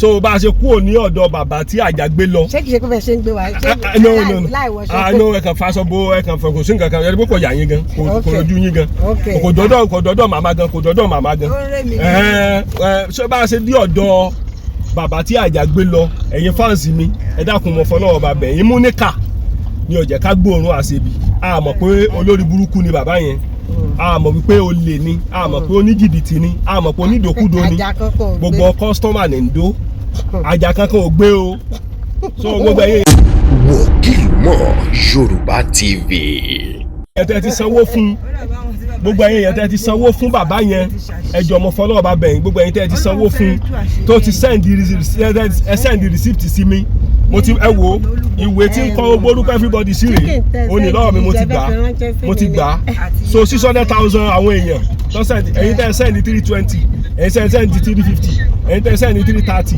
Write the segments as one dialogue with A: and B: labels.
A: So bá a ṣe kúrò ní ọ̀dọ̀ bàbá tí àjà gbé lọ.
B: Ṣé kìí ṣe pé bẹ́ẹ̀ ṣe ń gbé wa? Ṣé
A: Ah, ah, no, no, no.
B: láì wọṣọ?
A: Ah, no, ẹ kàn faṣọ bo, ẹ kàn fọ, kò sí nǹkan kan. Ẹ kò yà yín gan, kò rojú yín gan. Kò dọ́dọ̀ màmá gan, kò dọ́dọ̀ màmá gan.
C: Ó ń rẹ́ mi.
A: Ẹ ẹ, ṣé bá a ṣe dé ọ̀dọ̀ bàbá tí àjà gbé lọ, ẹ̀yin fans mi, ẹ dákun, mọ̀ fọlọ́wọ́ bàbẹ̀ yín mú níkà ní ó jẹ́ ká gbóòórùn àṣebi. A mọ̀ pé olórí burúkú ni bàbá yẹn, a mọ̀ wípé olè ni, a mọ̀ pé oníjìbìtì ni, a mọ̀ pé onídòkúdo ni.
B: Ajá kankan ò gbé.
A: Gbogbo customer ní ń dó, àjà kankan ò gbé o. So gbogbo ẹ̀yin
D: Wòkìlmọ̀ Yorùbá TV.
A: yẹn tẹ́ ti sanwó fún, gbogbo ẹ̀yin yẹn tẹ́ ti sanwó fún bàbá yẹn, ẹ jọ̀ọ́, mo fọlọ́wọ́ bá bẹ̀yìn. Gbogbo ẹ̀yin tẹ́ ti sanwó fún tó ti send receipt, ẹ send receipt sí mi. Mo ti, ẹ wo ìwé tí ń kọ gbogbo orúkọ everybody sí rèé, ó ní lọ́wọ́ mi. Mo ti gbà á, mo ti gbà á. So 600,000 àwọn èèyàn tó send, ẹ̀yin tẹ́ send 320, ẹ̀yin tẹ́ send 350, ẹ̀yin tẹ́ send 330,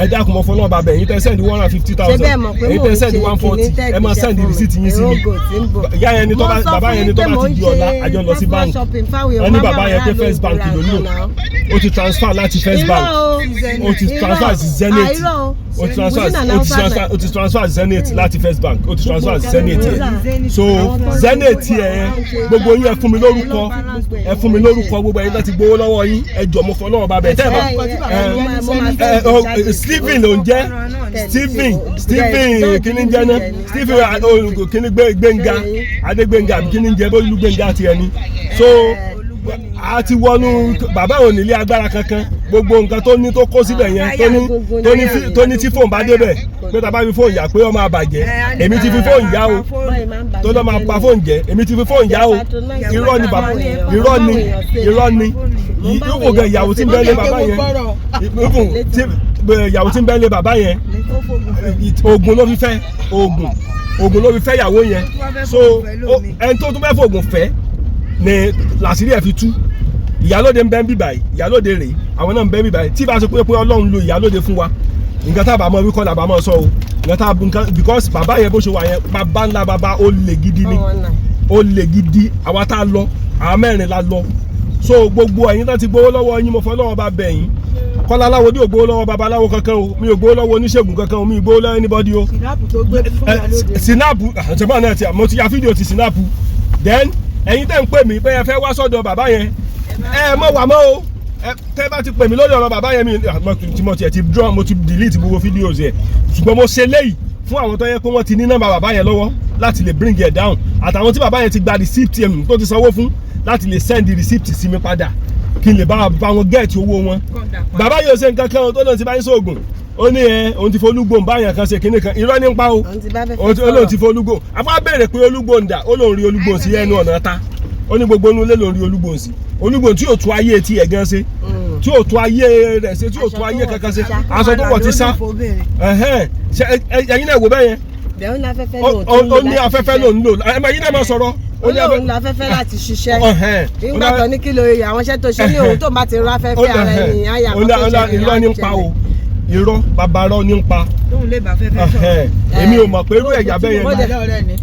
A: ẹ dákun, mo fọlọ́wọ́ bá bẹ̀yìn. Tẹ́ send 150,000,
B: Ṣé bẹ́ẹ̀ mọ̀ pé
A: ẹ̀yin
B: mò
A: tẹ́
B: ń
A: send
B: ṣe
A: 140,
B: kìíní tẹ́
A: ẹ máa
B: gbéṣẹ́
A: send
B: fún mi?
A: receipt yín sí mi.
B: Èrò tí ń bọ̀.
A: Ìyá yẹn ni tó bá
B: Mo sọ
A: bàbá
B: fún
A: yẹn ni
B: yín
A: tó
B: pé
A: bá
B: mò
A: ti
B: ń
A: di ọ̀la,
B: ṣe
A: àjọ lọ sí
B: personal
A: bank.
B: shopping fáwọn èèyàn.
A: Wọ́n ní
B: Má
A: bàbá
B: máa
A: yẹn pé
B: rà
A: First Bank
B: lóògùn
A: ló ń lò.
B: ra.
A: Ó ti transfer láti First Bank, ó ti transfer sí Zenith, ó ti transfer Zenith láti First Bank, ó ti transfer sí Zenith yẹn. So Zenith yẹn, gbogbo yín, ẹ fún mi lórúkọ, ẹ fún mi lórúkọ gbogbo ẹ̀yin tó ti gbowó lọ́wọ́ yín. Ẹ jọ̀ọ́, mo fọlọ́run bá bẹ̀ tẹ́ ẹ bá ẹ ẹ Stephen ló ń jẹ́, Stephen, Stephen kíní ń jẹ́ náà, Stephen kíní Gbénga, Adégbénga àbí kíní ń jẹ́, bóyá Gbénga tiẹ̀ ni. So a ti wọnú bàbá ò nílé agbára kankan. Gbogbo nǹkan tó ní tó kó síbẹ̀ yẹn, tó ní tí fóònù bá débẹ̀ pé tá a bá fi fóònù yà pé ó máa bàjẹ́, èmi ti fi fóònù yá o. Tó lọ́ máa pa fóònù jẹ́, èmi ti fi fóònù yá o. Irọ́ ni bàbá, irọ́ ni, irọ́ ni. Ìwò gan, ìyàwó tí ń bẹ́ lé bàbá yẹn, ìyàwó tí ń bẹ́ lé bàbá yẹn, oògùn ló fi fẹ́, oògùn ló fi fẹ́ ìyàwó yẹn. So ẹni tó tún fẹ́ fòògùn fẹ́ ni làṣírí ẹ̀ fi tú. Ìyálóde ń bẹ́ ń bì báyìí, ìyálóde rèé, àwọn náà ń bẹ́ ń bì báyìí. Tí bá ṣe pé Ọlọ́run lo ìyálóde fún wa, nǹkan tá a bá mọ wíkọ́ làbá mọ sọ o. Nǹkan tá a nǹkan, because bàbá yẹn bó ṣe wà yẹn, bàbá ńlá bàbá, ó lè gidi ni, ó lè gidi. Àwa tá a lọ, àwa mẹ́rin la lọ. So gbogbo ẹ̀yin tó ti gbowó lọ́wọ́ yín, mo fọ́ lọ́wọ́ bá bẹ̀ yín. Kọ́lá aláwo ní ò gbowó lọ́wọ́ babaláwo kankan o, mi ò gbowó lọ́wọ́ oníṣègùn kankan o, mi ò gbowó lọ́wọ́ anybody o.
C: Sinapu tó gbé fún ìyálóde.
A: Sinapu àtẹ̀bọ́n náà ti mo ti ya fídíò ti sinapu. Then ẹ̀yin tẹ́ ń pè mí pé ẹ fẹ́ wá sọ́dọ̀ bàbá yẹn, ẹ mọ̀ wà mọ́ o. Tẹ́ bá ti pè mí lórí ọ̀rọ̀ bàbá yẹn, mi tí mo tiẹ̀ ti draw, mo ti delete gbogbo videos yẹn. Ṣùgbọ́n mo ṣe léyìí fún àwọn tó yẹ pé wọ́n ti ní nọ́mbà bàbá yẹn lọ́wọ́ láti lè bring it down, àtàwọn tí bàbá yẹn ti gba receipt yẹn tó ti sanwó fún, láti lè send receipt sí mi padà kí n lè bá wọn get owó wọn. Bàbá yóò ṣe nǹkan kan tó lóun ti bá yín sóògùn, ó ní ẹ òun ti folúgbò ń bá yàn kan ṣe kinní kan, irọ́ ní ń pa o. Ó lóun ti folúgbò àfọ béèrè pé olúgbò ń dà, ó lóun rí olúgbò sí ẹnu ọ̀nà ta. Ó ní gbogbo inú ilé lóun rí olúgbò sí, olúgbò tí yóò tún ayé etí ẹ̀ gan ṣe, tí yóò tún ayé rẹ̀ ṣe, tí yóò tún ayé kankan ṣe. Aṣọ tó wọ̀ ti sá. Ẹ̀yin náà wò bẹ́ẹ̀ yẹn. Ó ní afẹ́fẹ́ lòún lò. Ẹ̀yin náà máa sọ̀rọ̀.
B: Ó ní afẹ́fẹ́ láti ṣiṣẹ́. Nígbà tó ní kí lo àwọn iṣẹ́ tó ṣe, ní òun tó bá ti rán afẹ́fẹ́ ara ẹni àyà
A: kan tó ṣe. Irọ́ ní ń pa o, irọ́ bàbá rọ́ ní ń pa.
C: Tóun lè bá fẹ́fẹ́ sọ̀rọ̀.
A: Èmi ò mọ̀ pé irú ẹ̀yà bẹ́ẹ̀ yẹn ni.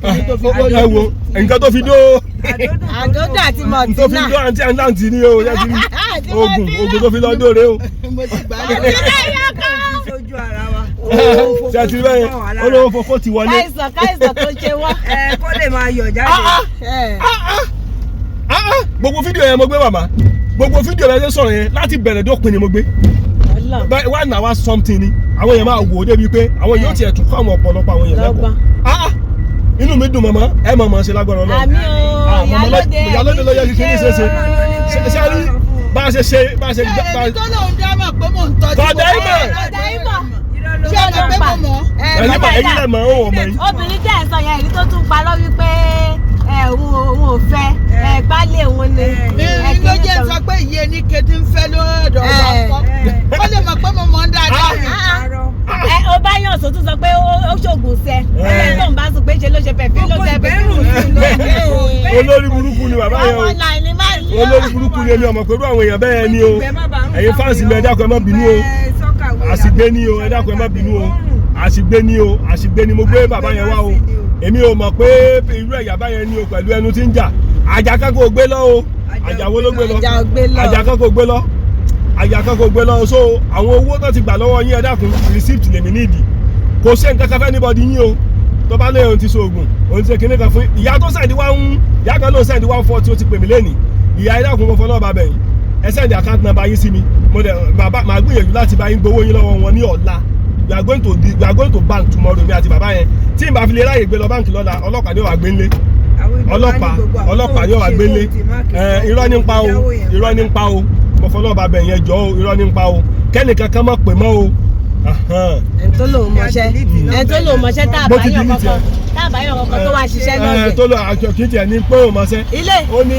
A: Ẹ wo nǹkan tó fi dó.
B: Àdódò àti mọ̀tínà.
A: Tó fi dó àǹtí àǹtí ni o, yẹ ti rí oògùn, oògùn tó fi lọ dóore o.
C: Sójú ara wa.
A: Ṣe ti rí bẹ́ẹ̀ yẹn, olówó fofó ti wọlé.
B: Káìsàn káìsàn tó ṣe wá.
C: Ẹ kó lè máa yọ̀ jáde.
A: Gbogbo fídíò yẹn mo gbé màmá, gbogbo fídíò yẹn ṣe sọ̀rọ̀ yẹn láti bẹ̀rẹ̀ dópin ni mo gbé. One hour something ni. Àwọn èèyàn máa wò ó débi pé àwọn yóò tiẹ̀ tún kọ́ àwọn ọ̀pọ̀lọpọ̀ àwọn èèyàn lẹ́kọ̀ọ́. Inú mi dùn mọ̀mọ́, ẹ mọ̀ mọ̀ ṣe lágbára Ọlọ́run.
B: Àmín o, ìyálóde.
A: Ìyálóde ló yẹ kí kíní ṣe ṣe ṣe rí bá a ṣe ṣe bá a ṣe gbá.
E: Ẹni tó lóun dá mọ̀ pé mò ń tọ́jú.
A: Kọ̀dà ìmọ̀.
B: Kọ̀dà ìmọ̀.
E: Ṣé ẹ mọ̀ pé mo mọ̀?
A: Ẹ̀yin mọ̀, ẹ̀yin lẹ̀ mọ̀, ó wọ̀ mọ̀ yín.
B: Obìnrin tẹ̀ ẹ̀ sọ yẹn, èyí tó tún parọ́ wípé ẹ òun ò fẹ́ ẹ gbálẹ̀ òun ni.
E: Ìrìn ló jẹ́ sọ pé iye ní ketí ń fẹ́ lọ́dọ̀ wa kọ́. Ó lè mọ̀ pé mo mọ̀ ń dáadáa.
B: Ẹ ó bá yàn sọ tún sọ pé ó ṣoògùn sẹ ẹ tó ń bá sùn pé ṣe ló ṣe pẹ̀fín ló ṣe pẹ̀fín.
A: Olórí burúkú ni bàbá yẹn o, olórí burúkú ni. Èmi ọmọ pẹ̀lú àwọn èèyàn bẹ́ẹ̀ ni o. Ẹ̀yin fans mi, ẹ dákun, ẹ má bínú o, àṣìgbé ni o. Ẹ dákun, ẹ má bínú o, àṣìgbé ni o, àṣìgbé ni mo gbé bàbá yẹn wá o. Èmi ò mọ̀ pé irú ẹ̀yà báyẹn ni o, pẹ̀lú ẹnu tí ń jà. Àjà kan kò gbé lọ o, àjà wo ló gbé lọ? Àjà kan kò gbé lọ. Àyà kan kò gbé lọ. So àwọn owó tó ti gbà lọ́wọ́ yín, ẹ dákun, receipt lèmi nídìí. Kò ṣe nǹkan kan fẹ́ anybody yín o. Tó bá lé òun ti ṣoògùn, òun ti ṣe kinní kan fún ìyá tó send wá ń ìyá kan ló send 140, ó ti pè mí lẹ́nìí. Ìyá, ẹ dákun, mo fọlọ́ bàbẹ̀ yín, ẹ send account number yín sí mi. Mo dẹ̀ bàbá màá gbìyànjú láti bá yín gbowó yín lọ́wọ́ wọn ní ọ̀la. We are going to bank tomorrow, mi àti bàbá yẹn. Tí n bá fi lè ráyè gbé lọ báǹkì lọ́la, ọlọ́pàá ni ó wà gbé ńlé. Ọlọ́pàá ni ó wà gbé ńlé. Ẹ irọ́ ní ń pa o, irọ́ ní ń pa o. Mo fọlọ́ bàbẹ̀ yẹn jọ o, irọ́ ní ń pa o. Kẹ́nìkan kan mọ̀ pé mọ́ o. Ahan.
B: Ẹni tó lòun mọṣẹ́, ẹni tó lòun mọṣẹ́, tá a
A: Mo
B: bá
A: ti
B: yàn
A: delete
B: kankan,
A: ẹ.
B: tá a bá yàn kankan tó wá ṣiṣẹ́
A: Ẹ
B: lọ́dẹ̀.
A: tó lọ àjọ kì í tiẹ̀ ní pé òun mọṣẹ́.
B: Ilé
A: Ó ní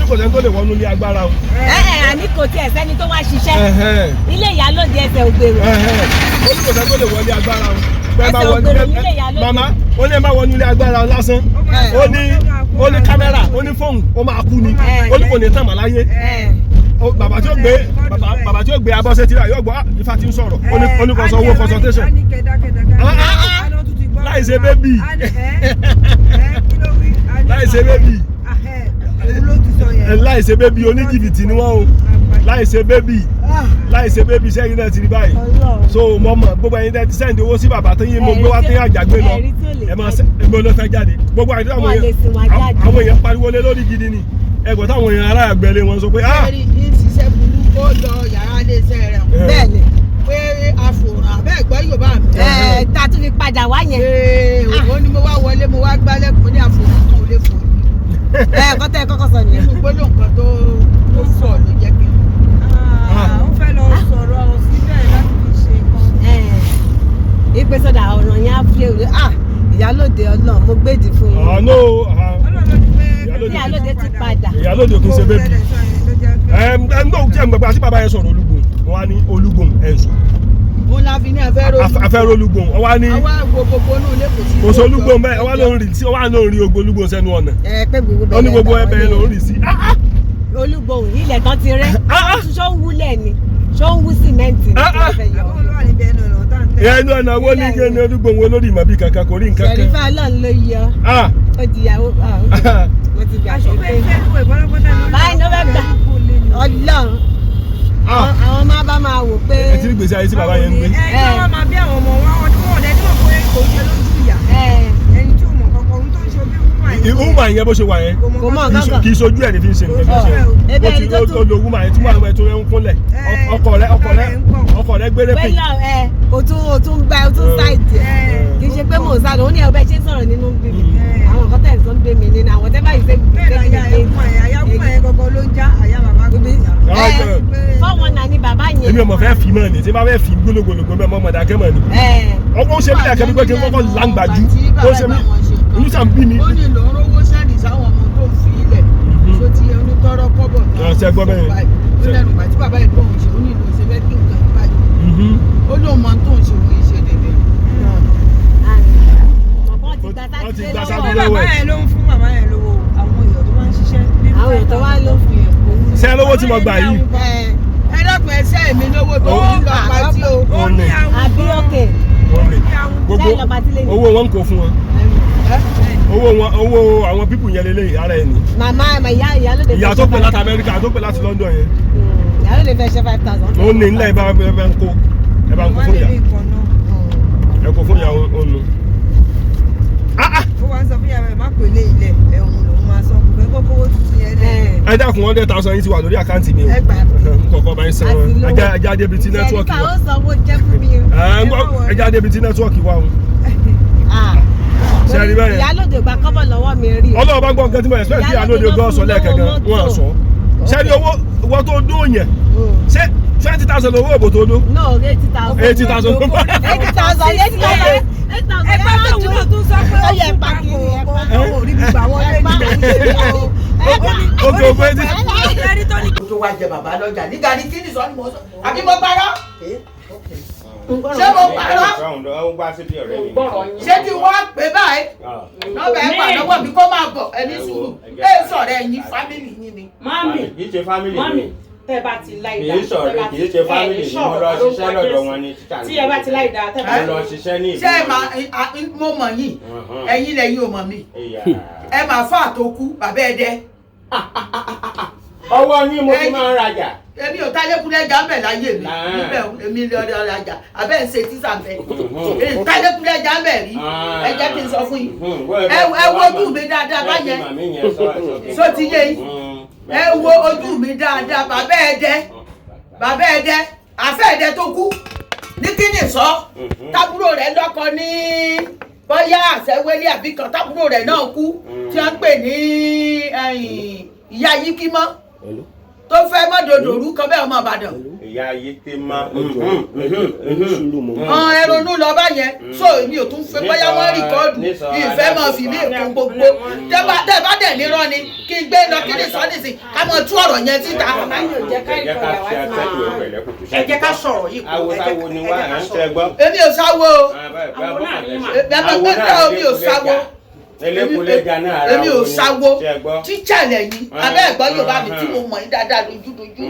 A: kò sẹ́ni tó lè wọnú ilé agbára o.
B: ẹ ẹ àní kò tiẹ̀ sẹ́ni tó wá ṣiṣẹ́
A: Ẹhẹ́n.
B: ilé ìyálòdì ẹsẹ̀ ògbèrò.
A: Ẹhẹ́n. Ó ní kò sẹ́ni tó lè wọlé agbára o. Bẹ́ẹ̀ bá
B: Ẹsẹ̀
A: wọnú
B: ògbèrò nílé ìyálóde.
A: Màmá, ó ní ẹ má wọnú ilé agbára lásán. Ó ní kámẹ́rà, ó ní fóònù, ó máa kú ni. Ó ní kò ní tàn mọ́ láyé. Bàbá tí ó gbé abọ́sẹ̀ tí yóò gbọ́, "Ah, ifá ti ń sọ̀rọ̀." Ó ní kó san owó consultation. Láì ṣe baby. Láì ṣe baby. Láì ṣe baby, oníjìbìtì ni wọ́n o. Láì ṣe baby, láì ṣe baby. Sẹ́yìn náà ti rí báyìí. So mo mọ̀ gbogbo ẹ̀yin tẹ́ ti send owó sí bàbá tó yín mo gbé wá tó yín àjàgbé lọ.
B: Ẹ̀rí tí ò lè
A: Ẹ máa
B: jáde.
A: ṣe ẹgbẹ́ ló fẹ́ jáde. Gbogbo àti àwọn
B: Wọ́n lè sìn wá
A: èèyàn
B: jáde.
A: àwọn èèyàn pariwo lé lórí gidi ni. Ẹgbẹ́ táwọn èèyàn ará àgbẹ̀lé wọn sọ pé ah.
E: Ẹ̀rí ń ṣiṣẹ́ burúkú, ó lọ yàrá iléeṣẹ́ rẹ̀
B: Bẹ́ẹ̀ ni.
E: pé àfòràn àbẹ́ ẹ̀gbọ́n Yorùbá mi.
B: Ẹ tá a tún fi padà wá yẹn.
E: Ee, òun ni mo wá wọlé, mo wá gbálẹ̀kùn ní àfòràn kan ò lè fò ní.
B: Ẹ kọ́ tẹ́ ẹ kọ́kọ́ sọ nìyẹn.
E: Nínú gbólóhùn kan tó sọ ló jẹ́ kí n.
C: Ó fẹ́ lọ sọ̀rọ̀ síbẹ̀ láti fi ṣe nǹkan.
B: Ìpè sọdà ọ̀ràn yẹn á fi èrè, ah, ìyálòde, Ọlọ́run, mo gbèdì fún yín.
A: Àánú.
C: Ọlọ́run ló ti fẹ́.
A: Ìyálóde.
B: Ìyálóde ti padà.
A: Ìyálóde kì í ṣe baby. Ẹ ẹ ń gbọ́ jẹ́ ǹgbàgbà tí bàbá yẹn sọ̀rọ̀ olúgbòhùn, wọn á ní olúgbòhùn ẹ̀ ń sọ.
E: Òun la fi ní afẹ́ ronú.
A: Afẹ́ olúgbòhùn, wọn á ní
E: Àwa wo gbogbo inú ilé, kò sí.
A: kò sí olúgbòhùn bẹ́ẹ̀. Wọn á lóun rì sí, wọn á lóun rí ogbó olúgbòhùn sẹ́nu ọ̀nà.
B: Ẹ pé gbogbo
A: Ó ní gbogbo
B: bẹ̀rẹ̀
A: ẹbẹ̀ lòún rì sí. Ah, ah,
B: olúgbòhùn ilẹ̀ tán ti rẹ́.
A: Ah, ah.
B: Ṣó ń wúlẹ̀ ni? Ṣó ń wú sìmẹ́ǹtì ni?
A: Ah,
B: Tí
A: ah.
B: wọ́n fẹ́ yọ.
C: Àbọ̀ ló wà níbi ẹnu ọ̀nà tá à ń tẹ̀.
A: Ìyá inú ọ̀nà wo ní kí ni olúgbòhùn wo lórí ìmọ̀ bí kankan kò rí nǹkan kan.
B: Ṣẹ̀rífà, Ọlọ́run ló yọ.
A: Ah.
B: Ó di ìyàwó, ah, ok. Mo ti gbà
C: Aṣọ
B: pé
C: fẹ́ fẹ́ lù ẹ̀ pátápátá lórí.
B: Báyìí ló fẹ́ gbà. Ọlọ́run.
A: Ah.
B: Àwọn máa bá máa wò pé
A: Ẹ ti rí gbèsè ayé tí bàbá yẹn ń gbé.
C: Ẹ kí wọ́n máa bí àwọn ọmọ wọn, àwọn tí wọ́n dẹ̀ ní mọ̀ pé kò ṣe lójú ìyá.
B: Ẹ
C: Ẹni tí ò mọ̀ kankan, ohun tó ń ṣe bí wúmà yẹn.
A: Ìhùmà yẹn bó ṣe wà yẹn,
B: Kò mọ̀
A: kì í
B: nǹkan.
A: kì í sojú ẹ̀ ní fi ń ṣe nǹkan tó ṣe.
B: Ebe
A: Ó ti
B: ẹni tó
A: ó
B: tún
A: lo wúmà yẹn tí wọ́n àwọn ẹ̀ tó ń kúnlẹ̀. Ọkọ rẹ ọkọ rẹ ọkọ rẹ gbére pè.
B: Pẹ̀lú ẹ o tún gba, o tún ṣáìdì ẹ. Kì í ṣe pé mò ń sáré, ó ní ẹ bẹ́ẹ̀ ṣe ń sọ̀rọ̀ nínú bíbí. Àwọn nǹkan tẹ̀ ń sọ ń gbé mi nínú àwọn tẹ́ báyìí ṣe
C: Bẹ́ẹ̀ ni àyà
B: gbé
C: ẹ̀ kúmà yẹn, àyà kúmà yẹn gangan ló ń já àyà bàbá kò já.
B: mi. Fọ́wọ́n náà ni bàbá yẹn.
A: Èmi ọmọ fẹ́ fi mọ́ ni, tí bá fẹ́ fi gbólógbòlógbò bẹ́ẹ̀ mọ́ ọmọdé akẹ́mọ̀ ni.
B: Ẹ
A: Ọkọ ó ṣe mí lẹ́ẹ̀kẹ́ pé kí n kọ́kọ́ làǹgbàjú. Ó ṣe mí, inú sàn bí mi.
E: Ó ní lòún rówó sẹ́ẹ̀dì sáwọn ọmọ tó ń fi ilẹ̀ tó ti onítọ́rọ́ kọ́bọ̀ náà.
A: Ah, ṣé ẹ gbọ́ bẹ́ẹ̀?
E: Ó lẹ́nu ìgbà tí bàbá ìlú òun ṣe, ó ní ìlú ṣe fẹ́ kí nǹkan yìí báyìí. Ó lóun mọ tó ń ṣe, òun yìí ṣe dédé.
B: Wọ́n ti gba
A: Wọ́n ti
B: sátidé
A: gba
B: lọ́wọ́.
A: sátidé
C: Bàbá
A: lọ́wọ́ ẹ̀.
C: yẹn ló ń fún màmá yẹn lówó, àwọn èèyàn tó máa ń ṣiṣẹ́.
B: Àwọn èèyàn tó wá ló fún yẹn.
A: Ṣé ẹ lówó tí mo gbà yìí?
B: Ẹ
E: Ẹ dákun, ẹsẹ̀ mi lówó tó ń lọ pàtí o.
A: Ó ní
B: àbí òkè.
A: Ó ní gbogbo
B: Lẹ́yìn lọ́ba tí lè ní.
A: owó wọn kò fún wọn. Owó wọn, owó àwọn pípù yẹn lélẹ́yìí ara ẹ̀ ni.
B: Màmá ìyá ìyálóde.
A: Ìyá tó pè láti Amẹ́ríkà, tó pè láti London yẹn.
B: Ìyálóde fẹ́ ṣe 5,000.
A: Ó ní ńlá ẹ bá ẹ bá ń kó ẹ bá ń kó
C: Wọ́n
A: fún
C: lè
A: ìyá.
C: rí nǹkan náà.
A: Ẹ kó fún ìyá òun. Ah ah.
C: Ó wá ń sọ fún ìyá rẹ̀ má pè lé ilẹ̀ ẹ̀hún lòún máa sọ, kò fẹ́ kó kówó tuntun yẹn lẹ̀.
A: Ẹ dákun, 100,000 yìí ti wà lórí àkáǹtì mi o.
E: Ẹ gbà.
A: Kọ̀ọ̀kan bá ń san
B: Àti lówó.
A: ẹja ẹja débi tí nẹ́tíwọ́ọ̀kì
B: Ṣẹ̀rífà
A: wà.
B: ó sanwó jẹ́ fún mi.
A: Ẹ ń gbọ́, ẹja débi tí nẹ́tíwọ́ọ̀kì wà o.
B: Ah.
A: Ṣé ẹ rí bẹ́ẹ̀ yẹn?
B: Ìyálóde gba kọ́bọ̀ lọ́wọ́ mi rí.
A: Ọlọ́run bá gbọ́ nǹkan tí mo expect kí alóde gan sọ lẹ́ẹ̀kan gan wọ́n á sọ. Ṣé ní owó wọ́n tó dún yẹn, ṣé 20,000 owó òbò tó dún?
B: No, 80,000.
A: 80,000.
B: 80,000, 80,000, 80,000.
C: Ẹgbẹ́ tóun náà tún sọ pé
B: Ó
C: ó
B: yẹ
C: fún
B: pa
C: papò
B: kiri, ẹ pa.
C: kò ò rí gbígbà wọlé
B: Ẹ pa.
C: ní
A: Ókè ògbó eighty.
C: ẹni tó ní
E: Tó wá jẹ bàbá lọ́jà ní gàrí kí ni sọ ni mo sọ, àbí mo parọ́? Ṣé mo parọ́? Ṣé tí wọ́n pè báyìí nọ́ọ̀bà ẹ̀ wà lọ́wọ́ mi kó máa bọ̀, ẹni sùúrù ẹ̀ sọ̀rọ̀ ẹ̀yin family yín ni.
F: Mami,
G: Kì í ṣe family
F: mami,
G: mi.
F: tẹ́ bá ti láì
G: Kì
F: dá.
G: í ṣọ̀rẹ́, kì í ṣe family mi. Mo lọ ṣiṣẹ́ lọ́dọ̀ wọn ní títà ní.
F: Tí ẹ bá ti láì dá, tẹ́ bá
G: Mo lọ ṣiṣẹ́ ní ìlú.
E: Ṣé ẹ máa mo mọ̀ yín, ẹ̀yin lẹ́yìn ò mọ̀ mi.
G: Ìyá.
E: Ẹ máa fà tó kú bàbá ẹ dẹ.
G: Ọwọ́ yín mo fi máa ń rajà.
E: Èmi ò tálékúlẹ́jà ń bẹ̀ láyé mi.
G: Ah.
E: Níbẹ̀ o, èmi lè ọdẹ ọ̀rajà abẹ́ ń ṣe tíṣà ń bẹ̀. Èmi tálékúlẹ́jà ń bẹ̀ rí. Ẹ jẹ́ kí n sọ fún yín. Ẹ wo ojú mi dáadáa báyẹn. Só ti yé yín? Ẹ wo ojú mi dáadáa. Bàbá ẹdẹ, bàbá ẹdẹ, àfẹ́ ẹdẹ tó kú ní kíni sọ, tábúrò rẹ̀ lọ́kọ ní bóyá àṣẹwélé àbí kan, tábúrò rẹ̀ náà kú, tí wọ́n ń pè ní ẹ̀yìn, ìyá yíkímọ́ tó fẹ́ mọ́dòdòrú kan bẹ́ẹ̀, ọmọ Ìbàdàn.
G: Ìyá ayé tẹ máa.
A: Ẹni sùúrù mọ́.
E: Ọ̀n ẹ ronú lọ bá yẹn. So èmi ò tún fẹ́ bóyá wọ́n record ìfẹ́ mọ̀ fi mí kún gbogbo. Tẹ́ bá dẹ̀ nírọ́ ni kí n gbé lọ kí ni sọ nísìn ká mọ̀ tú ọ̀rọ̀ yẹn síta.
G: Ẹ jẹ́ ká ṣe àtẹ́tù ẹ̀ pẹ̀lẹ́ kùtù.
F: Ẹ jẹ́ ká sọ̀rọ̀ yìí kú.
G: Awo ni wá à ń tẹ gbọ́.
E: Èmi ò sáwó o. Èmi ò sáwó.
G: Elékulẹ̀jà náà ara
E: Èmi ò
G: wo ni?
E: sáwó.
G: Ṣé ẹ gbọ́?
E: Tíṣà lẹ́yìn abẹ́ ẹ̀gbọ́n Yorùbá mi tí mo mọ̀ yín dáadáa lójúdojú.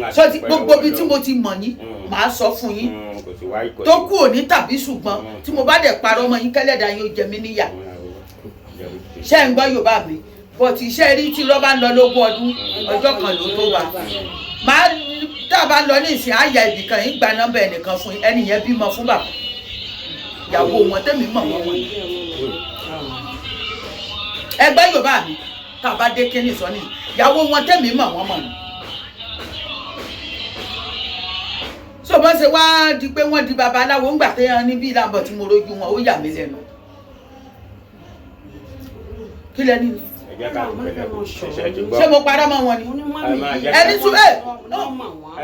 G: Àti
E: So ti
G: pẹ̀lú
E: gbogbo ibi
G: ọ̀dọ́.
E: tí mo ti mọ̀ yín, màá sọ fún yín
G: Kò sí wáyé kò
E: tó kú òní tàbí ṣùgbọ́n tí mo bá dẹ̀ parọ́ mọ́ yín, kẹ́lẹ́dàá yín ó jẹ mí níyà. Ṣé ń gbọ́ Yorùbá mi? But iṣẹ́ rí tí lọ́ bá ń lọ lógún ọdún, ọjọ́ kan ló tó wa máa tá a bá ń lọ ní ìsìn àyà ibì kan yín, gba nọ́mbà ẹnìkan fún yín. Ẹnì yẹn bímọ fún bàbá ìyàwó wọn tẹ́mi mọ̀ wọ́n wọ̀nyí. Ẹgbẹ́ Yorùbá mi, tá a bá dé kíní sọ ní ìyàwó wọn tẹ́mi mọ̀ wọ́n mọ̀ ni. So bọ́n ṣe wá di pé wọ́n di babaláwo ńgbà téèyàn níbí ìlànà tí mo rojú wọn, ó yà mí lẹ́nu. Kí lẹ́ni ni?
G: Ẹ jẹ́ ká fi pẹ̀lẹ́ kùtù ṣe ti gbọ́.
E: Ṣé mo parọ́ mọ́ wọn ni?
G: Ẹ máa jẹ́
E: Ẹni tún ẹ.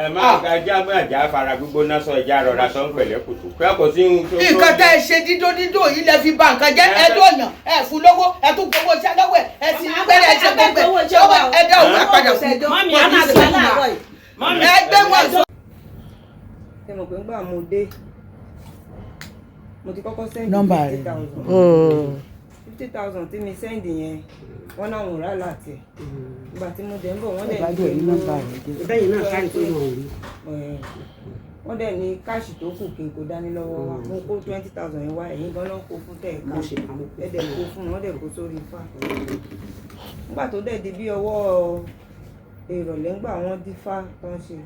G: Ẹ máa ká já àjà fara gbígbóná sọ, ẹja rọra sọ ń pẹ̀lẹ́ kùtù. Kí a kò sí ohun tó.
E: Nǹkan tẹ́ ẹ ṣe dídó dídó yìí lẹ fi ba nǹkan jẹ́. Ẹ dọ̀yàn, ẹ fún lówó, ẹ tún gbowó iṣẹ́ lọ́wọ́ ẹ, ẹ sì ń gbẹ́rẹ́, ẹ ṣe gbogbo ẹ ṣé ẹ dá òun padà fún.
F: Mọ́mì,
E: Wọn ní
F: ẹ máa
E: sùúrù.
F: gbà láàárọ̀ yìí. Mọ́mì,
E: Ẹ gbé wọn sọ.
C: Ṣe mọ̀ pé ńgbà mo dé, mo ti kọ́kọ́ send
E: Nọ́mbà
C: fifty
E: rẹ̀.
C: thousand 50,000 tí mi send yẹn, wọ́n náà wọ́n rà láti ẹ̀. Ìgbà tí mo dẹ̀ ń bọ̀, wọ́n dẹ̀ ní
F: Bẹ́yìn náà kárí tó yàn rí.
C: Wọ́n dẹ̀ ní cash tó kù kí n kó dání lọ́wọ́ wa. Mo kó 20,000 yẹn wá, ẹ̀yin gan náà kó fún tẹ̀ ká
F: Mo ṣe àmọ́.
C: Ẹ̀ dẹ̀ kó fún wọn, dẹ̀ kó sórí ifá. Nígbà tó dẹ̀ di bí ọwọ́ ìrọ̀lẹ́, ńgbà wọ́n dífá tó ń ṣe,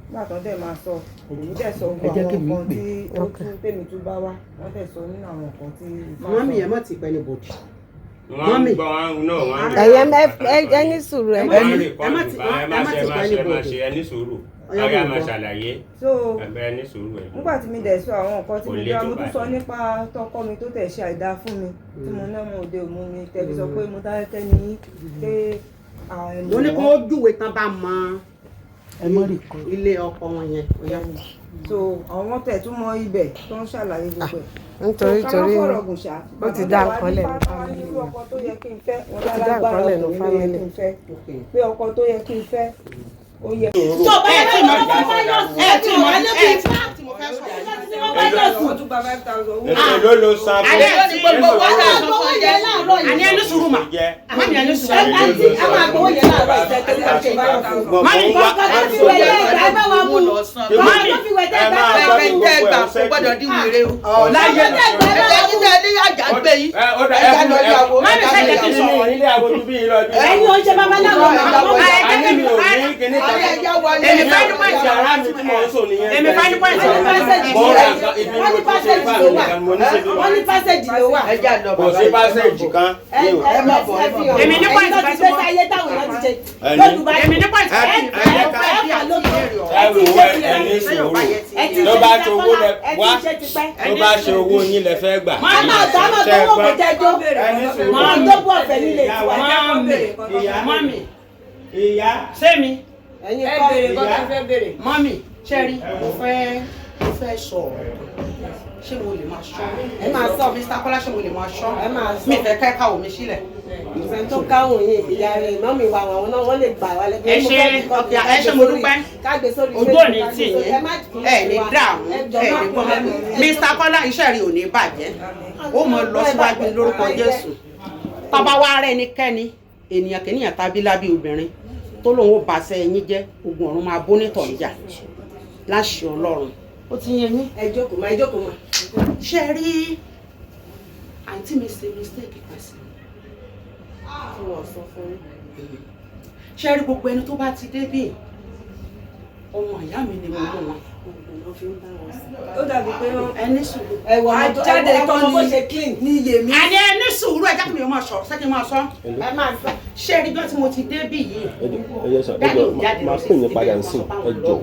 C: nígbà tó dẹ̀ máa sọ, èmi dẹ̀ sọ gbogbo àwọn nǹkan tí ó tún tèmi tún bá wá, wọ́n dẹ̀ sọ nínú àwọn nǹkan tí ifá sọ.
F: Mọ́mì, ẹ má ti pẹ́ ní bòdì.
G: Wọ́n ń gbọ́ wọn náà wọ́n ń
B: Ẹ̀yẹ ẹ ní sùúrù ẹ.
G: Wọ́n ń
F: Ẹ má ti
G: ẹ má ṣe
F: ẹ
G: má
F: má ti
G: ṣe
F: pẹ́ ní
G: má
F: bòdì.
G: ṣe, ẹ ní sùúrù.
F: Ọyá,
G: Ọyá,
F: mo
G: máa
F: gbọ́.
G: ṣàlàyé.
C: So
G: ẹ ní sùúrù ẹ.
C: Nígbà tí mi dẹ̀ sọ àwọn nǹkan tí
G: Kò
C: mo
G: le
C: dá
G: tó
C: mo tún sọ
G: báyìí.
C: nípa tọkọ mi tó tẹ̀ ṣe àìdá fún mi, tí mo náà mo òde òmu ni tẹ̀bí sọ pé mo dákẹ́ ní yín pé
F: Mo ní kó júwe tán bá mọ ilé ọkọ wọn yẹn. Ọyá.
C: So àwọn tẹ̀ tún mọ ibẹ̀ tó ń ṣàlàyé gbogbo ẹ̀.
B: Nítorí
C: So, ká má
B: torí
C: fọ̀rọ̀ gùn ṣá.
B: ó ti dá
C: Bàbá
B: nǹkan lẹ̀
C: wa
B: ní
C: ní
B: family.
C: irú ọkọ tó yẹ kí n fẹ́ wọn
B: Ó ti dá
C: lálágbára
B: nǹkan lẹ̀ ní
C: ọkùnrin ló yẹ
B: family.
C: kí n fẹ́, pé ọkọ tó yẹ kí n fẹ́ ó yẹ.
B: Tó bá yẹ kí wọ́n bá yọ sí
F: Ẹ tí mo
B: ẹ
F: ẹ tí mo fẹ́ sọ̀rọ̀.
C: Wọ́n tún gba 5,000 owó.
G: Èló ló san fún?
E: Àlẹ́ ní gbogbo wàhálà
B: gbowó yẹn láàárọ̀ yìí.
F: Àní ẹni sùúrù mà.
G: Jẹ́.
F: Mọ́mì, ẹni sùúrù.
B: Àǹtí, a máa gbowó yẹn láàárọ̀ ìṣẹ́ torí ká ṣe ìbára fún un.
F: Mọ́mì,
B: Kọ́kọ́ tó fi wẹ̀ tẹ́ ẹgbàá ẹ bá wa mú.
F: Mọ́mì,
B: Kọ́kọ́ tó fi wẹ̀ tẹ́
G: ẹ
B: ẹgbàá
G: máa
B: ẹ bá wa
G: gbọ́
B: mú.
E: Ẹgbẹ́ tẹ́ gbà kó gbọ́dọ̀ dín wèrè o.
F: Láyé.
E: Ẹgbẹ́ yín tẹ́ ní àjà gbé yín.
G: Ẹ ó dà ẹ
E: Ẹja
G: fún
E: lọ
G: ẹ.
E: yàwó.
F: Mọ́mì,
E: Ẹja
F: ṣe
E: lọ
F: jẹ́ kí n
E: yàwó.
F: sọ̀rọ̀.
G: Nílé àwòjú bí lọ bí.
B: Ẹ̀yin ò ń ṣe babaláwo màmá.
F: Ẹ jẹ́
G: Àní
F: kí
G: mi ò ní kíní kan.
E: Ayé ẹja wọlé.
F: Èmi fẹ́ ní point.
G: Yàrá mi tí mò ń sùn nìyẹn.
F: Èmi fẹ́ ní point.
B: Wọ́n ní passage
G: Mo ra nǹkan ibi
B: wọ́n
G: mo
B: ní
G: ti ṣe
B: passage
G: fáàmì
B: ló wà.
G: nìkan mo ní ṣe bí
B: Wọ́n ní passage ló wà.
E: Ẹja lọ
G: Kò
E: bàbá
G: sí
E: yìí.
G: passage kan. Mi ò-
B: Ẹ
E: má bọ̀, ẹ má bọ̀.
F: Èmi ní point
B: Ẹ̀yin tó ti
F: kan tí
B: gbé
F: mo-
B: sáyé táwọn èèyàn ti ṣe.
G: Ẹni-
B: Lójú báyìí.
F: Èmi ní point.
G: Ẹ ẹ jẹ́ ká
B: Ẹ fà lóko.
G: ẹ
B: Ẹ ti
G: wò
B: ṣe
G: ó, ẹ
B: tipẹ́.
G: ní sùúrù.
B: Ẹ ti
G: Tó
B: ṣe
G: bá
B: tipẹ́
G: ṣe owó lẹ
B: Ẹ ti
G: wá.
B: ṣe tipẹ́.
G: Tó bá ṣe owó yín lẹ fẹ́ gbà.
B: A máa gbà, a máa
G: Ṣé ẹ
B: gbowó
G: gbọ́?
B: kò jẹjọ́.
G: Ẹ ní sùúrù.
B: Máa gbogbo ọ̀fẹ́ nílé tiwa.
F: Mọ́mì,
G: Ìyá.
F: mọ́mì,
G: Ìyá.
F: ṣé mi?
B: Ẹ̀yin
C: Ẹ
B: kọ́.
C: béèrè nǹkan tẹ́ fẹ́ béèrè.
F: Mọ́mì, ṣé rí, mo fẹ́ sọ ọ̀rọ̀ kan. Ṣé mo lè máa ṣọ́?
B: Ẹ máa sọ.
F: Mr. Kọ́lá, ṣé mo lè máa ṣọ́?
B: Ẹ máa sọ.
F: Mi fẹ́ kẹ́ka omi sílẹ̀.
B: Ìfẹ́ tó káwọn yìí, ìyá rẹ̀ mọ́mì wa, àwọn náà wọ́n lè gbà wá lẹ́gbẹ̀ẹ́.
F: Ẹ ṣé, ok, ẹ ṣé, mo dúpẹ́.
B: Kágbé sórí
F: Ojú
B: Facebook,
F: òní
B: kágbé
F: tì
B: sórí-
F: yín.
B: ẹ má kì í
F: Ẹ ní
B: ṣe wa.
F: dààmú,
B: Ẹ jọ̀ọ́
F: ẹ
B: má
F: ní
B: kún
F: gbọ́mọ.
B: lẹ́nu.
F: Mr. Kọ́lá, iṣẹ́ rẹ̀ ò ní bàjẹ́. Ó mọ lọ síwájú lórúkọ Jésù. Tọ́ba wa rẹ̀ ẹnikẹ́ni, ènìyàn kìnìyàn tàbí lábí obìnrin tó lóun ó bàṣẹ ẹyin jẹ́, ogun ọ̀run máa bó nítọ̀ níjà. Láṣẹ Ọlọ́run. Ó ti yé yín.
B: Ẹ jókòó ma, ẹ jókòó ma.
F: Ṣé ẹ rí àǹtí mi ṣe mistake kan sí mi?
B: Tí wọ́n sọ fún yín.
F: Ṣé rí gbogbo ẹni tó bá ti débí, ọmọ ìyá mi ni mo mú wọn.
C: Ó dàbí pé wọ́n
F: Ẹni sùúrù.
B: Ẹ̀wọ̀n ọmọ tó
C: Ajáde
B: ẹ̀wọ̀n
C: tán
B: ọmọ bó
C: ni-
B: ṣe clean.
C: ní Yèmí.
F: Àní ẹni sùúrù, ẹ jẹ́ kí mi máa sọ̀rọ̀, ṣé kí n máa sọ?
B: Ẹ máa sọ.
F: Ṣé rí bí wọ́n tí mo ti débí yìí?
A: Ẹ jẹ́ sà, ẹ
F: Daddy
A: jọ
F: ò jáde
A: máa
F: lọ sí
A: pè yín
F: ibi
A: padà
F: ẹ̀
A: nsìn.
F: wọ́n sọ
A: Ẹ
F: fáwọn
A: jọ
F: lọ.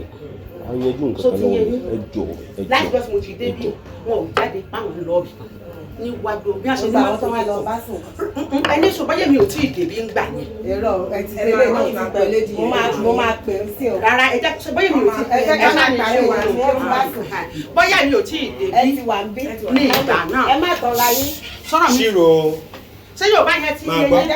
A: à ń yanjú nǹkan
F: So
A: kan
F: ti yé
A: lọ́wọ́.
F: yín?
A: Ẹ jọ, ẹ
F: Láti
A: jọ,
F: bí wọ́n tí mo ti
A: ẹ
F: débí,
A: jọ.
F: wọn ò jáde páwọn ń lọ bì níwájú bí wọ́n ṣe ní
B: Gbogbo àwọn
F: mọ́tò
B: tó wá lọ bá sùn.
F: Ẹni sùn báyẹ̀ mi ò tí ì débí ń gbà yẹn.
B: Èrò ẹ ti
C: Ẹ
B: délé
C: máa
B: náà
C: rántí
B: ti
C: máa
B: pẹ́.
C: pè lédi yẹn.
B: Mo máa pè é sí o.
F: Rárá, ẹ jẹ́ ṣe bóyá mi ò tí
B: Ẹ jẹ́ ká máa parí wa tí wọ́n ti bá sùn.
F: Bóyá mi ò tí ì
B: Ẹ
F: débí
B: ti wà ń bí.
F: ní ìgbà náà.
B: Ẹ má tọ́ra yín.
F: Sọ̀rọ̀ mi
G: Ṣírò.
F: Ṣé yóò bá yẹn ti
G: Máa
F: yé
G: gbọ́.
F: yín?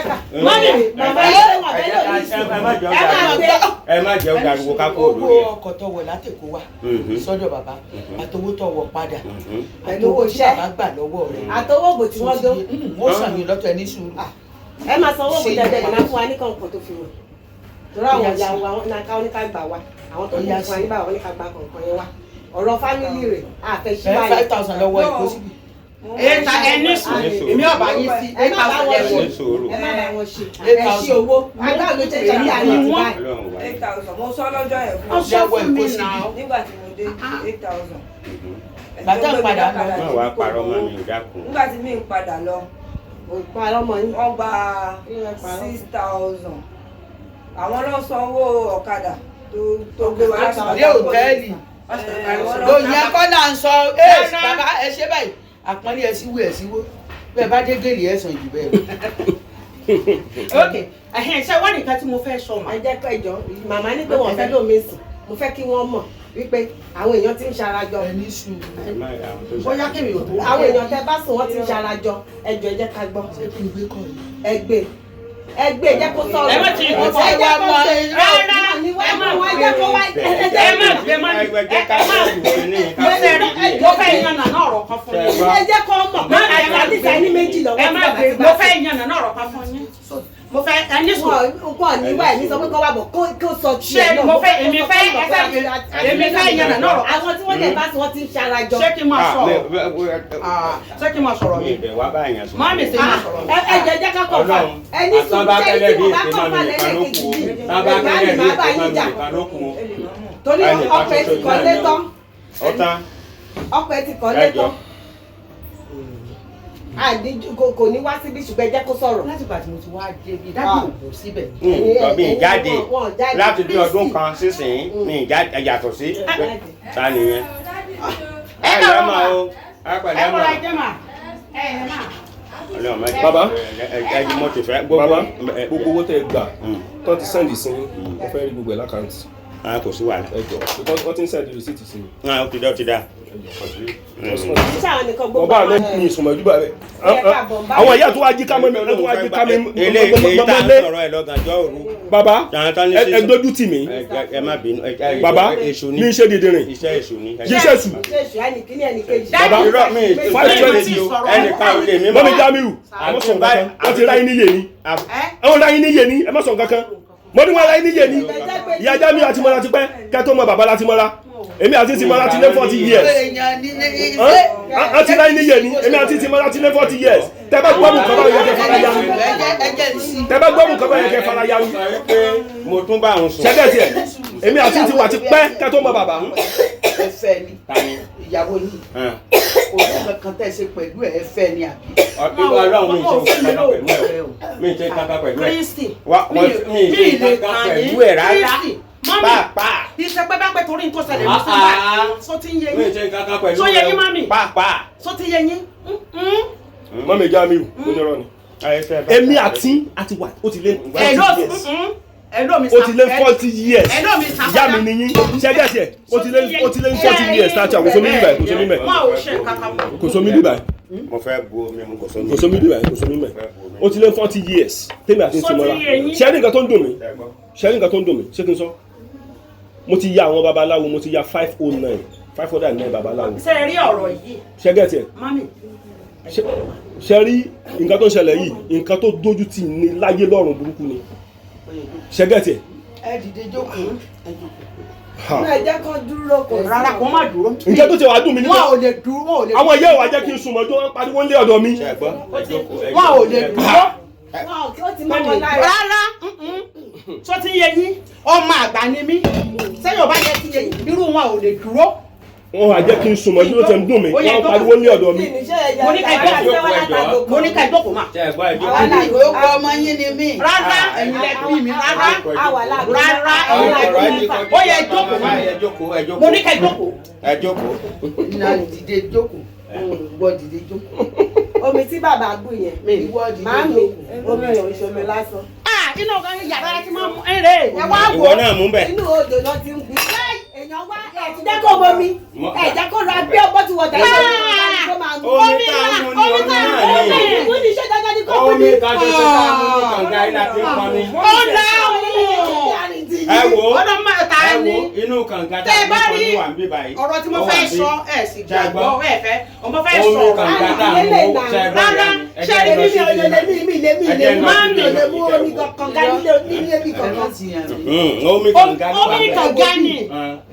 B: Mọ́mì, màmá yín ló wà bẹ́ẹ̀ lórí ìsìn.
G: Ẹ má jẹ́
B: Ẹ máa gbé.
G: ẹ má jẹ́ ó dariwo ká kúrò lórí
E: Owó
G: ẹ̀.
E: ọkọ̀ tó wọ̀ látẹ̀kọ́ wá
G: Mhm.
E: sọ́dọ̀ bàbá, àtowó tó wọ̀ padà,
B: Pẹ̀lú
E: àtowó
B: owó
E: tí
B: iṣẹ́.
E: bàbá gbà lọ́wọ́ rẹ̀.
B: Àtọwọ́ òbò tí wọ́n dó.
E: Wọ́n sàn yín lọ́tọ̀, ẹni sùúrù.
B: Ẹ máa sanwó òbò
E: Ṣe
B: dandan ní
E: ìyípadà.
B: máa fún wa ní kọ̀ọ̀kan tó fi wọ̀. Torí àwọn ìyá wa wọn náà ká oníkà gbà wá. Àwọn tó kù fún wa nígbà wọn ní ká gba kọ̀ọ̀kan yẹn wá. Ọ̀rọ̀ fámìlì rẹ̀ àfẹ́
E: Ẹ
B: ṣíwáyé.
E: 5,000 lọ́wọ́ ìkó síbi.
F: Èta ẹni sùn, èmi ọba yín sí
B: Ẹ má bá
F: 8,000
B: wọn
F: lẹ́wọ̀.
B: ṣe.
G: Ní sùúrù.
B: Ẹ má bá wọn ṣe. Ẹ ṣí owó. Agbára ló ṣe ṣe bí àná ti báyìí.
G: Ọlọ́run wà.
C: 8,000 mo sọ lọ́jọ́ yẹn fún
F: Wọ́n sọ fún mi náà.
C: Nígbà tí mo dé, 8,000.
E: Bàtà ń padà lọ.
G: Má wàá parọ́ mọ́ mi, ò dákun.
C: Nígbà tí mi ń padà lọ,
B: Òpó alọ́mọ yín.
C: wọ́n gba 6,000. Àwọn ló sanwó ọ̀kadà tó gbé wa láti
E: Dé òtẹ́ẹ̀lì. Lóyìn ẹ̀kọ́ là ń sọ, ẹ bàbá ẹ ṣe báyìí, àpọ́nlé ẹ síwó ẹ síwó. Bẹ́ẹ̀ bá dé gèlè ẹ sàn jù bẹ́ẹ̀ lọ.
F: Ok, ẹ̀hìn, ṣé wọ́n nìkan tí mo fẹ́ sọ mà.
B: Ẹ jẹ́ pé ìjọ màmá ní pé wọ́n fẹ́ lómi sùn. Mo fẹ́ kí wọ́n mọ̀ wípé àwọn èèyàn ti ń ṣarajọ.
E: Ẹni sùúrù.
G: Ẹ má àwọn tó
F: Bóyá kèmí ò tó.
B: Àwọn èèyàn tẹ bá sùn wọ́n ti ń ṣarajọ. Ẹ jọ̀ọ́, ẹ jẹ́ ká gbọ́.
E: Ṣé kí n gbé kọ́ yìí?
B: Ẹ gbé. Ẹ gbé, jẹ́ kó sọ̀rọ̀.
F: Ẹ má ti gbé
B: Ẹ jẹ́ kó ṣe.
F: Rárá,
B: ẹ má wá jẹ́ kó wá. Ẹ jẹ́
F: Ẹ má gbé má
G: Ẹ jẹ́ ká
F: ẹ má
G: sọ̀rọ̀
F: gbé.
G: ní ká
F: Mo fẹ́
G: sọ̀rọ̀ ní.
F: mo fẹ́ yànnà náà ọ̀rọ̀ kan fún yín.
B: Ẹ jẹ́ kó mọ̀ pé àtàlísà ní méjì lọ́wọ́
F: Ẹ
B: tí
F: má
B: bàbá
F: gbé,
B: ti bá
F: mo fẹ́ yànnà náà ọ̀rọ̀ kan fún yín. Mo fẹ́ ẹni sùn.
B: Wọn ní wá ẹ̀mí sọ pé kó wá bọ̀ kó sọ
F: Ṣé
B: tiẹ̀ náà.
F: mo fẹ́ èmi fẹ́ ẹ fẹ́ èmi fẹ́ yànnà náà ọ̀rọ̀.
B: Àwọn tí wọ́n dẹ̀ bá sùn wọ́n ti ń ṣarajọ.
F: Ṣé kí n máa
G: Ah,
F: sọ̀rọ̀?
G: mi
F: Ṣé kí n máa sọ̀rọ̀
G: mi
F: mi?
G: ìbẹ̀ wá báyàn sùn.
F: Mọ́mì ṣe máa sọ̀rọ̀ mi.
B: Ẹ jẹ́ jẹ́ ká kọ̀ fà.
G: Ọlọ́run,
B: Ẹni sùn
G: àtàn bá
B: ṣé
G: kẹ́lẹ́
B: tí
G: bí
B: mo bá
G: èké
B: kọ̀
G: mọ́
B: fà
G: mi nìkan ló
B: lẹ́lẹ́kejì
G: kù o.
B: yìí.
G: Tán bá
B: Ìgbà
G: kẹ́lẹ́
B: mi
G: bí
B: máa bá
G: èké mọ́
B: yín
G: mi
B: jà.
G: nìkan ló kù o.
B: Torí
G: Ẹnìkan
B: ọkọ̀ ẹ ti
G: ṣoṣo
B: kọ́
G: náà
B: lé
G: ni
B: tán.
G: Ọ̀tán.
B: Ọkọ̀ ẹ ti kọ́ lé
G: Ẹ jọ.
B: tán. Àdíjú kò ní wá síbí ṣùgbọ́n ẹ jẹ́ kó sọ̀rọ̀.
F: Láti ìgbà tí mo ti wá débi, dájú ò bò síbẹ̀.
G: Nǹkan mi jáde
B: Wọn jáde.
G: láti bí ọdún kan sísìn mi jáde yàtọ̀ sí ta nìyẹn.
F: Ẹ
G: Ẹ
F: káàárọ̀
G: lẹ́ mà
F: mà.
G: o, ẹ pẹ̀lẹ́
F: Ẹ
G: mà.
F: kọ́ra ẹjẹ́ mà. Ẹ ẹ mà.
G: Ọlọ́run má jẹ́-
A: Bàbá.
G: Ẹ ẹ mo ti fẹ́ gbogbo.
A: Bàbá, gbogbo owó tẹ ẹ gbà
G: Mm.
A: tán ti send sí yín, mo fẹ́ rí gbogbo ẹ̀ lákàntì.
G: Ah, kò sí wàhálà.
A: Ẹ jọ, because wọ́n ti ń send receipt sí mi.
G: Ah, ó ti dá, ó ti dá.
A: Ẹ jọ.
B: Ṣé àwọn nìkan gbogbo
A: Bàbá
B: àwọn
A: àlẹ́ mi ìsùnmọ̀ ìdúbà rẹ̀.
B: Ẹ káàbọ̀, bá
A: Àwọn ìyá tó wá jí ká mọ́ mi, tó wá jí ká mi
G: Eléyìí tá à ń
A: mọ́lé.
G: sọ̀rọ̀ ẹ̀ lọ́gànjọ́ òru.
A: Bàbá,
G: Àwọn tán ní
A: ẹ
G: sísọ.
A: dójú tì mí.
G: Ẹ má bínú.
A: Bàbá,
G: Èṣù ni.
A: mi ń ṣe dìndìnrìn.
G: Iṣẹ́ èṣù ni.
A: Ṣiṣẹ́ èṣù.
B: Ṣé èṣù ẹnì kíní ẹnì kejì.
A: Bàbá,
G: Irọ́ mi
A: 520.
G: ẹnìkan ò lè mí
A: Mọ́mí Jamiu, ẹ má sọ nǹkan kan. Wọ́n ti ráyín níyè ni. Àwọn ráyín níyè ni, ẹ má sọ nǹkan kan. Mo ní wọn ráyín níyè ni. Ìyá Jamiu àti mọ́ra ti pẹ́, kẹ́ tó mọ bàbá láti mọ́ra. Èmi àti ti mọ́ra ti lé 40 years.
E: Èèyàn ní ṣé.
A: Á ti ráyín níyè ni, èmi àti ti mọ́ra ti lé 40 years. Tẹ́ bá gbọ́ nǹkan báyọ̀ kẹ́ fara ya ni.
E: Ẹ jẹ́ ń sí.
A: Tẹ́ bá gbọ́ nǹkan báyọ̀ kẹ́ fara ya ni.
G: Sọ wípé mo tún bá òun sùn.
A: Ṣẹ́gẹ̀ tiẹ̀, èmi àti ti wà ti pẹ́ kẹ́ tó mọ bàbá.
E: Ẹ fẹ́ ni
G: Ta ni?
E: ìyàwó yìí, kò sí kankan tẹ́ ṣe pẹ̀lú ẹ̀, ẹ fẹ́ ni àbí?
G: Ọlọ́run, mi ì ṣe kankan pẹ̀lú ẹ̀ o. Mi ì ṣe kankan pẹ̀lú ẹ̀.
F: Kristi.
G: Mi ì ṣe kankan pẹ̀lú ẹ̀ rárá.
F: Kristi. Mọ́mì.
G: Pàápàá.
F: Iṣẹ́ pẹ́ bá pẹ́ torí n tó ṣẹlẹ̀ ní sígbà. Sọ ti ń yé
G: Mi ì
F: yín.
G: ṣe kankan pẹ̀lú
F: Sọ yẹ
G: ẹ̀
F: yín
G: o.
F: mọ́mì.
G: Pàápàá.
F: Sọ ti yé yín.
A: Mọ́mí Jamiu, onírọ́ ni. Èmi àti wà ó ti lé 40 years.
F: Ẹ̀ló mi
A: Ó ti lé 40 years.
F: Ẹ̀ló mi sá.
A: Ìyá mi ni yín. Ṣẹ́gẹ̀ tiẹ̀, ó ti lé 40 years láti àwọn kò sómi bíbáyìí, kò sómi mẹ́.
F: Wọn ò ṣe kankan mọ́.
A: Kò sómi bíbáyìí.
G: Mo fẹ́ bu omi mu, kò sómi.
A: Kò sómi bíbáyìí, kò sómi mẹ́. Ó ti lé 40 years tèmi àti ti mọ́ra. Ṣé ní nǹkan tó ń dùn mí? Ṣé ní nǹkan tó ń dùn mí? Ṣé kí n sọ? Mo ti ya àwọn babaláwo, mo ti ya 509, 509 babaláwo.
F: Ṣé ẹ rí ọ̀rọ̀ yìí?
A: Ṣẹ́gẹ̀ tiẹ̀,
F: Mọ́mì.
A: ṣe rí nǹkan tó ń ṣẹlẹ̀ yìí, nǹkan tó dójú tì ní láyé lọ́rùn burúkú ni. Ṣẹ́gẹ̀ tiẹ̀.
E: Ẹ dìde jókòó.
A: Ha.
B: Ẹ jẹ́ kó dúró kò sí.
F: Rárá, kó má dúró.
A: Nǹkan tó ti wàá dùn mí ni pé
E: Wọn ò lè dúró, wọn ò lè.
A: àwọn ìyá ìwà jẹ́ kí n sùn mọ́jú, wọn pariwo nílé ọ̀dọ̀ mi.
G: Ṣé ẹ gbọ́? Ẹ jókòó, ẹ
E: Wọn ò
G: jókòó.
E: lè dúró.
B: Ó ti mọ́ wọn lára.
F: Rárá, tó ti yé yín, ọmọ àgbà ni mí. Sẹ́yìn ọba yẹ ti yé yín, irú wọn ò lè dúró.
A: Wọn wà jẹ́ kí n sùn mọ́jú, ló ti ń dùn mí. Wọ́n pariwo ní ọ̀dọ̀ mi.
F: Mo ní ká ìjókòó, mo ní ká ìjókòó mà.
G: Ṣé ẹ gbọ́, ẹ jókòó.
E: Àbí ìwé ọkọ ọmọ yín ni mí.
F: Rárá, ẹ̀yin lẹ bí mi, rárá. Rárá, ẹ̀yin lẹ bí mi. Ó yẹ jókòó mà.
G: Ẹ jókòó, ẹ jókòó.
F: Mo ní ká ìjókòó.
G: Ẹ jókòó.
E: Na dìde jókòó. Ìwọ dìde jókòó.
B: Omi tí bàbá gbù yẹn.
E: Ìwọ dìde
B: Màámi,
E: jókòó.
B: omi ò ń ṣomi lásán.
F: Ah, inú ọ̀gá yàrá ti máa mú eré. Ẹ wá wò.
G: Ìwọ náà mú bẹ̀.
B: Inú odò lọ ti ń gbin. Èèyàn wá ẹ̀ ti jẹ́ kó bomi. Ẹ̀ jẹ́ kó ra bí ọgbọ́n ti wọ̀jà yìí kó máa mú.
G: Omi tá a mú ni, omi náà ni.
B: Omi ní iṣẹ́ dandan ni kó mú
G: Omi
B: ni.
G: ká ṣe ṣe tá a mú ní kànga ilá tí ń pọn mi.
F: Ó lọ.
G: Ẹ wo,
F: Ọ̀dọ̀ máa ta
G: ẹ
F: ni.
G: wo inú kànga tá
F: Tẹ́
G: a
F: ẹ bá
G: ń pọn
F: rí
G: mi wà ń bí báyìí.
F: ọ̀rọ̀ tí mo
G: Ó wà
F: fẹ́
G: ń bí.
F: sọ, ẹ̀ sì
G: Ṣé ẹ gbọ́?
F: gbàgbọ́, ẹ fẹ́ ọmọ fẹ́
G: Omi
F: sọ̀rọ̀.
G: kànga tá a mú, ṣé ẹ gbọ́
F: Rárá,
G: ìyá mi? Ẹ
F: ṣé
G: jẹ́
F: ẹ
G: lọ
F: rí
G: sí
B: Mi ò
G: ibi
B: lè
G: náà.
B: mi mi lè mi
G: Ẹ
B: lè
G: jẹ́
B: mú
G: lọ sí
B: mi
G: ibi
B: ò lè
G: náà,
B: mú
G: ìkẹwò.
B: omi kankan nílé nílé mi
E: Ẹ má
B: kankan.
E: ti yàn mí.
G: Omi kànga ló wà
F: Omi
G: bẹ́ẹ̀.
F: kànga ni.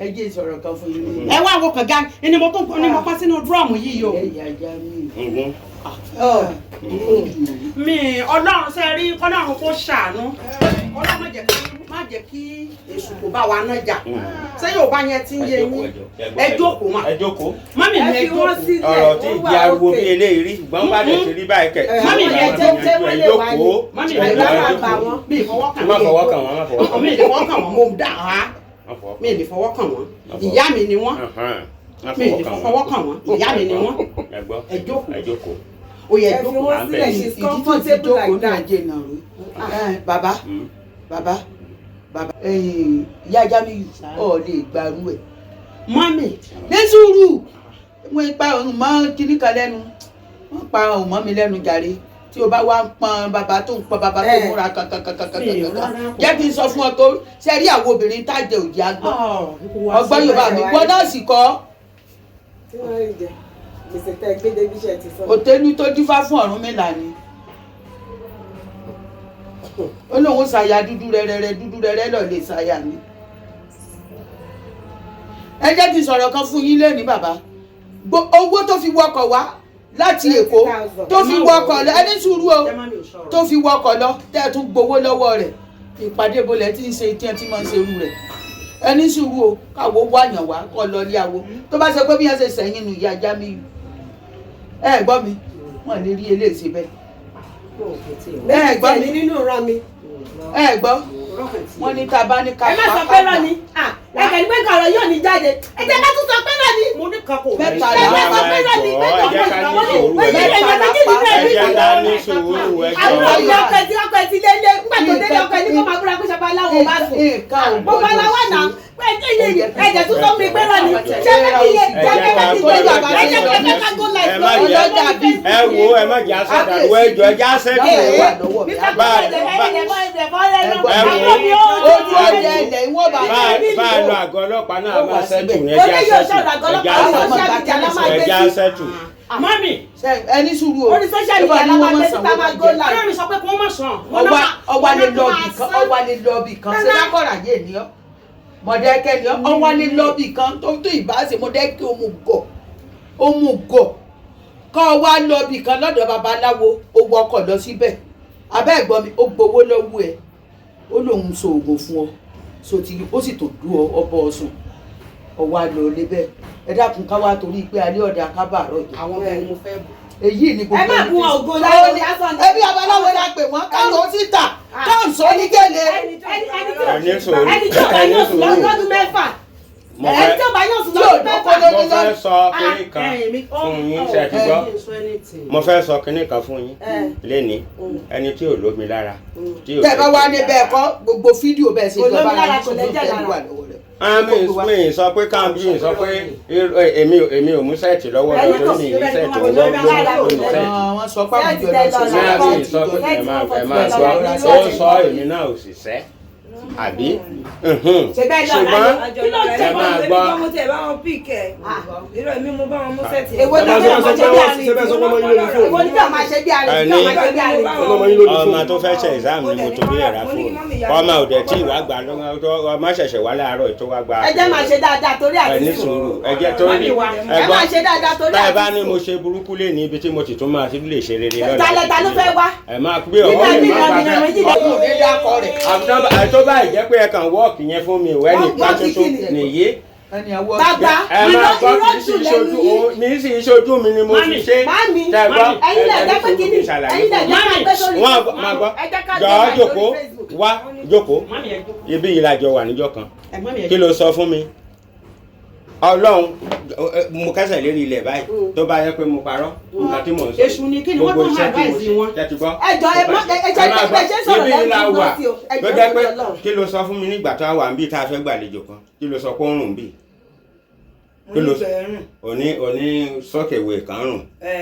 E: Ẹ jẹ́ ìsọ̀rọ̀ kan fún yín.
F: Ẹ wá wo kànga ni mo tún ni mo pa sínú drum yìí o.
E: Ẹ yà já mi.
G: Mhm.
F: Mi Ọlọ́run ṣe rí kọ́lọ́run kó ṣàánú. Ọlọ́run má jẹ́ kí èṣù kò bá wa náà jà. Ṣé yóò bá yẹn ti ń yé yín? Ẹ jókòó mà.
G: Ẹ jókòó.
F: Mọ́mì mi,
B: Ẹ
F: ẹ
B: fi wọ́n
F: jókòó.
B: sílẹ̀.
G: Ọ̀rọ̀ tí
B: Ó wà
G: ìdí ariwo
B: òkè.
G: bí eléyìí rí, ṣùgbọ́n bá dẹ̀ ti rí báyìí kẹ̀.
F: Mọ́mì mi,
B: Ẹ jẹ́ jẹ́ wọ́n lè wá ní.
F: Mọ́mì mi,
G: Ẹ
F: ẹ
B: Má
F: jókòó.
B: bà wọ́n.
F: Mi ìfọwọ́ kàn
G: Má
F: wọ́n.
G: fọwọ́ kàn wọ́n, má fọwọ́ kàn
F: Mi
G: wọ́n.
F: lè fọwọ́ kàn wọ́n, mo dà á.
G: Má fọwọ́
F: Mi lè fọwọ́ kàn wọ́n.
G: Má fọwọ́.
F: Ìyá mi ni wọ́n.
G: Ahan. Má
F: Mi
G: fọwọ́
F: lè
G: kàn wọ́n.
F: fọwọ́ kàn wọ́n. Ìyá mi ni wọ́n.
G: Ẹ gbọ́.
F: Ẹ jókòó.
G: Ẹ jókòó.
F: Ó yẹ
B: Ẹ fi
F: jókòó.
B: wọ́n sílẹ̀, she's
E: Ìdí tó ti
B: comfortable
E: jókòó
B: like
E: náà
B: that.
E: jẹ́ ìnàró. Bàbá, bàbá, bàbá, ìyá Jamiu ọ̀ lè gbarú ẹ̀.
F: Mọ́mì.
E: Ní sùúrù, wọ́n pa òun mọ́ kíní kan lẹ́nu, wọ́n pa òun mọ́ mi lẹ́nu jàre. Tí o bá wá ń pọn bàbá tó ń pọn bàbá tó múra kankankankankankan, jẹ́ kí n sọ fún ọ tó ṣe rí àwọn obìnrin tá jẹ òjì àgbọn ọgbọ́n Yorùbá mi wọ́n náà sì kọ́.
B: Tí wọ́n rí jẹ gbèsè tẹ́ gbé débi iṣẹ́ ti sọ.
E: Òtẹ́nu tó dífá fún Ọ̀rúnmìlà ni ó lóun ṣàyà dúdú rẹrẹrẹ, dúdú rẹrẹ lọ lè ṣàyà mi. Ẹ jẹ́ kí n sọ̀rọ̀ kan fún yín lẹ́ni bàbá. Owó tó fi wọkọ̀ wá láti Èkó, tó fi wọkọ̀ lọ, ẹni sùúrù o, tó fi wọkọ̀ lọ, tẹ́ ẹ tún gbowó lọ́wọ́ rẹ̀, ìpàdé bolẹ̀ tí ń ṣe tí ẹ ti máa ń ṣerú rẹ̀. Ẹni sùúrù o, káwo wáyàn wá kọ́ lọ ilé awo tó bá ṣe pé bí wọ́n ṣe sẹ́yìn nù ìyá Jamiu. Ẹ gbọ́ mi, wọ́n lè rí eléyìí ṣe bẹ́ẹ̀. Ẹ gbọ́ mi
B: nínú ìran mi.
E: Ẹ gbọ́, wọ́n ní tá a bá ní ká
B: Ẹ má sọ pé rọ ni. Ẹ kàn ní pé ọ̀rọ̀ yóò ní jáde. Ẹ jẹ́ ká tún sọ pé rọ ni.
F: Mo ní kan kò
E: Mẹ́ta
B: Ẹ má sọ pé rọ ni.
G: Ẹ jẹ́ ká ní sùúrù, ẹ
B: Ẹ
G: jẹ́
B: jẹ́ ká ní
G: ẹ jẹ́ ká ní sùúrù, ẹ
B: Àwọn
G: jọ̀ọ́.
B: ọmọ ọkọ tí ọkọ ti lé lé nígbà tó délé ọkọ ní kó máa búra pé ṣabaláwo bá sùn.
E: Nǹkan ò
B: Gbogbo
E: gbọ́dọ̀
B: aláwọ̀ náà
E: sí.
B: ẹ jẹ́ iye ẹ̀jẹ̀ tún sọ mi pé rọ ni. Ṣé pé kí iye
G: Ẹ
B: jẹ́
G: jẹ́
B: pé
G: ká
B: kí
G: gbọ́,
B: iye
G: ẹ
B: ẹ jẹ́
G: jẹ́
B: pé ká go live
G: ẹ má
B: lórí
G: jẹ́
B: lórí Facebook.
G: ẹ wo, ẹ má jẹ́ àṣàdàrú, ẹ jọ̀ọ́, ẹ jẹ́ àṣẹ́tù.
B: Mr.
G: Bá-
B: Kúkúrẹ́
G: Ẹ wo.
E: Ojú ọjà ilẹ̀ ìwọ̀n bá
G: Bá a lọ àgọ́ ọlọ́pàá náà, máa ṣẹ́tù ní ẹ
B: Oní
G: jẹ́
B: yóò
G: àṣẹ́tù.
B: ṣọ̀rọ̀ àgọ́
G: Ẹ jẹ́
B: ọlọ́pàá, orí
G: àṣẹ́tù.
B: social media la máa
G: Ẹ
B: gbé
G: jẹ́
B: sí.
G: àṣẹ́tù.
F: Mọ́mì.
E: Ẹni sùúrù o.
B: Orí social media la máa gbé sí, tá máa go live.
F: Ọlọ́run sọ pé kí wọ́n má sàn.
E: Ọwá lè lọ bì kan, ọwá lè lọ bì kan, ṣé lákọ̀ọ́rà yé ni ọ́, Mọ̀dẹ́kẹ́ ni ọ́, ọwá lè lọ bì kan tó tó ìbáṣe Mọ̀dẹ́kẹ́ òmùgọ̀ òmùgọ̀ kọ́ ọ wá lọ bì kan lọ́dọ̀ babaláwo, ó wọkọ̀ lọ síbẹ̀, abẹ́ ẹ̀gbọ́n mi, ó gbowó lọ́wọ́ ẹ̀, ó lóun so oògùn fún ọ, so ti ó sì tó dú ọ ọbọ ọsùn, ọwá lọ lébẹ̀. Ẹ dákun, ká wá torí pé alẹ́ ọ̀dà kábàárọ̀ jẹ.
F: Àwọn ọmọ ẹni mo fẹ́ bù.
E: Èyí ni gbogbo
B: Ẹ má
E: ẹni
B: bú
E: tí
B: wọn
E: ń
B: ògo
E: sọ.
B: láyé lásán ni.
E: Ẹbí babaláwo la pè wọ́n, káwọn síta káwọn sọ ní gèlè.
G: Ẹ ní sùúrù.
B: Ẹni tí ò bá
G: Ẹ ní
B: yàn sùn
G: sùúrù.
B: lọ́dún mẹ́fà.
G: Mo
B: Ẹni
G: fẹ́
B: tí ò bá yàn sùn
E: Tí ò
B: lọ́dún
E: dọ́kọ́
B: mẹ́fà.
E: lórí
G: mo fẹ́ sọ kinní kan fún yín, ṣe ti gbọ́? Mo fẹ́ sọ kinní kan fún yín lénìí, ẹni tí ò lómi lára, tí ò
E: Tẹ́ bá wá ní bẹ́ẹ̀ kọ́, gbogbo fídíò bẹ́ẹ̀ ṣe
B: Kò
E: jọba
B: lómi lára, kò
E: yín
B: lẹ́jẹ̀
E: tẹ́lẹ̀
B: lára.
E: wà lọ́wọ́ rẹ̀.
G: Mi sọ pé káàbí sọ pé èmi ò mú sẹ́ẹ̀tì lọ́wọ́ lọ
B: Ẹni kò
G: torí mi ní sẹ́ẹ̀tì
B: kò
G: lọ́wọ́
B: lómi lára,
G: ló
B: kò
G: ní
B: lẹ́jẹ̀.
G: sẹ́ẹ̀tì.
E: Wọ́n sọ pé àwọn
B: Sẹ́ẹ̀tì
E: ìjọ
B: tẹ́
E: lọ
B: lọ
E: sí
B: ra
G: Máa mi sọ pé ẹ máa sọ, ó sọ èmi náà ò sì sẹ́. àbí
B: Ṣe bẹ́ẹ̀ lọ
G: ṣùgbọ́n
B: kí ló ń
G: ẹ
B: ṣe
G: máa gbọ́
C: mo tẹ̀ bá wọn pík ẹ̀ irọ́ èmi mo bá wọn mú sẹ́ẹ̀tì.
B: Èwo ni
A: Ẹ
B: kí
A: máa
B: ọmọ
A: sọ
B: ṣe
A: pé
B: bí
A: wọ́n
B: àrètí?
A: ṣe bẹ́ẹ̀ sọ pé ọmọ yín lórí fóònù.
B: Èwo ni kí ọmọ ṣe bí àrètí? Kí ọmọ ṣe bí àrètí?
A: Ọmọ yín lórí
G: ọmọ
A: fóònù.
G: tó fẹ́ ṣe exam ni mo torí ẹ̀ ra fóònù ọmọ òdẹ tí ìwà gbà lọ́wọ́ ọmọ ṣẹ̀ṣẹ̀ wá láàárọ̀ tó wá gba
B: Ẹ jẹ́ máa ṣe dáadáa torí
G: ẹ
B: àti
G: ní
B: sùn.
G: sùúrù ẹ jẹ́ torí
B: Ẹ máa ṣe dáadáa torí
G: báyìí bá
B: àti
G: ní
B: sùn.
G: mo ṣe burúkú lé ní ibi tí mo ti tún máa ti lè ṣe rere lọ́la.
B: Talẹ̀ ta ló fẹ́ wá?
G: Ẹ máa gbé ọwọ́
B: Nígbà
G: mi
B: tí
G: máa
B: ìrànlọ́wọ́
G: gbà
B: méjì
G: bẹ́ẹ̀.
E: Ọkùnrin ní dákọ rẹ̀.
G: Àtọ́ báyìí jẹ́ pé ẹ kàn wọ́ọ̀kì yẹn fún mi ìwẹ́ nìkan
B: Wọ́ọ̀kì
G: ṣoṣo
B: kí ni?
G: nìyí.
E: Ẹni àwọ̀
B: Bàbá
G: Ẹ máa
B: irọ́
G: gbọ́
B: irọ́
G: kì í
B: jù
G: sì
B: lẹ́nu
G: ṣojú
B: yín.
G: òun ní sì ṣojú mi ni mo fi ṣe.
B: Mami,
G: Tẹ́ ẹ gbọ́?
B: ẹ̀yin lẹ̀
G: Ẹ
B: jẹ́ pé
G: ní
B: kíní,
G: sùúrù kí n ṣàlàyé
B: ẹ̀yin lẹ̀
G: fún
B: jẹ́ ká gbé sórí
G: wọ́n
B: Facebook.
G: máa gbọ́
B: Ẹ jẹ́ ká gbé
G: jọ̀ọ́
B: báyìí
G: jókòó
B: lórí Facebook.
G: wá jókòó ibi ìlàjọ wà níjọ́ kan kí ló sọ fún mi Ọlọ́run mo kẹsẹ̀ lérí ilẹ̀ báyìí tó bá yẹ pé mo parọ́ nǹkan tí mò ń sọ
F: Èṣù ni kí ni wọ́n
G: gbogbo
F: tún
G: iṣẹ́ tí mo
F: advise
G: ṣe
F: wọn.
G: tẹ́tí gbọ́.
B: Ẹ jọ̀ọ́, ẹ mọ́- ẹ jẹ́
G: Ẹ máa
B: pé ṣe ń sọ̀rọ̀
G: ibi
B: lẹ́nu
G: ìlà
B: gbọ́
G: wà
B: sí o. Ẹ
G: tó
B: jọ̀ọ́,
G: jẹ́ pé
B: torí Ọlọ́run.
G: kí ló sọ fún mi nígbà tó wà ń bí tá a fẹ́ gbàlejò kan kí ló sọ pé ó ń rùn bí
C: Mo
G: kí ló
C: ní bẹ̀rù.
G: òní òní sọ́kèwé kan rùn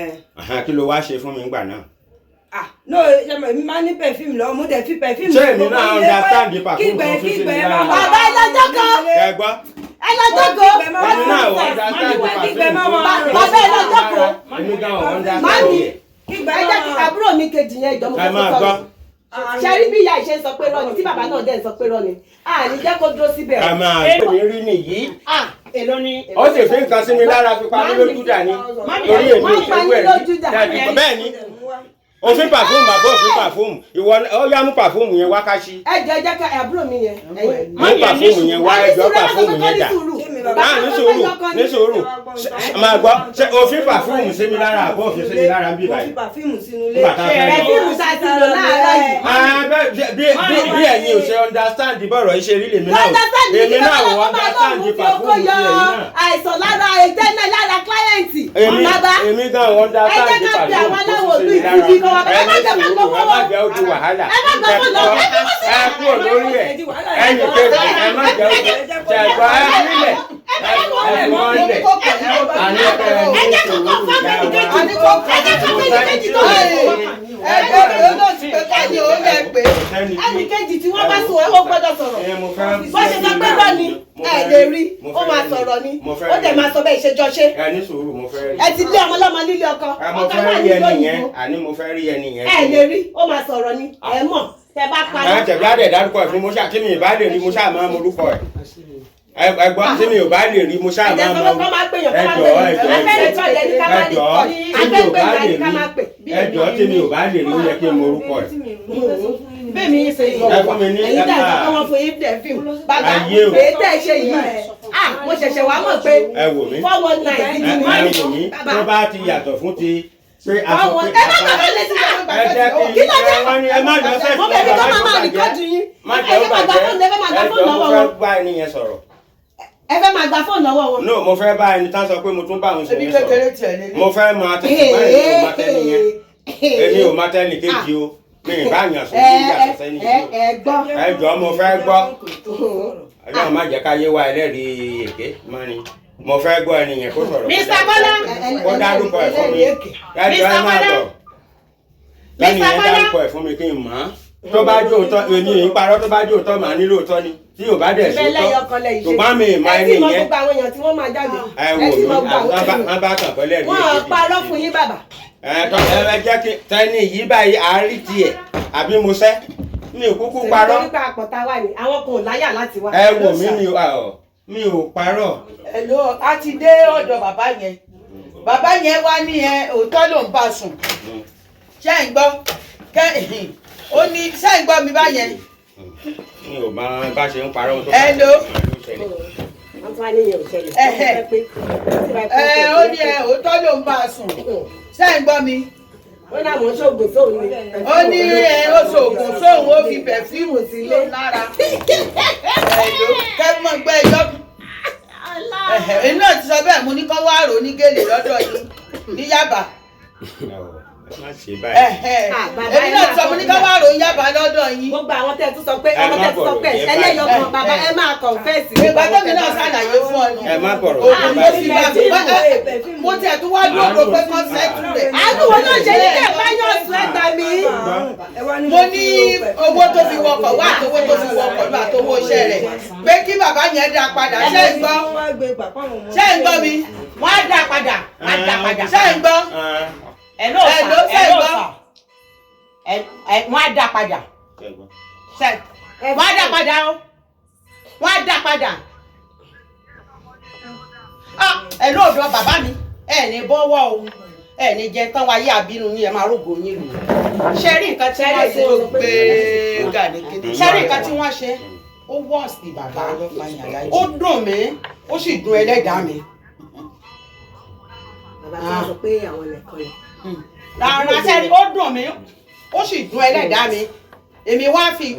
G: Àhán, kí ló wá ṣe fún mi nígbà náà.
C: Ah no, ṣe mọ̀ èmi máa ń ní perfume lọ́wọ́, mo dẹ̀ fi perfume.
G: Ṣé èmi náà understand the perfume
C: Kígbẹ́
G: tó fi sí mi
C: kígbẹ́
G: lára?
C: máa máa.
B: Bàbá ẹ lọ́jọ́ kan.
G: Ẹ gbọ́
B: Ẹ lọ jókòó.
G: èmi náà ò understand the perfume
C: Kígbẹ́ máa máa rùn.
B: Bàbá ẹ lọ jókòó.
G: èmi gan ò understand
B: Mami,
G: yẹ.
C: Kígbẹ́
B: ẹ jẹ́ kí
C: máa máa rùn.
B: àbúrò mi kejì yẹn ìjọba
G: Ẹ máa gbọ́.
B: Ṣe rí bí ìyá ìṣe ń sọ pé rọ́ọ̀nì tí bàbá náà dẹ̀ ń sọ pé rọ́ọ̀nì. À ní jẹ́ kó dúró síbẹ̀.
G: Ẹ máa gbọ́ mi rí nìyí.
B: Ah,
F: Èló ni
G: Ó sì fi nǹkan sí mi lára fi pa mí lójú dà ní. Torí èmi
B: Wọ́n pa
G: ìṣègùn
B: yín
G: ẹ̀
B: lójú dà.
G: bẹ́ẹ̀ ni òfin pàfúùmù àbọ̀ òfin pàfúùmù ìwọ ó yá mú pàfúùmù yẹn wá káṣí.
B: Ẹ jẹ́ ẹ jẹ́ ká àbúrò mi yẹn. Ẹ̀yin.
G: Mú pàfúùmù yẹn wá ẹjọ́ pàfúùmù yẹn dà. Máa ní sùúrù ní sùúrù máa gbọ́ ṣé òfin pàfúùmù sí mi lára àbọ̀ òfin sí mi lára ń bí
C: Mo
G: báyìí.
C: fi perfume sínú ilé.
G: Nígbà tá a fẹ́ lọ.
B: Pẹ̀fíìmù tá a ti lò láàárọ̀ yìí.
G: Ah, bí ẹ̀yin ò ṣe understand bọ̀rọ̀ yìí ṣe rí lèmi náà
B: Understand ní
G: èmi
B: kí
G: náà
B: bàbá
G: ò
B: lọ́kọ́ máa
G: understand
B: lóun fi okó
G: pàfúùmù sí
B: yọ
G: ẹ̀yin náà.
B: àìsàn lára ẹ̀jẹ̀ náà lára kílẹ̀ǹtì.
G: Èmi
B: Bàbá
G: èmi gan ò
B: ẹ
G: understand
B: jẹ́ ká pe àwọn
G: pàfúùmù
B: aláwọ̀
G: tó
B: olú
G: sí mi lára.
B: ìtújú kọ́ wa.
G: Ẹ
B: Ẹ má
G: ní
B: jẹ́ ká
G: sùúrù
B: gbọ́
G: ẹ má
B: fọwọ́.
G: jẹ́ ó di wàhálà.
B: Ẹ má gbọ́ fún lọ. Ẹ fi wọ́n sílẹ̀.
G: Ẹ kúrò lórí ẹ̀ ẹnì kejì ẹ má jẹ́ ó di ṣẹ̀gbọ́n ẹ nílẹ̀ ẹ fi wọ́n lẹ̀ àní ẹ
B: Ẹ
G: ní
B: jẹ́ kó
G: sùúrù
B: kọ́ fún
G: yá
B: ẹnì
G: wa.
B: kejì. Ẹ jẹ́ kó fún ẹnì kejì tó lè fún.
E: Ẹgbẹ́ òun náà ti pé ká ní òun lẹ̀ pé.
B: Ẹnì kejì tí wọ́n bá sùn ẹ ó gbọ́dọ̀ sọ̀rọ̀.
G: Ẹ, mo fẹ́-
B: Bó ṣe sọ pé rọ́ ni
G: mo
B: ẹ
G: fẹ́
B: lè
G: rí-
B: rí
G: mo
B: ó
G: fẹ́
B: máa
G: rí-
B: sọ̀rọ̀ ni
G: mo fẹ́
B: ó dẹ̀
G: rí.
B: máa sọ bẹ́ẹ̀ ṣe jọ ṣe.
G: Ẹ ní sùúrù mo fẹ́ rí.
B: Ẹ ti lé ọmọ lọ́mọ nílé ọkọ
G: Ẹ, mo
B: ọkọ
G: fẹ́
B: wà
G: rí
B: nílé
G: ẹni yẹn
B: òyìnbó.
G: àní mo fẹ́ rí ẹni yẹn.
B: Ẹ lè rí ó máa sọ̀rọ̀ ni ẹ mọ̀ tẹ bá parí.
G: Ẹ tẹ̀bí adẹ̀ dárúkọ ẹ̀ fún mo ṣáà tí mi ì bá lè rí mo ṣáà máa mọ orúkọ ẹ̀. Ẹ gbọ́ tí mi ò bá lè rí mo ṣáà
B: Ẹ̀jẹ̀
G: máa
B: sọ
G: mọ
B: pé kọ́ máa pèèyàn
G: ẹ
B: kọ́ máa
G: jọ̀ọ́
B: pèèyàn.
G: ẹ jọ̀ọ́
B: Ẹ fẹ́ ìtọ́ ẹ̀jẹ̀ ní ká
G: ẹ
B: má lè
G: jọ̀ọ́
B: kọ́.
G: tí mi ò bá
B: Afẹ́gbẹ̀yàn
G: lè
B: ní ká
G: rí
B: má pè.
G: ẹ jọ̀ọ́ tí mi ò bá lè rí ó yẹ kí n mọ orúkọ ẹ̀.
B: Bẹ́ẹ̀ mi ṣe ìwọ.
G: Ẹ fún mi ní
B: Ẹ̀yin dẹ̀
G: ẹ
B: sọ pé wọ́n fún yín dẹ̀ fíìmù. Bàbá
G: Ayé o.
B: èyí tẹ̀ ṣe yìí. Ah mo ṣẹ̀ṣẹ̀ wá mọ̀ pé
G: Ẹ wò mí.
B: 419
G: Ẹ
B: gidi ni.
G: ẹ wò mí
B: Bàbá
G: tó bá ti yàtọ̀ fún ti pé a sọ
B: àwọn
G: pé
B: ẹ má gbàgbọ́ létí
G: ẹ jẹ́
B: kí
G: kí
B: ló dé?
G: ẹ wọ́n ní ẹ má lọ sẹ́ẹ̀tì
B: Mo bẹ̀ bí kọ́ máa máa rìkọ́dù yín.
G: má
B: Ẹ
G: jẹ́ ó
B: fẹ́ máa gba
G: bàjẹ́
B: fóònù ẹ fẹ́ máa gba
G: ẹ
B: fóònù
G: jọ̀ọ́ mo
B: lọ́wọ́
G: fẹ́
B: wọn.
G: bá ẹni yẹn sọ̀rọ̀.
B: Ẹ fẹ́ máa gba fóònù lọ́wọ́ wọn.
G: No mo fẹ́ bá ẹni tán sọ pé mo tún bá òun ṣe
E: Ebi
G: yẹn
E: kékeré
G: sọ̀rọ̀.
E: tiẹ̀ lé ní.
G: Mo fẹ́ máa tẹ̀sí báyìí mi ò má tẹ́ni yẹn èmi ò má tẹ́ni kejì o mi ì bá yàn sùn ní yàtọ̀ sẹ́ni
B: Ẹ
G: yìí
B: ẹ gbọ́.
G: o. Ẹ jọ̀ọ́ mo fẹ́ gbọ́ Ọlọ́run má jẹ́ ká yé wa ẹlẹ́rìí èké má ni mo fẹ́ gbọ́ ẹni yẹn kó sọ̀rọ̀
F: Mr. Bọ́lá.
G: kó dárúkọ ẹ̀ fún mi ẹ jọ̀ọ́ ẹ má bọ̀ lẹ́nu
F: Mr.
G: yẹn
F: Bọ́lá.
G: dárúkọ ẹ̀ fún mi kí n mọ̀ ọ́n tó bá jó òótọ́ èmi ì ń parọ́ tó bá jó òótọ́ màá nílò òótọ́ ni tí ò bá dẹ̀
B: Bẹ́ẹ̀ lẹ́yìn
G: sóòótọ́
B: ọkọ lẹ́yìn ṣe.
G: ṣùgbọ́n mi ì má
B: Ẹ
G: ẹni
B: tí mọ
G: yẹn
B: gbogbo àwọn èèyàn tí wọ́n máa jáde.
G: ẹ
B: Ẹ
G: wò
B: tí
G: mí
B: mọ gbogbo àwọn èèyàn.
G: wọ́n bá kàn pẹ́lẹ́ rí
B: Wọ́n
G: èké bíi
B: parọ́ fún yín bàbá.
G: ẹ tọ́ ẹ jẹ́ kí tẹ́ni yìí báyìí àárí tiẹ̀ àbí mo sẹ́ mi ò kúkú parọ́
B: Torí pé àpọ̀ta wà ní àwọn kan ò láyà láti wá.
G: ẹ wò mí mi ò parọ́
E: Hello, a ti dé ọ̀dọ̀ bàbá yẹn. Bàbá yẹn wá ní ẹ òótọ́ ló ń bá sùn. Ṣé ẹ̀ ń gbọ́? Kẹ́ ó ní ṣé ẹ̀ ń gbọ́ mi báyẹn?
G: mi ò máa bá ṣe ń parọ́ tó
E: Hello.
B: Wọ́n tún wá ní ìyẹn ò ṣẹlẹ̀.
E: Ẹhẹ́. Ẹ ó ní ẹ òótọ́ ló ń bá sùn. Ṣé ẹ̀ ń gbọ́ mi?
B: Wọ́n náà mọ̀ ń ṣoògùn sóun ni.
E: Ó ní ẹ ó ṣoògùn sóun ó fi pẹ̀fíìmù sílé lára. Hello, kẹ́ mọ̀ gbẹ́ ẹjọ́. Ẹ̀hẹ̀, èmi náà ti sọ bẹ́ẹ̀ mo ní kán wá rò ní gèlè lọ́dọ̀ yìí ní Yábà.
G: Má ṣe báyìí.
E: Èmi náà sọ mo ní ká wá ròyìn yàbá lọ́dọ̀ yín.
B: Gbogbo àwọn tẹ́ ẹ tún sọ pé
G: Ẹ
B: ọmọ
G: má
B: tẹ́ ẹ tún sọ pé
G: bọ̀rọ̀ jẹ́
B: ẹlẹ́yọkan
G: báyìí.
B: bàbá ẹ máa confess.
E: Ìgbà tẹ́mi náà ṣàlàyé fún ọ nù.
G: Ẹ má bọ̀rọ̀
E: Òun
G: jẹ́
E: ló
G: báyìí.
E: fi bá mi. Mo tiẹ̀ tún wá dúró pé kọ́nsẹ́tù rẹ̀.
B: Àánú wo ló ń ṣe ní kẹ́ ẹ̀ bá yàn sùn ẹ̀ta mi?
E: Mo ní owó tó fi wọkọ̀ wá àtowó tó fi wọkọ̀ lọ àtowó iṣẹ́ rẹ̀ pé kí bàbá yẹn dá padà. Ṣé ń gbọ́? Ṣé ń gbọ́ mi?
F: Wọ́n á dá padà, wọ́n á dá padà.
E: Ṣé ń gbọ́?
F: Ẹ ló
E: Ẹ ló
F: sà,
E: ṣe
F: ẹ
E: ń
F: ló
E: gbọ́?
F: sà. Wọ́n á dá padà. Wọ́n á dá padà o. Wọ́n á dá padà. Ẹ lóòdọ̀ bàbá mi, ẹ ní bọ́wọ́ o. Ẹ ní jẹ tán wáyé àbínú yín, ẹ máa rógò yín lò. Ṣé rí nǹkan tí wọ́n ṣe?
E: Tó gbé gàdé kíní.
F: Ṣé rí nǹkan tí wọ́n ṣe? Ó wọ́ọ̀sì bàbá. Ó dùn mí, ó sì dùn ẹlẹ́dàá mi.
B: Bàbá tí wọ́n sọ pé àwọn nìkan ni.
F: Rárá sẹ́ni, ó dùn mí, ó sì dùn ẹlẹ́dàá mi. Èmi wá fi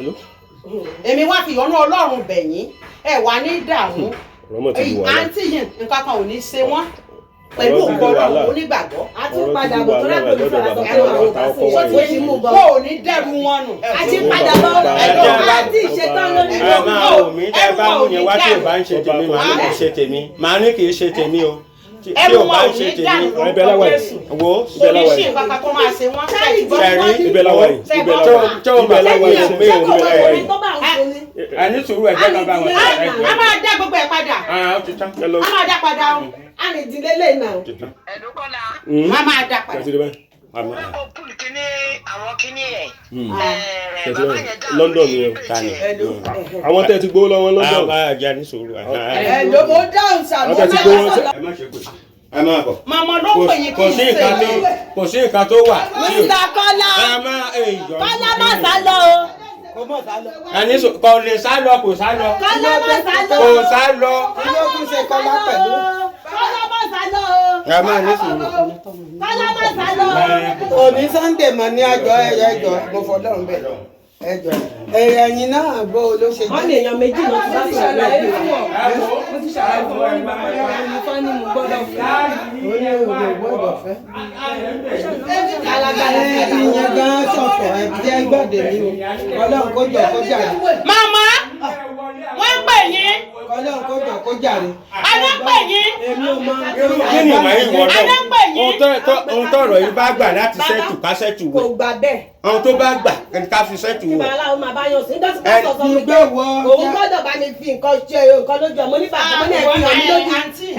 F: ìyọ́nú Ọlọ́run bẹ̀ yín. Ẹ wà ní dààmú.
A: Ọ̀rọ̀ ti di wàhálà.
F: Àǹtí yìí nǹkan kan ò ní ṣe wọ́n pẹ̀lú
A: Ọ̀rọ̀ ti
F: ògo
A: di
F: Ọlọ́run
A: wàhálà.
F: onígbàgbọ́.
B: A tún padà bọ̀ tó rákò ní sọ̀rọ̀ sọ pé àwọn ọba sí
A: Ọ̀rọ̀
B: i. Ṣé ti mú bọ̀?
F: Wọn ò ní dẹ́rù wọn nù.
B: A ti padà bọ̀ àti ìṣetán lórí
G: Ẹ máa wò mí tẹ́ bá mú yẹn wá tí ò bá ń ṣe tèmi, màá ní kì í ṣe tèmi. Màá ní kì í ṣe tèmi o. Tí
F: Ẹrù
G: ò
F: wọn
G: bá
F: ò
G: ń ṣe
F: ní
G: tèmi.
F: dànù
A: Ibẹ̀
F: lórúkọ
A: láwà yìí.
F: Jésù.
G: Wo
F: Kò ní sí nǹkan kan tó máa ṣe wọ́n.
G: ṣẹ̀rí
A: Ibẹ̀ láwà yìí. Ibẹ̀ láwà yìí.
G: Tó o
A: Ibẹ̀
G: mà
A: láwà yìí.
G: mi ò
A: Ibẹ̀ láwà yìí.
B: Tó bá ń fún ni.
G: Ẹ ní sùúrù, ẹ jẹ́ ká bá wọn sọ̀rọ̀.
F: A máa dá gbogbo ẹ̀ padà.
G: Ah, ó ti tán.
A: Ẹ lọ.
F: A máa dá padà o.
B: Arìndínlélẹ̀ náà.
G: Ó ti tán.
H: Ẹ̀dùnkọ́lá
F: A máa dá padà.
A: Kẹ̀sì dé báyìí.
H: ó kúlù kíní àwọn kíní ẹ̀
A: Kẹ̀sì
H: bàbá
A: báyìí.
H: yẹn dáhùn
A: London
H: ní
A: ni o.
G: Tani.
H: bíríìjì ẹ̀.
A: Àwọn tẹ́ ẹ ti gbowó lọ́wọ́ London.
G: Ah, jẹ́ ní sùúrù.
E: Ẹ ló mo dáhùn sàmú.
A: Àwọn tẹ́ ẹ ti gbowó
G: Ẹ má ṣe pè. Ẹ má bọ̀.
F: Màmá ló pè yín kí
G: Kò
F: n
G: sí
F: ṣe.
G: nǹkan tó kò sí nǹkan tó wà.
B: Mr. Kọ́lá.
G: Ẹ má ẹ jọ.
B: Kọ́lá má sá lọ o.
G: Ẹ ní sùúrù, kò lè sá lọ, kò sá lọ.
B: Kọ́lá má sá lọ
G: Kò
B: o.
G: sá lọ.
B: Kọ́lá má sá lọ o. Kọ́lá má sá lọ o.
G: Ẹ má ní sùúrù.
B: Kọ́lá má sá lọ o.
C: Òní Sunday mọ̀ ní àjọ ẹjọ́ mo fọlọ́run bẹ̀ ẹjọ́ ẹ̀yìn náà bó ló ṣe
B: Wọ́n ní èèyàn méjì ló ti bá sọ̀rọ̀ lẹ́yìn.
C: Mo ti ṣàlàyé fún ọ. Ó ní òde gbọ́dọ̀ fẹ́. Ìyẹn gan sọ̀tọ̀ ẹ jẹ́ gbọ́dọ̀ mi o. Ọlọ́run kó jọ kó jàre.
F: Màmá wọ́n ń pè yín.
C: Ọlọ́run kó jọ kó jàre.
F: Àná ń pè yín.
C: Èmi ò mọ.
G: Irú kí ni ìmọ̀ yìí wọ
F: Àná
G: náà?
F: ń pè yín.
G: Ohun tọ̀rọ̀ yìí bá gbà láti sẹ́tù ká sẹ́tù
B: Kò
G: wẹ̀.
B: gbà bẹ́ẹ̀.
G: Ohun tó bá gbà ká fi sẹ́tù
B: Kí
G: wẹ̀.
B: babaláwo máa bá yàn sí. Nígbà tí
G: Ẹ
B: pásítọ̀ sọ fún mi pé òun gbọ́dọ̀ bá mi fi nǹkan ṣe nǹkan lójú ọmọ ní bàbá mo ní ẹ fi hàn mí lójú.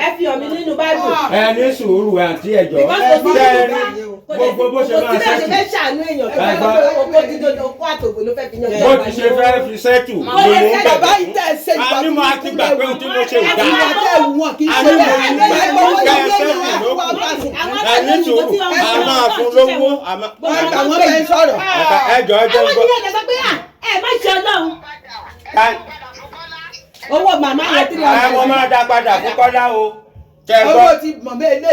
B: Ẹ fi hàn mí nínú Báíbù.
G: Ẹ ní sùúrù àǹtí ẹ̀jọ̀.
B: Because kò sí
G: Ṣé ẹ
B: nínú
G: rí
B: bá
G: gbogbo bó ṣe
B: kò
G: máa
B: sí bẹ́ẹ̀ ṣe
G: sẹ́tù?
B: fẹ́ ṣàánú èèyàn tó
G: Ẹ
B: fẹ́
G: gbọ́.
B: sọ pé okó dídó okó àtògbò ló fẹ́ fi yan
G: Bó ti ṣe fẹ́ fi sẹ́tù ni mò ń bẹ̀.
E: Bàbá yìí tẹ̀ ṣe ìgbà
G: A ní mo ti gbà pé ohun tí mo ṣe ò dáa.
E: Ìwà tẹ̀ wọ̀n kì í
G: A
E: ṣe
G: ní mo
E: bẹ́ẹ̀.
G: ti gbà
E: Ẹ
G: pé
E: gbọ́
G: kẹ́ ẹ
E: wọ́n
G: sẹ́tù ló
E: wá
G: kù.
E: bá sùn.
G: Ẹ ní sùúrù, a máa fún lówó.
E: Ẹ gbà wọ́n bẹ́ẹ̀ sọ̀rọ̀.
G: Ẹjọ́ ẹjọ́
B: Àwọn
G: gbọ́.
B: ènìyàn kẹsàn pé à ẹ má ṣe Ọlọ́run. Owó màmá yẹn three
G: Ẹ
B: hundred.
G: wọ́n máa dá padà fún Kọ́lá o. Tẹ
E: Owó
G: gbọ́.
E: ti mọ̀ bẹ́ẹ̀ lé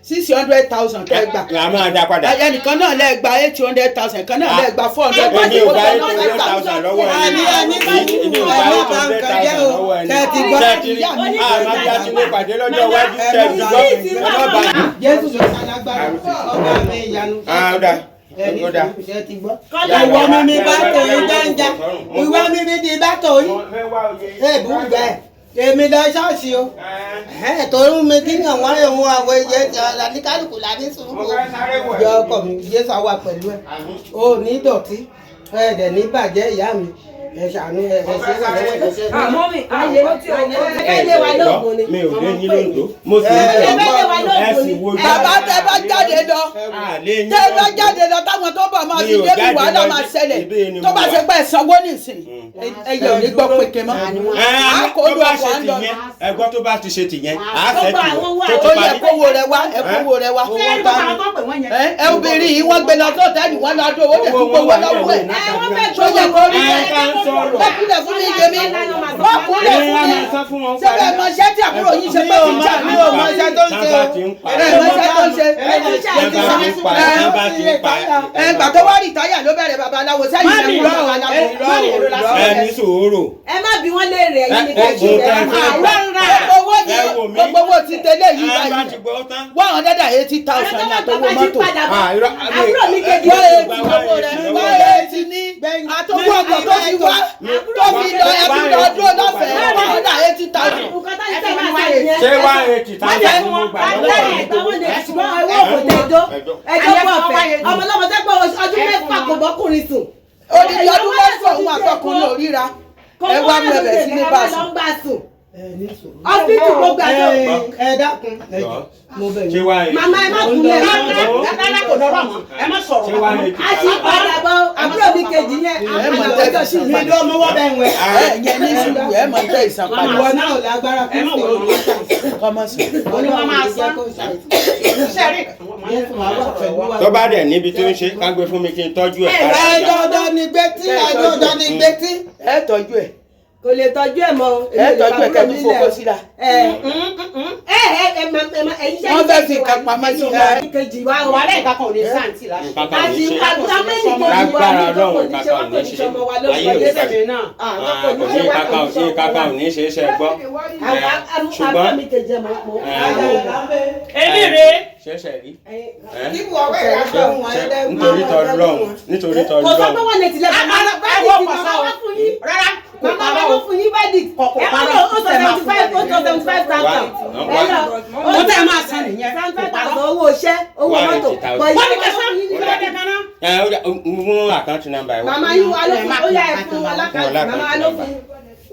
E: 600,000 tẹ́ gbà.
G: A máa dá padà.
E: Ẹnìkan náà lẹ́ gba 800,000, kan náà lẹ́ gba 400,000.
G: Èmi ò gba 800,000 lọ́wọ́ ẹni.
C: Àní
G: Èmi ò gba
C: ẹ má bà nǹkan jẹ́
G: 800,000
C: o.
G: lọ́wọ́ ẹni.
C: Tẹ́ ti gbọ́.
G: Tẹ́ ti rí. Àmọ́ bí a ti lè pàdé lọ́jọ́ iwájú tẹ́ ti gbọ́. Ẹ má bà.
C: Jésù ló ṣalágbára ọba mi ìyanu.
G: Ah, ó dáa.
C: Ẹni
G: Ó dáa.
C: ṣe ti gbọ́.
G: Kọ́lá.
C: Ìwọ mímí bá tòyún jẹ́njẹ́. Ìwọ mímí di bá tòyún. Èbú gbẹ. Èmi lọ ṣọ́ọ̀ṣì o. Torí mi kí ni àwọn ohun àwọn iye ní kálukú la ní sùúrù. Jọ ọkọ mi, Jésù á wà pẹ̀lú ẹ. O ní dọ̀tí. Ẹ dẹ̀ ní bàjẹ́ ìyá mi. Ẹ ṣàánú ẹ ẹ ṣe é lọ́wọ́ ẹ ṣe é.
B: Àmọ́ mi, ayé ẹ lé wa lóògùn ni.
G: Mi ò lé yín lóńdó. Mo sì ń
B: Ẹ
G: bẹ̀
B: fẹ́ lé wa
G: ẹ
B: lóògùn
G: sì
B: ni.
G: wo
E: Bàbá tẹ bá jáde lọ. Tẹ bá jáde lọ táwọn tó bọ̀ máa
G: Mi
E: fi
G: ò
E: débi
G: jáde
E: wàhálà
G: lọ,
E: máa ṣẹlẹ̀.
G: ibí ni
E: Tó
G: mo
E: bá
G: wà.
E: ṣe pé ẹ sanwó nísìn, ẹyẹ ò ní gbọ́ péke mọ́.
G: Ẹ
E: Á kó
G: tó
E: lu
G: bá
E: ọkọ̀
G: ṣe
E: à ń lọ.
G: tìyẹn, ẹgbọ́n tó bá ti ṣe tìyẹn, á fẹ́
B: Gbogbo àwọn owó
G: tì
E: Ó
G: tó ti
E: yẹ
G: parí.
E: kówó rẹ wá, ẹ kówó rẹ wá.
F: Ṣé ẹ rí bàbá tó pè wọ́n yẹn?
E: Ẹ obìnrin yìí wọ́n gbé lọ sọ́ọ̀tẹ́ẹ̀lì wọ́n lọ dún owó dẹ̀ tún gbowó lọ́wọ́ ẹ̀.
B: Ẹ wọ́n fẹ́
E: Tó yẹ kó rí
G: Ẹ
E: bẹ́ẹ̀.
G: ká ń sọ̀rọ̀.
E: Ẹ kúnlẹ̀ fún mi yé mi. Wọ́n kúnlẹ̀
G: Ẹ
E: fún
G: á
E: mi.
G: máa sọ fún wọn
E: Ṣé bẹ́ẹ̀ mọ iṣẹ́ tí àbúrò yín ṣe pé tíjà
C: Mi ò mọ iṣẹ́ tó ń ṣe
G: Tán bá
C: o.
G: ti ń pa.
E: Ẹ mọ iṣẹ́ tó ń ṣe.
G: Tán bá ti ń pa. Tán bá ti ń pa.
E: Ẹ gbà tó wá rìtáyà ló bẹ̀rẹ̀ babaláwo sẹ́yìn
F: Mami,
E: lẹ́kùn babaláwo.
F: mami, èrò lásán.
G: Ẹ ní sùúrù.
B: Ẹ má bi wọ́n léèrè ẹ̀yin ní
G: Ẹ
B: kẹ́sì
G: ogun
B: rẹ̀.
G: tẹ́ fẹ́ gbà.
E: Owó yẹn Gbogbo owó ti tẹ́lẹ̀ yìí
G: Ẹ bá
E: báyìí
G: ti gbọ́ tán.
E: 180,000 ní àtọwọ́ mọ́tò.
B: Àbúrò mi kejì
E: 180 owó rẹ̀ 180 ní àtọwọ́ ọkọ̀ tó fi wá tó fi lọ ẹbí lọ dúró lọ́fẹ̀ẹ́ 180,000.
G: Ṣé 180,000 ni mo gbà lọ́wọ́ rẹ̀?
B: Ọmọlọ́mọ tẹ́gbọ́ ọdún 6 kò bọ́kùnrin sùn.
E: Odidi ọdún 6 òun àtọkùnrin ò ríra. Ẹ wá mú ẹbẹ̀ sí ní báàsì.
B: Ọsibítù gbogbo àjọ.
C: Ẹ dákun.
G: Ṣé 180?
B: Màmá ẹ má kúnlẹ̀.
F: Rárá kò lọ́rọ̀ mọ́, ẹ má sọ̀rọ̀.
G: Ṣé 180?
B: A sì padà bọ̀ àbúrò mi kejì yẹn àpàdà ọjọ́ sí
C: Mi dúró mọ́wọ́ bẹ́ẹ̀ wẹ̀.
E: Ẹ yẹn ní sùúrù ẹ mọ̀ tẹ́ ìsànpadà.
C: Ìwọ náà ò lágbára
F: Ẹ má wọ̀ ọ́.
E: Kọ́mọ̀sì.
F: Ó ní wọ́n máa san. Sẹ́rí.
G: Tó bá dẹ̀ níbi tó ń ṣe ká gbé fún mi kí n tọ́jú ẹ̀.
C: Ẹ dandan ni gbẹ́tí, ẹ dandan ni gbẹ́tí.
E: Ẹ tọ́jú ẹ̀.
B: Kò lè tọ́jú ẹ̀ mọ́.
E: Ẹ tọ́jú ẹ̀ kẹ́tù fowó síra.
B: Ẹ ẹ ẹ ẹ ẹyin
E: Wọ́n fẹ́ fi nǹkan pamọ́ sí i.
B: Kejì wa o.
F: Wàhálà ìka kan ò ní sáǹtì láṣẹ.
G: Nǹkan kan ò
B: A
G: ní
B: ti
G: ṣe.
B: àbúrò méjì kejì wa
G: Lágbára
B: ní
G: Ọlọ́run
B: kò ní ṣe wá
G: nǹkan kan ò
B: kò
G: ní
B: ní
G: ṣe.
B: ṣe ọmọ wa lórúkọ
G: Ayé ò ní
B: Jésù.
G: bàjẹ́.
F: Náà.
G: Kò sí kankan ò sí kankan ò ní ṣe é ṣe gbọ́.
B: Àbúrò mi kejì ẹ̀ mọ̀ mọ̀.
F: Èmi rèé.
G: Ṣẹ̀ṣẹ̀ rí.
C: Kí wọ́n wẹ̀ ẹ́ fún wọn ẹlẹ́wọ̀n.
G: Nítorí tọlọ́run nítorí
B: Kò sọ pé
G: tọlọ́run.
B: wọ́n lè tilẹ̀ màmá
F: Ẹ wọ́n
B: verdict
F: pọ̀
B: màmá
F: sọ.
B: wá fún yín.
F: Rárá kò
B: Màmá
F: parọ́
B: wá
F: o.
B: fún yín verdict.
F: Kò
B: Ẹ
F: parọ́.
B: ó sọ 75 ó sọ 75,000. Ẹ lọ
F: Ó tẹ́ ẹ máa san nìyẹn. Kò
B: 75,000
F: parọ́.
B: owó iṣẹ́ owó mọ́tò.
G: 180,000.
F: Wọ́n ní kẹsàn-án kí ló dé kan náà.
G: Ẹ ó dà mú àkáǹtì nọ́mbà ẹ wá.
B: Màmá yín wá ló fún ó yá ẹ fún wọn lákàtúntì.
G: Fún wọn
B: Màmá ló fún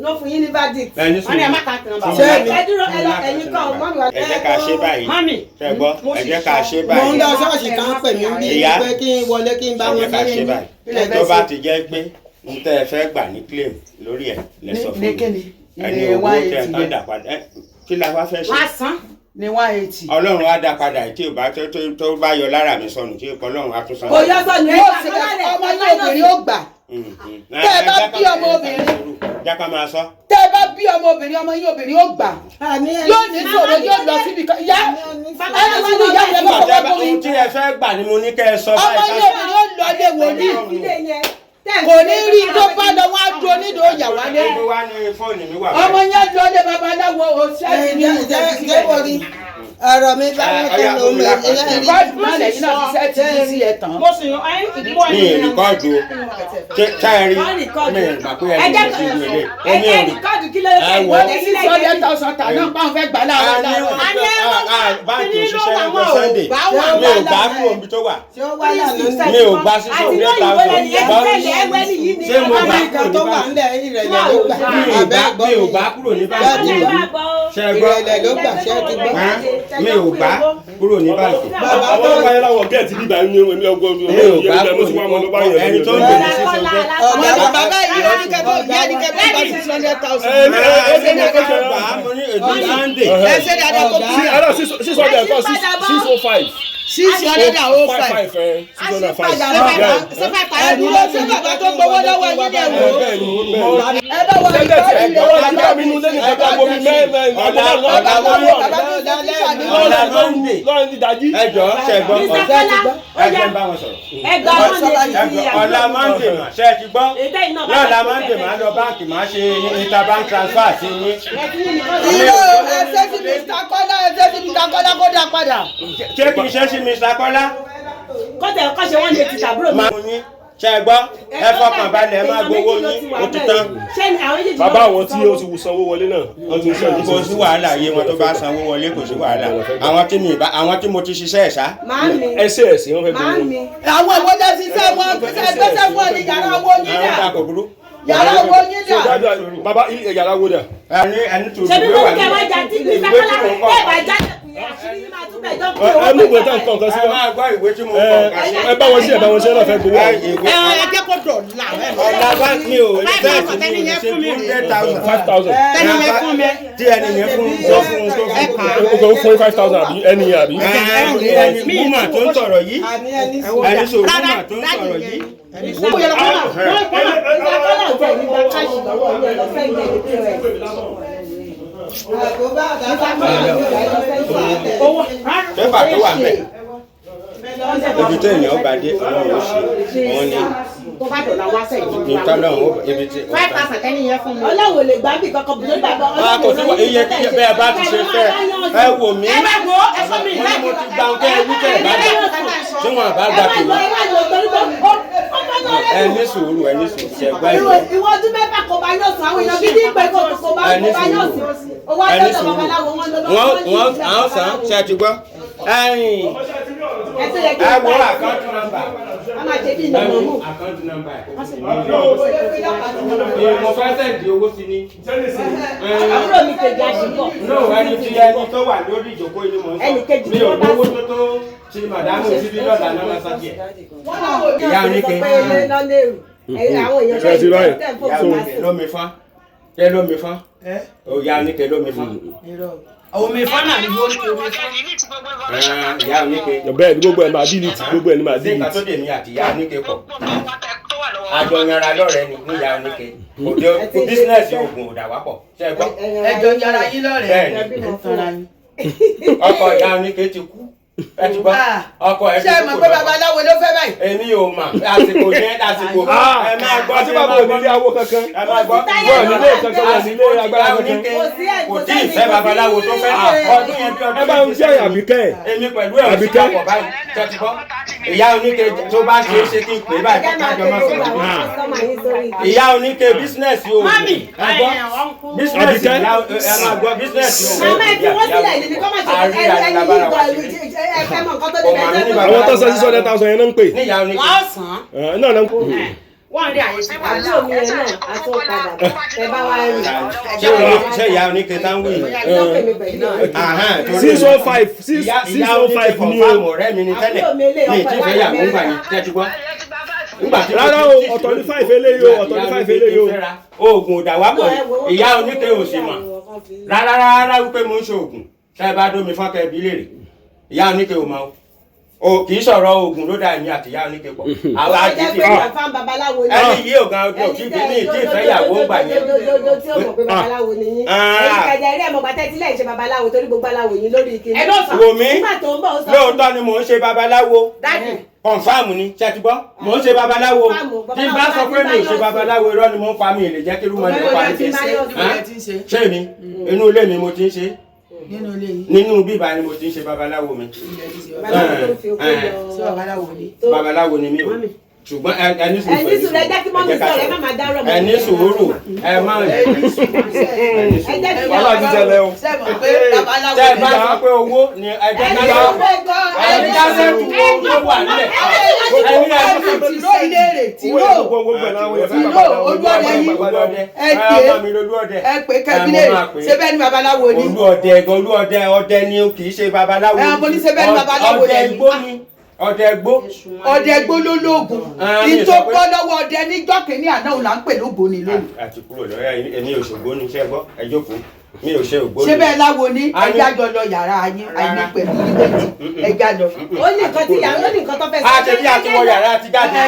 B: ló fún yín ní verdict.
G: Ẹ ní
F: Wọ́n ní ẹ
G: sùúrù.
F: má ka tán bàbá.
B: Ẹ dúró ẹ lọ ẹ̀yin kọ́ mọ́mí wa.
G: Ẹ jẹ́ ká ṣe báyìí.
F: Mami.
G: Ṣé gbọ́? Ẹ jẹ́ ká ṣe
C: Mo ń
G: báyìí.
C: lọ ṣọ́ọ̀ṣì kan pè mí bí
G: Ìyá.
C: pé kí n wọlé kí n bá
G: Ẹ
C: wọn
G: jẹ́ ká ṣe
C: ní.
G: báyìí. Tó bá ti jẹ́ pé n tẹ́ ẹ fẹ́ gbà ní claim lórí ẹ̀ lẹ sọ fún
E: Ní
G: mi.
E: kíni?
G: Ẹni
E: Ní
G: owó tẹ
E: 180
G: tán
E: yẹn.
G: dà padà. Ẹ, Kí la wá fẹ́ ṣe?
F: Wọ́n á san.
E: Ní 180.
G: Ọlọ́run á dá padà tí ò bá tó bá yọ lára mi sọnù tí Ọlọ́run á tún san.
B: Kò yọ sọnù ẹ
E: Yóò
B: gbà
E: ṣe
B: kọ́lá rẹ̀
E: ọmọ yóò obìnrin ó gbà. Tẹ́ ẹ bá bí ọmọ obìnrin.
G: Jẹ́ ká máa sọ.
E: Tẹ́ ẹ bá bí ọmọ obìnrin ọmọ yín obìnrin ó gbà. Yóò ní sọ̀rọ̀ yóò lọ síbi kan. Ìyá ẹni tí ìyá yẹn bá
G: Nígbà
E: kọ́kọ́
G: tẹ́ bá-
E: fún mi.
G: Ohun tí ẹ fẹ́ gbà ni mo ní kẹ́ ẹ sọ
E: Ọmọ
G: báyìí.
E: yín obìnrin ó lọ lé wòlíì. Kò ní rí tó bá lọ wọ́n á dúró nídòó ìyà wálé.
G: Gbogbo wa ni fóònù mi wà.
E: Ọmọ yẹn lọ lé babaláwo òṣèlú ní
C: Jẹ́ wo rí ọ̀rọ̀ mi bá wọn kẹ́ ló ń bẹ̀ ẹ́ rí.
E: Rìkọ́dù náà lẹ́yìn náà ti sẹ́ẹ̀tì yìí sí ẹ̀ tán.
F: Mo sì yan ẹ́ ìdíwọ́
G: Mi ì rìkọ́ọ̀dù o. Ṣé ẹ rí?
B: Wọ́n rìkọ́ọ̀dù.
G: Mi ì gbà pé
B: Ẹ
G: ẹ
B: jẹ́
G: lè ṣe ìwé lé.
B: ẹ
G: Omi
B: jẹ́
G: ò rí.
B: rìkọ́ọ̀dù kí ló dé
G: Ẹ wò ó.
B: ìwọ́de sílẹ̀
E: 600,000 tà náà pàwọn fẹ́ gbà láàárọ̀ láàárọ̀.
G: A ní báńkì òṣìṣẹ́ lọ́jọ́ Sunday. Mi ò gbà kúrò níbi tó wà.
C: Ṣé ó wá lànà
G: Mi ò gbà 600,000. Ṣé mo gbà
C: Amẹ́ríkà
G: kúrò
C: tó
G: ní
C: wà
G: báńkì?
C: ńlẹ̀ ìrẹ̀lẹ̀ ló gbà.
G: Mi ò gbà kúrò ní báńkì. Ṣé ẹ gbọ́?
C: Ìrẹ̀lẹ̀ ló gbà ṣé ẹ ti gbọ́.
G: Ẹ́, Mi ò gbà kúrò ní báńkì.
C: Bàbá
A: Àwọn
C: tó
A: ọlọ́pàá yẹn láwọn gẹ̀ẹ́tì bíbá ní èmi ọgbọ́n
G: Mi ò gbà
A: mo ti wá mọ́ lọ báyẹn.
G: ẹni tó ń bèrè 600.
E: Ọmọ bàbá yìí oníkẹ́kọ̀ọ́ ìyá ní kẹ́kọ̀ọ́ gba 600,000.
G: Ẹ ṣe dáadáa gbà á mo ní èdè Sunday.
E: Ẹ ṣe dáadáa kó bí
A: Ara 600 kọ́ 605.
E: 605.
A: Five 605.
E: Ẹ dúró ṣé bàbá tó gbowó lọ́wọ́ yín ni ẹ wò ó.
A: Bẹ́ẹ̀ni bẹ́ẹ̀ni.
E: Ẹ bá wọ
A: Sẹ́ńdẹ̀tì
E: ìtọ́jú
A: ẹ̀gbọ́n
E: rẹ̀
A: wa ti bá mi nu lẹ́nu kẹta gbomi mẹ́ẹ̀mẹ́
G: Ọ̀la
E: Bàbá tó
G: ọ̀la
E: wọ bàbá tó ṣe tíṣà ní
G: ọ̀la Monday.
A: lọ́rin ti dájí.
G: Ẹ jọ̀ọ́ ṣe gbọ́.
B: Mr. Kọ́lá ó
G: Ẹ
B: yá
G: jẹ́ ń bá wọn sọ̀rọ̀.
B: ẹ gba wọn lè fi
G: Ọ̀la Monday mà ṣe ti gbọ́. Lọ́la Monday mà lọ báńkì mà ṣe interbank transfer sí yín.
E: Irọ́ ẹ ṣe sí Mr. Kọ́lá ẹ ṣe sí Mr. Kọ́lá kó dá padà.
G: Ṣé kí n ṣe sí Mr. Kọ́lá?
B: Kọ́tẹ̀ kọ́ṣe wọ́n lè ti tàbúrò mi.
G: Máa mú yín. Ṣé ẹ gbọ́? Ẹ fọkàn balẹ̀ ẹ má gbowó yín. Ó ti tán.
B: Ṣé ni àwọn méjèèjì
A: Bàbá àwọn tí ó ti wù sanwó wọlé náà wọ́n ti ń ṣe
G: Kò sí wàhálà yé wọn tó bá sanwó wọlé kò sí wàhálà. Àwọn tí mi ìbá àwọn tí mo ti ṣiṣẹ́ ẹ̀ ṣá.
B: Màámi
A: ẹsẹ̀ ẹ̀sìn wọ́n fẹ́ gbowó.
B: màámi
E: Àwọn ìwọ jẹ́ ṣiṣẹ́ wọn ṣiṣẹ́ gbẹ́sẹ̀ wọn ni yàrá owó yín
G: Ẹ
E: dà.
G: ń dà kò burú.
E: Yàrá owó yín
A: So
E: dà.
A: dájú bàbá ilé yàrá wo dà?
G: Ẹni ẹni tó
B: ṣebí
G: ìwé
B: mo
G: wà
B: ní kẹ́ wá jà tí
G: ní
B: Mr.
G: ìwé
B: Kọ́lá
G: tí mo kọ.
B: ẹ bá já àṣírí yín máa tún bẹ̀ jọ́ pé
A: Ẹ mú ìwé tá nǹkan kan sí
G: Ẹ
A: wa.
G: máa gbọ́ ìwé tí mo kọ nǹkan sí.
A: Ẹ bá wọn ṣe ẹ bá wọn ṣe náà fẹ́ gbowó.
G: Ẹ ìwé
F: Ẹ ẹ jẹ́ kó dọ̀la.
G: ọ̀la bá mi ò bẹ́ẹ̀ tí mi ò ṣe 200,000.
A: 5,000.
F: Tẹ́ni yẹn fún mi.
G: Tí ẹni yẹn fún tó fún tó fún.
A: O kò fún 5,000 àbí ẹni yẹn àbí.
G: Ẹni wúmà tó ń sọ̀rọ̀ yìí.
C: Àní ẹni sùn.
G: Ẹni sọ wúmà tó ń sọ̀rọ̀ yìí.
B: Mr. Kọ́lá ò tẹ̀ ní gba káàṣì lọ́wọ́ yín ẹ lọ fẹ́ ilé ní POS.
C: Àkóbá àtàkùn
G: Pépà tó wà ńbẹ̀. Ibi tó èèyàn bá dé Ọlọ́run ó ṣe. Òun ni
F: Tó bá dọ̀la wá sẹ́yìn.
G: Ìtọ́lọ́run ó ibi tí.
F: 5,000 tẹ́ni yẹn fún mi.
B: Ọlọ́run ò lè gbà bí kankan bùdó bàbá
G: A kò sí iye kí bẹ́ẹ̀ bá ti ṣe fẹ́ ẹ wò mí.
F: Ẹ bá wo ẹ fún mi
G: Mo ní mo ti gba nǹkan ẹ wí tẹ́ ẹ bá gbà tí wọ́n bá gbà
B: ẹ
G: tèmi.
B: má lọ ẹ má lọ torí pé ó bá lọ
G: Ẹ ní sùúrù, ẹ ní sùúrù, ṣe gbọ́
B: ìwọ
G: ìwọ.
B: ìwọ ọdún mẹ́fà kò bá yọ̀ sùn àwọn èèyàn gidi pé kò kò bá
G: Ẹ ní
B: kò bá yọ̀
G: sùúrù.
B: sùn owó
G: Ẹ ní
B: àjọyọ̀
G: sùúrù.
B: babaláwo wọn lọ
G: Wọ́n wọ́n àwọn sàn ṣe ti gbọ́. Ẹ̀yin
B: ẹ tó yẹ kí
G: ẹ
B: n
G: wo
B: bá
G: àkáǹtì nọ́mbà.
B: a máa ṣe bí ìnáwó mú.
G: Àkáǹtì nọ́mbà. Mo fẹ́ sẹ̀ǹdì owó sí ni.
B: Àbúrò mi kejì àṣìbọ̀.
G: No, ẹni tí ẹni tó wà lórí ìjókòó yìí ni mò ń sọ.
B: Ẹnì kejì
G: Mi
B: tí
G: ò
B: wọ́n bá
G: lówó
B: sí.
G: tó tó ti màdámù síbí lọ́la náà máa sá tiẹ̀. Ìyá oníke.
B: Sọ pé lọ́lẹ́rù àwọn èèyàn
A: Ṣé ti báyìí?
B: tẹ̀ ń fò
G: Ìyá
B: fún
G: oníke lómi fán. Ṣé lómi fán? Ìyá oníke lómi fán.
E: Omi fọ́nà ni wọ́n ń pe omi fọ́nà.
G: Ìyá oníke.
A: Bẹ́ẹ̀ ni gbogbo ẹ̀ máa delete, gbogbo ẹ̀ ni máa
G: Sí nǹkan
A: delete.
G: tó dè mí àti ìyá oníke pọ̀. Àjọ yanra lọ́rẹ̀ẹ́ ni ní ìyá oníke. Òde bísínẹ́sì oògùn ò dà wá pọ̀. Ṣé ẹ gbọ́?
E: Ẹjọ́ yàrá yín lọ́rẹ̀ẹ́.
G: Bẹ́ẹ̀ni.
E: Ẹ tanra yín.
G: Ọkọ ìyá oníke ti kú. Ẹ ti gbọ́. Ọkọ ẹ ti
E: Ṣé ẹ
G: kú
E: mọ̀
G: kò
E: pé
G: lọ́kọ.
E: babaláwo ló fẹ́ báyìí?
G: Èmi ò mà àsìkò yẹn àsìkò ẹ máa gbọ́
A: Àti bàbá ò nílé awo kankan.
G: ẹ máa gbọ́.
A: Wọ́n ò nílé kankan, wọ́n ò nílé agbára
G: Ìyá
A: kankan.
G: oníke
B: Kò sí ẹ̀-
G: kò
B: kò
G: tí ì
B: sẹ́ni-
G: fẹ́
B: kò sí
G: babaláwo tó fẹ́ ọdún yẹn bí ọdún
A: Ẹ bá ń jẹ́ Àbíkẹ́.
G: Èmi pẹ̀lú ẹ̀
A: Àbíkẹ́.
G: papọ̀ báyìí tẹ́tí gbọ́. Ìyá oníke tó bá ṣe é ṣe kí n pè é báyìí
B: Ẹ máa
G: kájọ
B: pe
G: máa
B: gbogbo
G: sọ̀rọ̀.
B: àwọn kọ́sọ́mà yín sórí ìdí.
G: Ìyá oníke bísínẹ́sì o.
F: Mami,
G: ẹ gbọ́ bísínẹ́sì
A: Àbíkẹ́.
G: ìyá ẹ máa gbọ́ bísínẹ́sì o.
B: Màmá ẹ fi wọ́n sílẹ̀ ní kọ́ máa ṣe
G: Àríra
B: ẹni
G: ni
B: yìí
G: bàbá
B: gbọ́
G: wa
B: ẹ fẹ́ mọ nǹkan tó lè
G: Ọmọ mi ní
B: fẹ́
G: bàbá
A: Àwọn tó san 600,000 yẹn náà ń pè.
G: Ní ìyá oníke.
F: Wọ́n sàn án.
A: Ẹ̀, náà náà ń pè.
F: Wọ́n rí àyè sí wàhálà.
B: Àbúrò mi yẹn náà àtún padà bọ̀ ẹ bá wá rìn.
G: Ṣé ṣé ìyá oníke tá ń wí?
B: Ló pè mí pẹ̀lú ẹ̀.
G: Ahán, torí-
A: 605 six
G: Ìyá
A: six
G: ìyá
A: oh
G: oníke
A: five ni o.
G: kọ̀ǹfàmù ọ̀rẹ́ mi ni tẹ́lẹ̀.
B: Àbúrò mi eléyìí
G: Mi ì
B: ọkọ
G: tí
B: ẹ̀
G: fẹ́
B: wà
G: yàwó ńgbà
B: l'Amẹ́ríkà.
G: yẹn tẹ́tí gbọ́. Nígbà tí
A: Rárá o, ọ̀tọ̀ ní five eléyìí o, ọ̀tọ̀ ní five eléyìí o.
G: Oògùn ò dà wá pọ̀ ìyá oníke ò sì mọ̀. Rárá rárá wípé mo ń ṣe oògùn tẹ́ ẹ bá dómi fún akẹ́bí léèrè. Ìyá oníke ò mọ̀ o. O kì í sọ̀rọ̀ oògùn ló dá èmi àti ìyá oníke pọ̀. Àwa
B: Ó
G: àti
B: jẹ́
G: ti
B: pé
G: fi.
B: kọ̀ǹfàm babaláwo ni.
G: Ẹni yìí ò gan ojú òtí bí mi ì tí ì fẹ́ yàwó ńgbà yẹn.
B: Dodododo tí ó mọ̀ pé babaláwo ni yín.
G: Ah.
B: Ẹ̀yin kẹjẹ eré ẹ̀mọ̀ pàtẹ́ tí lẹ́yìn ṣe babaláwo torí gbogbo aláwo yín lórí ìkíni.
F: Ẹ ló sàn.
G: Wò mí
B: Nígbà tó ń bọ̀ ó sọ
G: lóòótọ́ ni mò ń ṣe babaláwo.
F: Dáàdì.
G: Kọ̀nfàmù ni ṣe ti gbọ́ mò ń ṣe babaláwo
B: Kọ̀nfàmù,
G: tí n bá sọ pé mi ò ṣe babaláwo irọ́ ni mò ń pa mi ì lè jẹ́ kí irú mọ́ni kó pa mí
E: Níbo lẹ ti ń ṣe?
B: Hàn?
E: Níbo lẹ ti ń ṣe?
G: Ṣé mi inú ilé mi mo ti ń ṣe
E: Nínú ilé yín.
G: nínú bíbá ni mo ti ń ṣe babaláwo mi
E: Ilẹ̀ ti ṣe.
B: Babaláwo tó ń fi okó
G: Eh,
B: yọ.
E: Ṣé babaláwo ni?
G: babaláwo ni mí o ṣùgbọ́n ẹ ní sùúrù
B: Ẹ ní sùúrù, ẹ jẹ́ kí mọ́mì sọ̀rọ̀, ẹ má máa dárò mọ́.
G: ẹ ní sùúrù ẹ má
E: Ẹ ní sùúrù.
G: ẹ ní
B: Ẹ
G: sùúrù
B: jẹ́ kí
A: Wàhálà ti ṣẹlẹ̀ o.
E: Ṣé ẹ mọ̀ pé babaláwo
G: tẹ́ ẹ
E: ni?
G: bá sọ pé owó ni ẹ jẹ́
B: Ẹ
G: ká
B: ní
G: lọ
B: sùúrù ẹ̀kọ́.
G: ẹ ní ká sẹ́tù owó tó wà nílẹ̀ ẹ ní ẹ
E: Tìró ìlérè
A: Owó
E: tìró.
A: yẹn gbogbo gbogbo ẹ̀ láwọn yẹn fẹ́
E: Tìró
A: babaláwo.
E: olúọdẹ yín.
G: Olúọdẹ
E: Ẹ pè é.
G: ọmọ mi lolúọdẹ
E: Ẹ pè kẹ́bílẹ̀
G: Ẹ, mo máa pè é.
E: ṣé bẹ́ẹ̀ ni babaláwo ni?
G: Olúọdẹ gan olúọdẹ ọdẹ ni kì í ṣe babaláwo.
E: Ẹ, mo ní ṣe bẹ́ẹ̀ ni babaláwo
G: ọdẹ
E: lẹ́yìn.
G: igbó ni ọdẹ igbó.
E: Ọdẹ gbó ló lóògùn.
G: Ah, mi
E: Ní
G: ò
E: tó
G: sọ pé-
E: bọ́ lọ́wọ́ ọdẹ níjọ́ kìíní àná òun là ń pè lógo ni lónìí.
G: Àti kúrò lọ́yà èmi òṣogbo ni iṣẹ́ gbọ́ ẹ jókòó mi ò ṣe ògbóni.
E: Ṣé bẹ́ẹ̀ láwo ni?
G: A ní-
E: Ẹja jọ lọ yàrá yín àìní pẹ̀lú yín méjì. Ẹja lọ.
B: Ó ní nǹkan tí ìyàwó ní nǹkan tó fẹ́ sọ.
G: A ṣe bí a ti wọ yàrá àti jáde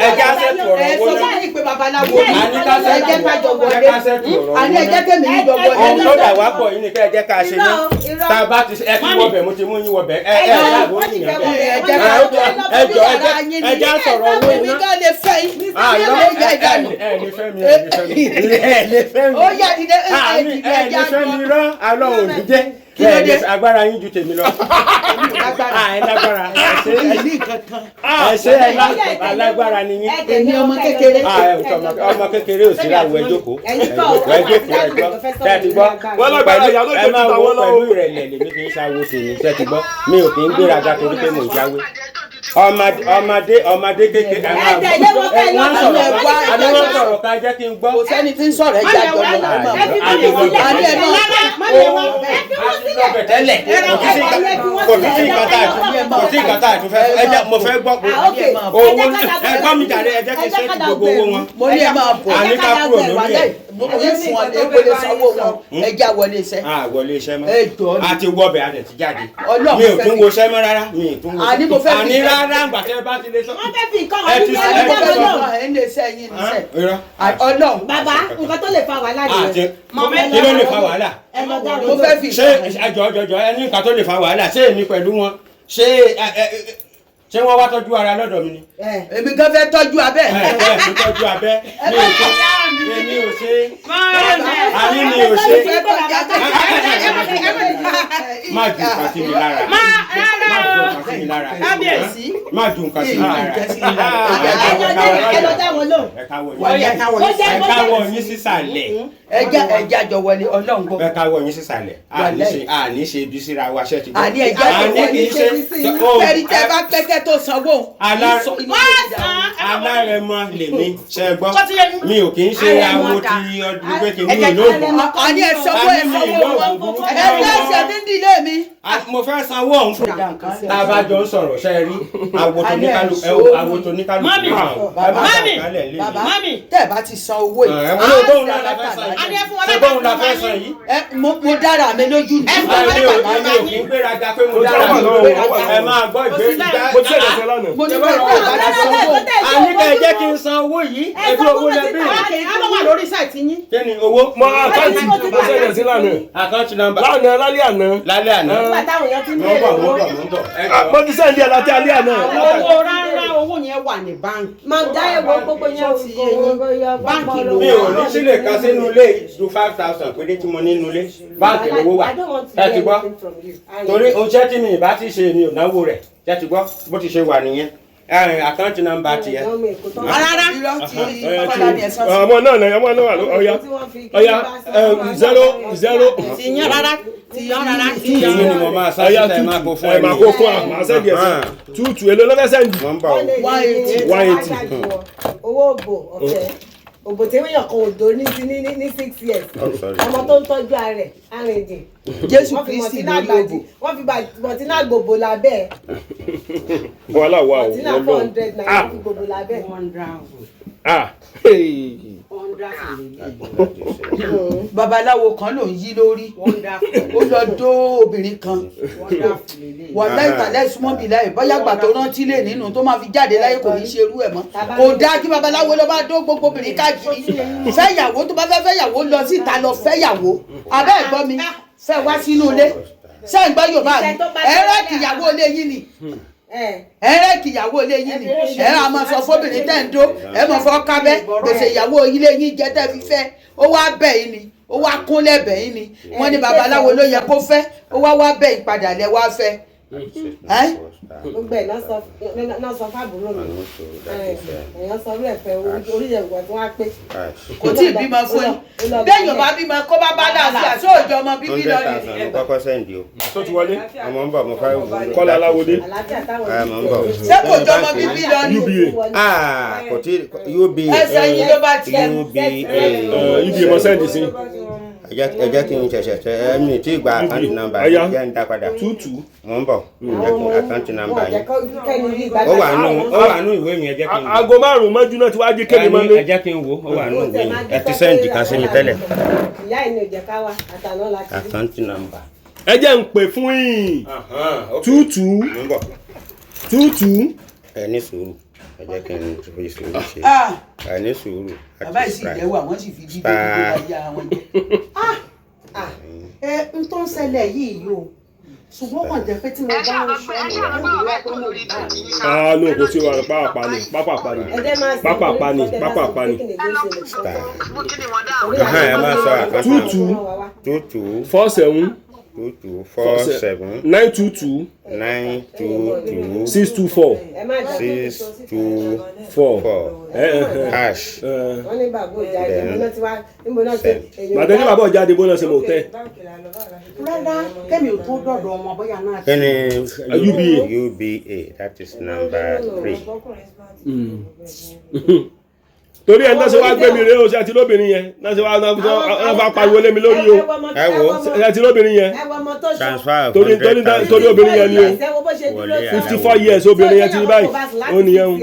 G: ẹja sẹ́tù ọ̀rọ̀
E: Ẹ
G: owó
E: sọ
G: náà.
E: fún yín pé babaláwo ni.
G: A ní ká
E: Ẹ
G: sẹ́tù
E: jẹ́ ká jọ
G: ọ̀rọ̀
E: wọlé.
G: ẹ ká sẹ́tù ọ̀rọ̀
E: Àní
G: owó
E: ẹ jẹ́
G: náà.
E: kẹ́mi yín jọ wọlé.
G: Ohun tó dà wá pọ̀ yìí ni kẹ́ ẹ jẹ́ ká ṣe
B: Irọ́,
G: ní.
B: irọ́.
G: Tá a bá ti ṣe ẹ ti wọbẹ̀ mo ti mú yín wọbẹ̀ ẹ ẹ láàbò
B: Wọ́n ti
G: yín
B: fẹ́
G: yàn
B: wọbẹ̀,
G: bẹ́ẹ̀.
E: Ẹ
B: wọ́n
E: jẹ́
B: ti
E: ká
B: fẹ́
E: jọ
B: wọbẹ̀.
G: Ẹ jọ ẹ
E: yàrá yín
G: jẹ́
E: ni.
G: ẹ jẹ́ sọ̀rọ̀ owó
E: Èmi
G: iná.
E: gan lè fẹ́ yín.
G: Ah, irọ́,
E: Ó yá ìdánù.
G: ẹ lè fẹ́ mi ẹ lè fẹ́ mi ẹ lè fẹ́ mi.
E: Ó yá dìde ẹ
G: Àmì
E: dìde
G: ẹ
E: ẹja
G: lè fẹ́ mi
E: jọ.
G: rán alọ́ òní jẹ́.
E: Kí ló
G: Ẹ
E: dé?
G: lè agbára yín ju tèmi lọ.
E: Lágbára.
G: Ah, ẹ lágbára ẹ ṣe
E: Ní kankan.
G: ẹ ṣe ẹ alágbára ni yín.
E: Èmi ọmọ kékeré.
G: Ah, ẹ ò tọmọ ọmọ kékeré ò sí láwọ ẹ jókòó.
B: Ẹ̀yin kọ́
G: ẹ jókòó ẹ gbọ́ ṣé ẹ ti gbọ́.
A: Wọ́n lágbára ìyá ló
G: Ẹ
A: jẹ́
G: máa
A: ju
G: wo
A: tàwọn lọ o.
G: pẹ̀lú ìrẹ̀lẹ̀ lèmi fi ń ṣàwo tèmi ṣé ẹ ti gbọ́ mi ò kì í gbéraga torí pé mò ń jáwé. Ọmọdé ọmọdé ọmọdé kékeré ẹ máa
B: Ẹ tẹ̀lé wọn
G: ẹ
B: kẹ́ ẹ
G: wọ́n
B: lọ
G: sọ̀rọ̀
E: ẹ wá,
G: ká àní wọ́n sọ̀rọ̀ ká jẹ́ kí n gbọ́.
E: Kò sẹ́ni tí ń sọ̀rọ̀ ẹja jọ lọ.
B: Ẹ fi mọ́mì sílẹ̀.
E: Àní ẹ máa
B: Mọ́mì ẹ wá, ẹ fi wọ́n sílẹ̀.
G: Lọ́bẹ̀ tẹ́lẹ̀ kò sí nǹkan tá kò sí nǹkan tá a tún fẹ́ ẹ jẹ́ mo fẹ́ gbọ́ pé
B: Ah, okay.
G: owó
B: Ẹ jẹ́ ká dá
G: ẹ gbọ́ mi jàre ẹ jẹ́ kí n
B: ẹ jẹ́
G: ṣe
B: ká dá
G: gbogbo owó wọn.
E: Mo ní ẹ máa bọ̀.
G: Àní ká kúrò lórí ẹ̀.
E: Mo ní fún ọ epo lè sanwó wọn. Ẹja wọlé iṣẹ́.
G: A wọlé iṣẹ́ mọ́.
E: Ẹ jọ̀ọ́ ni.
G: A ti wọbẹ̀ a dẹ̀ ti jáde.
E: Ọlọ́run
G: Mi ò
E: fẹ́
G: tún
E: fi-
G: wo iṣẹ́ mọ́ rárá. Mi ò tún wo.
E: Àní mo fẹ́ fi-
G: Àní rárá ǹgbà tẹ́ bá ti lè sọ.
B: Wọ́n fẹ́ fi nǹkan
G: Ẹ
B: hàn
G: ti
B: ní
G: sọ-
B: ẹjọ́
G: ẹ ti sọ-
B: lọ́nà.
E: Ẹ ń lè ṣe yín níṣẹ́.
G: Irọ́.
E: Ọlọ́run.
B: Bàbá, nǹkan tó lè fa wàhálà
G: Àti
B: nìyẹn.
G: kí ló lè fa wàhálà?
B: Ẹ lọ dá
E: Mo fẹ́ fi
G: Ṣé ẹjọ́ jọjọ ẹ ní nǹkan tó lè fa wàhálà? Ṣé èmi pẹ̀lú wọn? Ṣé ẹ ẹ Ṣé wọ́n wá tọ́jú ara lọ́dọ̀ mi ni.
E: Èmi gan fẹ́ tọ́jú abẹ́.
G: Ẹ ẹ tó tọ́jú abẹ́ mi ò ṣe èmi ò ṣe àní mi ò ṣe. Má ju nǹkan sí mi lára. Má ju nǹkan sí mi lára.
F: Kábíyèsí.
G: Má ju nǹkan sí mi lára.
B: Ẹ lọ dá wọn lóhùn.
G: Ẹ káwọ́ yín sísàlẹ̀.
E: Ẹ jẹ́ àjọ wọlé Ọlọ́run gbọ́.
G: Ẹ káwọ́ yín sísàlẹ̀. Àní ṣe ibi síra wa ṣẹ́ ti gbọ́.
E: Àní ẹ jẹ́ àjọ
G: Àní kì í ṣe.
E: Fẹ́rí tẹ́ bá pẹ́kẹ́ tó sanwó.
G: Alárẹ̀mọ lèmi ṣe gbọ́. Mi ò kì í ṣe awo ti ọdún pé kí mi lóògùn.
E: Àní ẹ sanwó ẹ sanwó. Ẹ fẹ́ ṣe ní ìdílé mi.
G: Mo fẹ́ sanwó ọ̀hún fún mi. Tá a bá jọ ń sọ̀rọ̀ ṣe rí awo tó ní kálukú awo tó ní kálukú.
F: Mami mami mami.
E: Tẹ́ ẹ bá ti san owó yìí.
G: Ẹ wọ́n bóun náà la fẹ́ san yìí. Ṣé bóun la fẹ́ san yìí?
E: Mo dára mi lójú ni.
G: Èmi ò kì í gbéraga pé mo dára mi lójú. Ẹ máa gbọ́ ìgbéraga.
A: Mo ti ṣẹlẹ̀ sọ lánàá.
E: Mo ní pé tẹ́ ẹ bá ti san owó.
G: Àní ká ẹ jẹ́ kí n san owó yìí. Ẹbí owó lẹ bí.
F: Á lọ wà lórí sáìtì yín.
G: Kí ni owó?
A: Mo àkáǹtì mo ṣẹlẹ̀ sí lánàá.
G: Àkáǹtì nọ́mbà.
A: Lánàá lálẹ́ àná.
G: Lálẹ́ àná.
B: Nígbà táwọn èèyàn ti ń
G: Mo ń bọ̀
B: bèrè
G: mo ń
B: owó.
G: bọ̀ mo ń bọ̀. Ẹ jọ̀ọ́.
A: Mo ti sẹ́ndí ẹ̀ láti alẹ́ àná.
F: Owó rárá owó yẹn wà ní báńkì.
B: Máa dá ẹ̀wọ̀ gbogbo yẹn
F: Ṣó ti yé yín? Báńkì ló
G: Mi ò ní sílè kan sínú ilé ju 5,000 péré tí mo ní nínú ilé. Báńkì lówó wà. Ẹ ti gbọ́. Torí oúnjẹ tí mi ìbá ti ṣe mi ò náwó rẹ̀. Ṣé ti gbọ́ bó ti ṣe wà nìyẹn? Àkáǹtì nọ́mbà tiẹ̀.
F: Rárá.
E: Irọ́ ti Kọ́lá ni ẹ sọ sí.
A: Ọmọ náà náà ọmọ náà wà ló ọya ọya 0 0.
F: Ti yán rárá ti yán rárá ti
G: Èyí
F: yán.
G: ni mo máa sá
A: Ọya
G: síta ẹ máa kó
A: tútù
G: fún
A: ẹ máa kó fún wa màá sẹ́ndí ẹ̀ sí. Tútù èlò ló fẹ́ sẹ́ndí.
G: Mo ń bọ̀ o.
E: 180.
A: 180.
B: Owó òbò ọ̀fẹ́. Òbò tí èèyàn kan ò dó ní ti ní 6 years.
G: I'm sorry.
B: Ọmọ tó ń tọ́jú ara rẹ̀ arìndìn.
E: Jésù
B: Wọ́n fi
E: Kristi
B: Mọ̀tínà
E: lórí
B: gbàdí.
E: òbò.
B: Wọ́n fi Mọ̀tínà gbòbò lábẹ́ ẹ̀.
A: Wàhálà wà o.
B: Mọ̀tínà 400 naira wọ́n fi gbòbò lábẹ́ ẹ̀.
A: Ah. Hey.
E: Babaláwo kan ló ń yí lórí. Ó lọ dó obìnrin kan. Wọ́n láì tàlẹ́ súnmọ́ bí láì bóyá gbà tó rántí lè nínú tó máa fi jáde láyé kò ní ṣe irú ẹ̀ mọ́. Kò dáa kí babaláwo lọ bá dó gbogbo obìnrin káàkiri. Fẹ́yàwó tó bá fẹ́ fẹ́yàwó lọ síta lọ fẹ́yàwó. Abẹ́ ẹ̀gbọ́n mi fẹ́ wá sínú ilé. Ṣé ń gbọ́ Yorùbá mi? Ẹ̀rẹ́ kìyàwó ilé yín ni. Ẹ̀rẹ́ kìyàwó ilé yín ni. Ẹ á máa sọ fóbìnrin tẹ́ ń dó. Ẹ máa fọ́ kábẹ́. Gbèsè ìyàwó ilé yín jẹ́ tẹ́ fi fẹ́. Ó wá bẹ̀ yín ni. Ó wá kúnlẹ̀ bẹ̀ yín ni. Wọ́n ní babaláwo ló yẹ kó fẹ́. Ó wá wá bẹ̀ yín padà lẹ wá fẹ́. Ẹ́
B: Gbogbo ẹ̀ náà sọ fábùrò mi. Èèyàn sọ orí ẹ̀fẹ̀ orí ẹ̀wọ̀ tí wọ́n á pé.
E: Kò tí ì bímọ fún yín. Béèyàn bá bímọ kó bá bá láàfíà sóòjọ́ ọmọ bíbí lọ ni.
G: 100,000 ló kọ́kọ́ sẹ́ndì o.
A: Tó ti wọlé.
G: Ọmọ ń bọ̀ mo fẹ́ wò ó.
A: Kọ́lá Aláwọdé.
B: Àlàáfíà táwọn
G: Ẹ mọ̀ ń bọ̀.
E: Ṣé kò jọ ọmọ bíbí lọ ni?
A: UBA.
G: Ah, kò tí UBA.
E: Ẹsẹ̀ yín ló bá tiẹ̀.
G: UBA.
A: UBA mo sẹ́ndí sí.
G: Ẹ jẹ́ kí n ṣẹ̀ṣẹ̀ tẹ ẹ mi tí gba àkáǹtì nọ́mbà
A: Ọya.
G: yìí jẹ́ ń dá padà.
A: Tútù.
G: Mo ń bọ̀. Ẹ jẹ́ kí n àkáǹtì nọ́mbà yìí.
B: Ó
G: Ó wà nù ó wà nù ìwé mi ẹ jẹ́ kí n wò.
A: Aago 5 mọ́jú náà ti wá jí kéde mọ́lé.
G: Ẹ jẹ́ kí n wò ó wà nù ìwé mi. Ẹ ti sẹ́ǹdì kan sí mi tẹ́lẹ̀.
B: Ìyá ẹ̀ ní ò jẹ́ ká wá àtàná la ti rí.
G: Àkáǹtì nọ́mbà.
A: Ẹ jẹ́ ń pè fún yín. 22
G: Mo ń bọ̀.
A: 22.
G: Ẹ ní sùúrù. Ẹ jẹ́ kí n fi sùúrù ṣe.
E: Ah,
G: Ẹ ní sùúrù.
E: Bàbá yìí sì jẹ́wọ́ àwọn sì fi dídé dídé ayé àwọn jẹ́.
F: Ẹ n tó ń ṣẹlẹ̀ yìí yìí o. Ṣùgbọ́n kàn jẹ́ pé tí mo bá ń sọ
A: Ah no kò sí wàhálà pápá ni pápá ni
B: Ẹ jẹ́ máa sọ
A: pápá ni pápá ni.
G: Ẹ máa sọ àkáǹtì
A: 22
G: 22
A: 47
G: 22 47
A: 922
G: 9 2 2
A: 624
B: Ẹ má dá
G: 6 2
A: 4.
G: 4
A: Ẹ ẹ
G: hash.
A: ẹ.
B: Wọ́n ní bàbá òjà ẹ̀ níbo náà ti wá níbo náà ti.
A: Bàtẹ́ ní bàbá ọ̀jáde bó náà ṣe mọ̀ tẹ́.
F: Rárá kẹ́mi ò tó dọ̀dọ̀ wọn bóyá náà ti.
G: Kí ni
A: UBA.
G: UBA that is number 3.
A: Torí ẹni náà ṣe wá gbé mi rèé o ṣe àti lóbìnrin yẹn náà ṣe wá náà fà pariwo lé mi lórí o
G: Ẹ wo.
A: ṣe àti lóbìnrin yẹn
B: Ẹ wo ọmọ tó ṣọ.
G: Transfer of
A: torí torí torí obìnrin yẹn ni o
B: Ẹ wo bó ṣe dúró sí.
A: 54 years obìnrin yẹn ti ní báyìí ó nìyẹn o.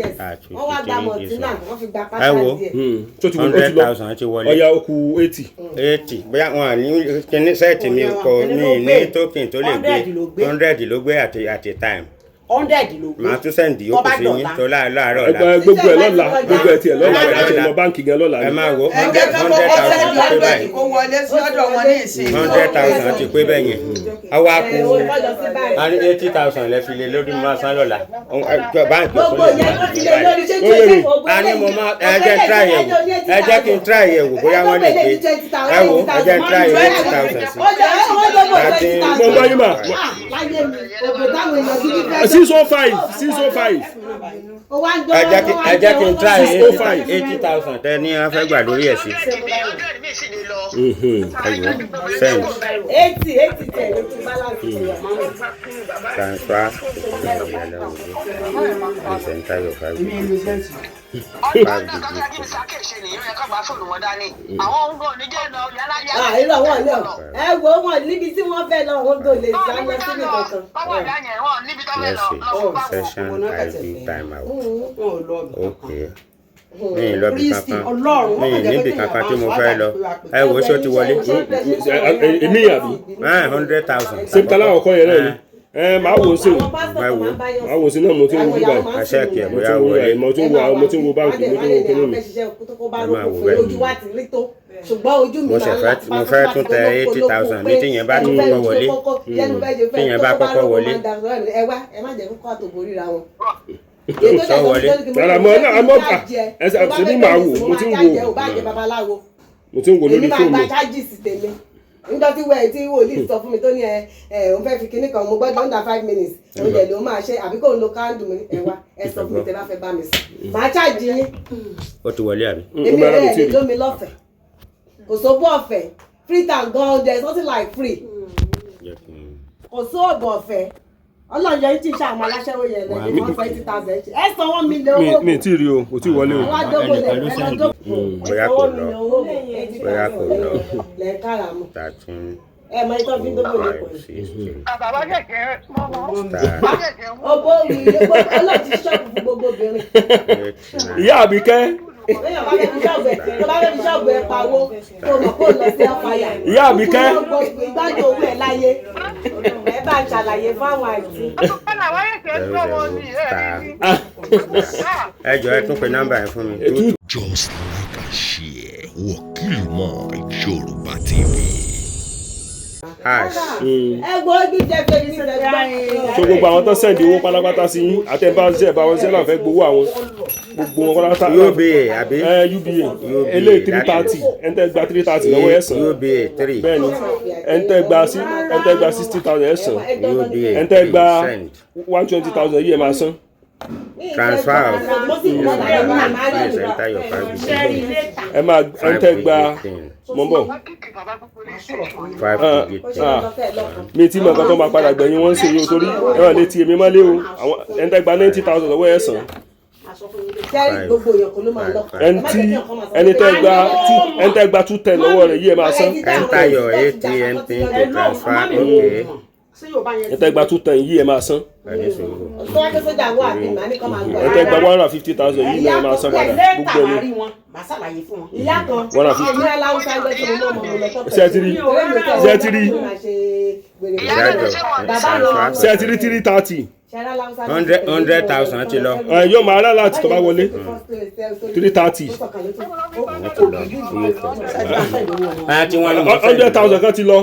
B: Wọ́n wá gba Mọ̀tínà wọ́n fi gba pátá
G: Ẹ wo.
B: díẹ̀.
A: Tó ti wọ ó ti lọ
G: 100,000 ti wọlé.
A: ọya ó kù 80.
G: 80 bóyá wọn à ní kíní sẹ́ẹ̀tì mi kò mi ní token tó lè gbé
F: 100 ló gbé.
G: 100 ló gbé at a time.
F: 100 ló gbé.
G: Màá tún send
F: Tó
G: yòókù
F: bá
G: sí yín
F: dọ̀la.
G: tó láàárọ̀
A: Ẹgbẹ́
G: ọ̀la.
A: gbogbo ẹ̀ lọ́la, gbogbo ẹ̀ tiẹ̀ lọ́la, àti ẹ̀ lọ báǹkì gan lọ́la
G: Ẹ
A: ni.
G: máa wo
E: Ẹ jẹ́ ká
G: 100,000
E: kọ́kọ́ send
G: ti pé
E: 100
G: báyìí.
E: kó wọlé sí ọ̀dọ̀ wọn ní ìsìn.
G: 100,000 ti pé bẹ́ẹ̀ yẹn. Àwa kù
B: Kọ́ lọ sí báyìí.
G: a ní 80,000 lẹ fi lé lórí máa san lọ́la. Báńkì ò
B: Gbogbo
G: tún lè
B: yẹn ó ti lé lórí ṣé
A: Ó yé mi.
G: A ní mo máa ẹ jẹ́ n try ẹ̀ wò, ẹ jẹ́ kí n try ẹ̀ wò bóyá wọ́n lè gbé. Ẹ wò, ẹ jẹ́ n try 80,000 sí.
B: Ó jẹ́ wọ́n dógò 20,000.
A: Mo gbọ́ yín mà.
B: Ah, láyé mi, ògùn táwọn èèyàn gidi fẹ́.
A: 605, 605.
B: Ó wá ń
G: Ẹ jẹ́ kí ẹ jẹ́ kí n try
A: 605.
G: 80,000 tẹ ní wọ́n fẹ́ gbà lórí ẹ̀ sí. Ẹ wò, send
B: 80, 80 tẹ̀ ló ti balance ti wà.
G: transfer. Please enter your five digit five digit.
B: Ah, irọ́ wọn lọ. Ẹ wo wọn níbi tí wọ́n fẹ́ lọ, wọn kò lè sá lọ síbi kankan.
G: Let's see, session ID time out.
F: Wọn ò lọ ibì kankan.
G: Okay. Mi ì lọ bì
F: Kristi
G: kankan.
F: Ọlọ́run
G: Mi ì níbì kankan tí mo fẹ́ lọ. Ẹ wò ó, ṣó ti wọlé?
A: Èmi àbí?
G: 100,000.
A: Ṣé tálá ọkọ yẹn náà ni? Ẹ máa wò ó sí o.
B: Àwọn pásítọ̀ tó máa ń bá yàn
A: Máa wò ó sí náà, mo ti ń wo bíbá yìí.
G: Ẹ ṣẹ́ẹ̀kì ẹ̀
A: Mo
G: bóyá
A: ti ń wo
G: wọlé.
A: ẹ̀, mo ti ń wo báǹkì, mo ti ń wo kíní mi.
G: Ẹ máa wò bẹ́ẹ̀.
B: Ojú wa ti rí tó, ṣùgbọ́n ojú mi
G: Mo
B: máa
G: ṣẹ̀
B: ń
G: fẹ́
B: là.
G: mo fẹ́ tún tẹ 80,000 mi tíyẹn bá tún kọ́kọ́ wọlé. Tíyẹn bá kọ́kọ́ wọlé.
B: Ẹ wá, ẹ má jẹ́ kókó àtòbò ríra wọn.
G: Sọ wọlé.
A: Rárá, mo náà mo ẹ ṣe ṣe ní màá wò, mo ti ń wò. Mo ti ń wò lórí
B: Èmi máa
A: fóònù.
B: gba charges tèmi níjọ́ tí wẹ́ẹ̀ tí wòlíì sọ fún mi tó ní ẹ ẹ òun fẹ́ fi kinní kan, mo gbọ́dọ̀ under 5 minutes, òun dẹ̀ ló máa ṣe àbí kò ń lo kándù mi. Ẹ wá, ẹ sọ fún mi tẹ bá fẹ́ bá mi sùn, màá charge yín.
G: Ó ti wọlé àbí?
B: Èmi rẹ̀ lè lómi lọ́fẹ̀ẹ́, kò sóbó ọ̀fẹ́, free time gan, there is nothing like free.
G: Jẹ́ kí n.
B: Kò sóògùn ọ̀fẹ́. Ọlọ́run yẹn tí ń ṣe àwọn aláṣẹ́wó yẹn lẹ́yìn wọ́n sọ 80,000 ẹ san 1 million
A: Mi
B: owó.
A: mi tí ì rí o, kò tí ì wọlé o.
B: Wá dógò lẹ,
G: Ẹnìkan ló
B: ẹ lọ
G: send.
B: dógò.
G: Bóyá kò lọ. Bóyá kò lọ.
B: Lẹ́ẹ̀kára mọ́.
G: 13
B: Ẹ mọ itọ́ fi ń dógò lẹ́kọ̀ọ́.
G: 5 6 3 star
B: Ọbọ̀ òwì ọlọ́ọ̀tí ṣọ́ọ̀bù fún gbogbo obìnrin.
G: 8 9
A: Ìyá Àbíkẹ́,
B: Lẹ́yìn ọba fẹ́ fi ṣọ́ọ̀bù ẹ̀, tó bá fẹ́ fi ṣọ́ọ̀bù ẹ̀ pawó, tó mọ̀ kó lọ sí ọ̀fàyà.
A: Ìyá Àbíkẹ́.
B: Ìgbádùn owó ẹ̀ láyé. Ẹ bá ń ṣàlàyé fáwọn àìsí.
G: 0 0 star. Ẹ jọ̀ọ́, ẹ tún pe nọ́mbà yẹn fún mi.
A: Two
D: Just like and share Wakilimo Yoruba TV.
G: Hash.
B: Ẹ wo ibi jẹ́ fẹ́ ní ìfẹ́.
A: So gbogbo àwọn tó send owó pátápátá sí yín, àtẹ̀bá ṣe ẹ̀bá wọn ṣe náà fẹ́ gbowó àwọn gbogbo wọn pátápátá.
G: UBA àbí?
A: Ẹ UBA eléyìí 330, ẹni tẹ́ gba 330 lọ́wọ́ ẹ̀ san.
G: UBA 3.
A: Bẹ́ẹ̀ni, ẹni tẹ́ gba 60,000 ẹ̀ san.
G: UBA
A: Ẹni tẹ́ gba
G: 3 send.
A: 120,000 yìí ẹ̀ máa san.
G: Transfer of please enter your five digit.
A: Ẹ máa ẹni tẹ́ gba mọ̀ ń bọ̀.
G: Five
A: Ah,
G: digit pin.
A: ah, mi tí mọ̀ nǹkan tó máa padà gbẹ̀yìn wọ́n ń ṣe yìí o, torí ẹ wà létí èmi má lé o. Àwọn ẹni tẹ́ gba 90,000 lọ́wọ́ ẹ̀ san.
B: Sẹ́rí gbogbo èèyàn kò ló máa lọ.
A: Ẹni tí ẹni tẹ́ gba two ẹni tẹ́ gba 210 lọ́wọ́ rẹ̀ yìí ẹ̀ máa san.
G: Enter your ATM pin to transfer. Okay.
F: Ṣé yóò bá yẹn
A: Ẹni tẹ́ gba 210 yìí ẹ̀ máa san.
G: Ẹ ní sùúrù.
B: Tó wá pé sójà wà bí màá ní kọ́ máa gbọ́.
A: Ẹni tẹ́ gba 150,000 yìí náà ẹ̀ máa san padà.
F: Lẹ́tà
A: Gbogbo
F: máa
A: ẹni
F: rí wọn, màá ṣàlàyé fún wọn.
B: Ìyá kan
A: 150.
B: ìyá aláwùsá ń gbé tó mọ́ ọmọ mi lọ tọ́pẹ̀.
A: Ṣé ẹ ti rí? Ṣé ẹ ti rí?
G: Ìdájọ́ transfer.
A: Ṣé ẹ ti rí 330?
G: 100,000 ti lọ.
A: Ẹ yóò máa rà láti tó bá wọlé 330.
G: Ẹ tí wọ́n ní mo send.
A: 100,000 kan ti lọ,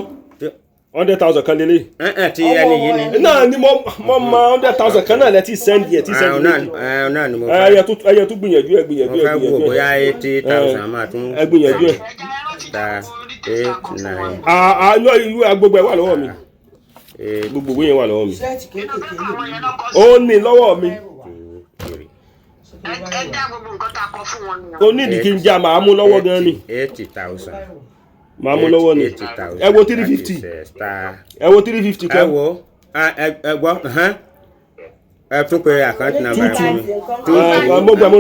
A: 100,000 kan lélẹ̀.
G: Ẹ ẹ ti ẹni yìí ni.
A: Náà ni mo mọ 100,000 kan náà lẹ ti send yẹ ti send
G: Ẹ náà
A: méjì.
G: Ẹ náà ni mo
A: Ẹ
G: fẹ́.
A: yẹ tún gbìyànjú, ẹ gbìyànjú,
G: Mo
A: ẹ
G: fẹ́ wò
A: gbìyànjú
G: bóyá
A: ẹ.
G: 80,000 máa tún.
A: Ẹ gbìyànjú ẹ.
G: Star 8 9
A: À à inú agbègbè wà lọ́wọ́ mi,
G: 8
A: gbogbo ìwé yẹn wà lọ́wọ́ mi.
E: Ṣẹ́ẹ̀tì kéékèèké lè ní.
A: Ó ní lọ́wọ́ mi.
G: 2 3.
A: Kò ní ìdí kí n já, màá mú lọ́wọ́ gan ni.
G: 80,000.
A: Màá mú lọ́wọ́ ni.
G: 80,000.
A: Ẹ wo 350.
G: Star.
A: Ẹ wo 350
G: Ẹ
A: kan.
G: wo ẹ ẹ gbọ́ ẹhán. Ẹ tún pe account number yẹn fún mi. Two
A: Ẹ
G: two
A: mo gbà mo.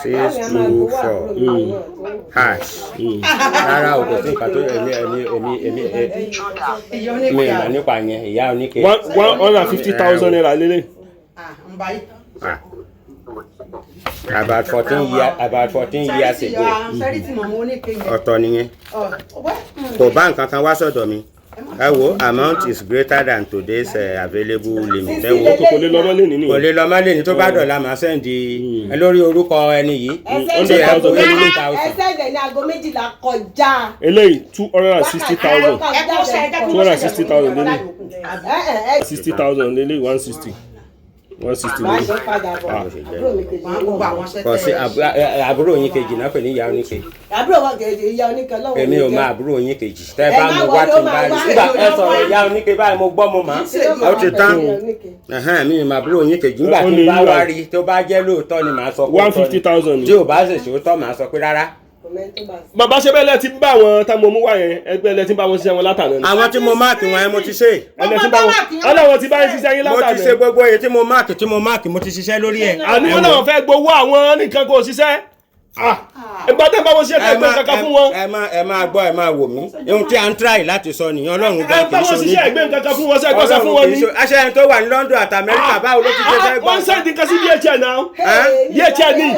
G: 6 2 4 hash. Rárá o, kò sí nǹkan tó èmi èmi èmi èmi
F: Ìyá
G: mi
F: oníke
G: ìmọ̀ nípa yẹn, ìyá oníke.
A: 150,000 naira lélẹ̀.
F: ń bá yìí.
G: Ah. About 14 years ago.
F: Sẹ́rí tí màmá oníke yẹn.
G: Ọ̀tọ̀ nìyẹn.
F: Ọ̀ wẹ́.
G: Kò bá nǹkan kan wá sọ̀dọ̀ mi. Ẹ wo, amount is greater than today's available limit. Ẹ wo,
A: Kò lè lọ mọ́ lẹ́ni nìyẹn.
G: Kò lè lọ mọ́ lẹ́ni, tó bá dọ̀la màá send ẹ lórí orúkọ ẹni yìí.
B: Ẹ
G: Tí ẹ kó
A: 100,000.
G: 80,000.
B: Ẹ send ẹ̀ ní aago 12 kọjá.
A: Eléyìí, 260,000.
F: Ẹ kó ṣe, ẹ jẹ́ kí wọ́n
A: 260,000 lélẹ̀.
B: Ẹ ẹ ẹ
A: 60,000 lélẹ̀, 160, 160
B: máa
A: lélẹ̀.
B: ṣe padà bọ̀, àbúrò mi kejì
F: Wọ́n á gbogbo àwọn ṣẹ́
G: Kò sí
F: tẹ́ ẹ ṣe.
G: àbúrò yín kejì náà pè ní ìyá oníke.
B: Àbúrò wọn kejì, ìyá oníkan lọ́wọ́.
G: Èmi ò mọ àbúrò yín kejì. Tẹ́
B: Ẹ
G: bá
B: má
G: mo wá
B: wọlé,
G: tí
B: ó
G: n bá
B: máa
G: rí.
B: wá.
G: Nígbà ẹ sọ̀rọ̀ ìyá oníke báyìí, mo gbọ́, mo mọ̀ á. Ó ti tán. Ẹ̀hẹ́n, mi ò mọ àbúrò yín kejì. Nígbà
A: Ó
G: tí
A: ní
G: n bá
A: yíyá.
G: wá rí, tó bá jẹ́ lóòótọ́ ni màá sọ pé òótọ́ ni.
A: 150,000 ni.
G: Tí ò bá sì ṣòótọ́, màá sọ pé rárá.
A: Bàbá, ṣe bẹ́ẹ̀ lẹ́ ti ń bá àwọn táwọn mú wá yẹn, ẹgbẹ́ lẹ́ ti ń bá wọn ṣiṣẹ́ wọn látàná ni.
G: Àwọn tí mo mark wọn ẹ, mo ti ṣe.
A: Ẹni tí ń bá wọn, ọlọ́wọ́n ti bá yín ṣiṣẹ́ yín
G: Mo ti
A: látàná.
G: ṣe gbogbo èyí tí mo mark, tí mo mark, mo ti ṣiṣẹ́ lórí ẹ̀.
A: Àní wọn náà fẹ́ gbowó àwọn nìkan kò ṣiṣẹ́. Ìgbà tẹ́ bá wọn ṣiṣẹ́, tẹ́ gbé kankan fún wọn.
G: Ẹ máa gbọ́, ẹ máa wò mí. Ohun tí à ń try láti sọ nìyẹn, Ọlọ́run
A: Ẹ
G: gan
A: bá
G: kì í
A: wọn
G: ṣe
A: ṣiṣẹ́, ẹgbẹ́ nǹkan kan fún wọn, ṣe gbọ́sẹ̀ fún wọn ni.
G: Aṣẹ ẹni tó wà ní London àti Amẹ́ríkà, báwo ló ti ṣe fẹ́ gbọ́?
A: Wọ́n send nǹkan sí DHL náà. DHL ní.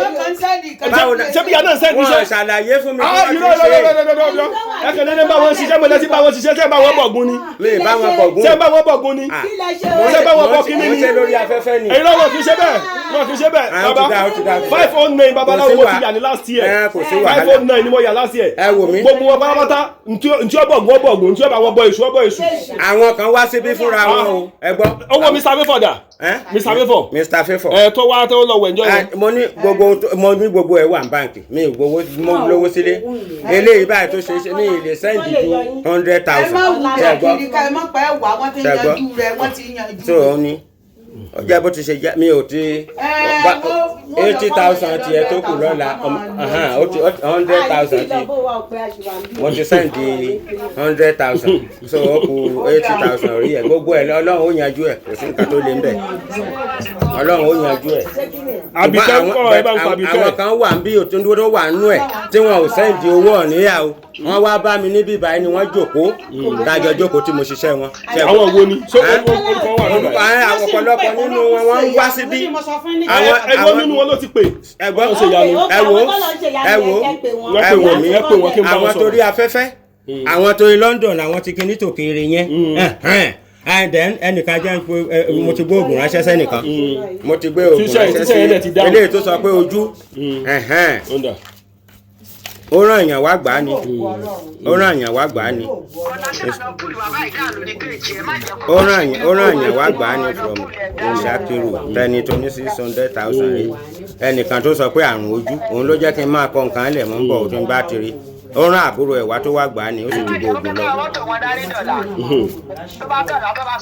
G: Báwo na-
A: Ṣé bí ìyá náà send
G: Wọ́n
A: iṣẹ́?
G: ṣàlàyé fún mi bí
A: Ah,
G: wọ́n
A: irọ́,
G: ti
A: irọ́,
G: ṣe.
A: irọ́, irọ́, irọ́. Ẹ kàn déédéé bá wọn ṣiṣẹ́, mo lẹ́sìn bá wọn ṣiṣẹ́, ṣé bá wọn bọ̀gún ni?
G: Mi ì bá wọn bọ̀gún.
A: Ṣé bá wọn bọ̀gún ni?
G: Ah.
B: Kí lẹ ṣe?
A: Ṣé bá wọn
G: Mo
A: bọ̀
G: ń
A: kíní
G: mo ń
A: ni?
G: ṣe lórí afẹ́fẹ́ ni.
A: Èyí lọ́wọ́ kì í ṣe bẹ́ẹ̀, wọn kì í ṣe bẹ́ẹ̀.
G: Ah, ó ti dá, ó ti dá, ó ti dá.
A: 509 babaláwo
G: Kò sí
A: mo ti yà ní last year.
G: Eh, kò sí wàhálà.
A: 509 ni mo yà last year.
G: Ẹ wò mí.
A: Gbogbo wọn pátápátá, ntí ọbọ̀gún ọbọ̀gún, ntí ọba wọn bọ èṣù ọbọ èṣù.
G: Àwọn kan wá síbí fúnra wọn o. Ẹ gbọ́.
A: Owó Mr. Favour dà?
G: Eh?
A: Mr. Favour.
G: Mr. Favour.
A: Ẹ tó wá tó lọ wẹ̀ ǹjọ́ yẹn.
G: Ah, mo ní gbogbo ẹ̀ wà ní báǹkì, mi ò gbowó, mo lówó sílé. Eléyìí báyìí tó ṣe é ṣe ní ilé send ju hundred
E: Ẹ
G: thousand.
E: má wulẹ̀
G: Ṣé gbọ́?
E: kiri ká, ẹ má pẹ́ wà, wọ́n ti
G: Ṣé gbọ́?
E: yanjú rẹ̀, wọ́n ti yanjú
G: So
E: rẹ̀.
G: òun ni ó jẹ́ bó ti ṣe jẹ́, mi ò ti
E: wọ́n
G: 80,000 tiẹ̀ tó kù lọ́la, 100,000 ti mo ti send 100,000, so ó kù 80,000 orí ẹ̀. Gbogbo ẹ̀ Ọlọ́run ó yanjú ẹ̀, kò sí nǹkan tó lé ń bẹ̀, Ọlọ́run ó yanjú ẹ̀.
A: Àbíkẹ́ ń kọ́, ẹ bá ń pa Àbíkẹ́.
G: Àwọn kan wà ń bí òtún tó wà nínú ẹ̀ tí wọn ò send owó ọ̀níyà o. Wọ́n wá bá mi níbí báyìí ni wọ́n jókòó, dájọ́ jókòó tí mo ṣiṣẹ́ wọn.
A: Àwọn wo ni? Ṣé
G: Ẹ́?
A: orúkọ wà lọ́dọ̀
G: Orúkọ
A: ẹ̀?
G: àwọn ọ̀pọ̀lọpọ̀ nínú wọn, wọ́n ń wá síbí.
A: Ẹgbọ́n nínú wọn ló ti pè.
G: Ẹgbọ́n,
A: Ọlọ́run ṣe ìyanu.
G: ẹ wò, ẹ wò,
A: Wọ́n pè wọ́n, ẹ pè wọ́n kí n bá wọn
G: àwọn
A: sọ̀rọ̀.
G: torí afẹ́fẹ́, àwọn torí London, àwọn ti kinní tòkèrè yẹn. Ẹ̀hẹ́n. And then ẹnìkan jẹ́ pé mo ti gbé oògùn ránṣẹ́ sẹ́nìkan, mo ti gbé oògùn ránṣẹ́
A: Tíṣẹ́ yẹn dẹ̀ ti
G: sí
A: dáhùn.
G: eléyìí tó sọ pé ojú. Ẹ̀hẹ́n.
A: Ó ń dà.
G: Ó ràn èèyàn wá gbà á ni, ó ràn èèyàn wá gbà á ni, ó ràn èèyàn wá gbà á ni from Ṣakiru tẹni tó ní 600,000 rí. Ẹnìkan tó sọ pé àrùn ojú òun ló jẹ́ kí n máa kọ nǹkan lẹ̀ mọ́ ń bọ̀ tó ń bá tiri, ó rán àbúrò ẹ̀ wá tó wá gbà á ni, ó sì ti gbé oògùn lọ.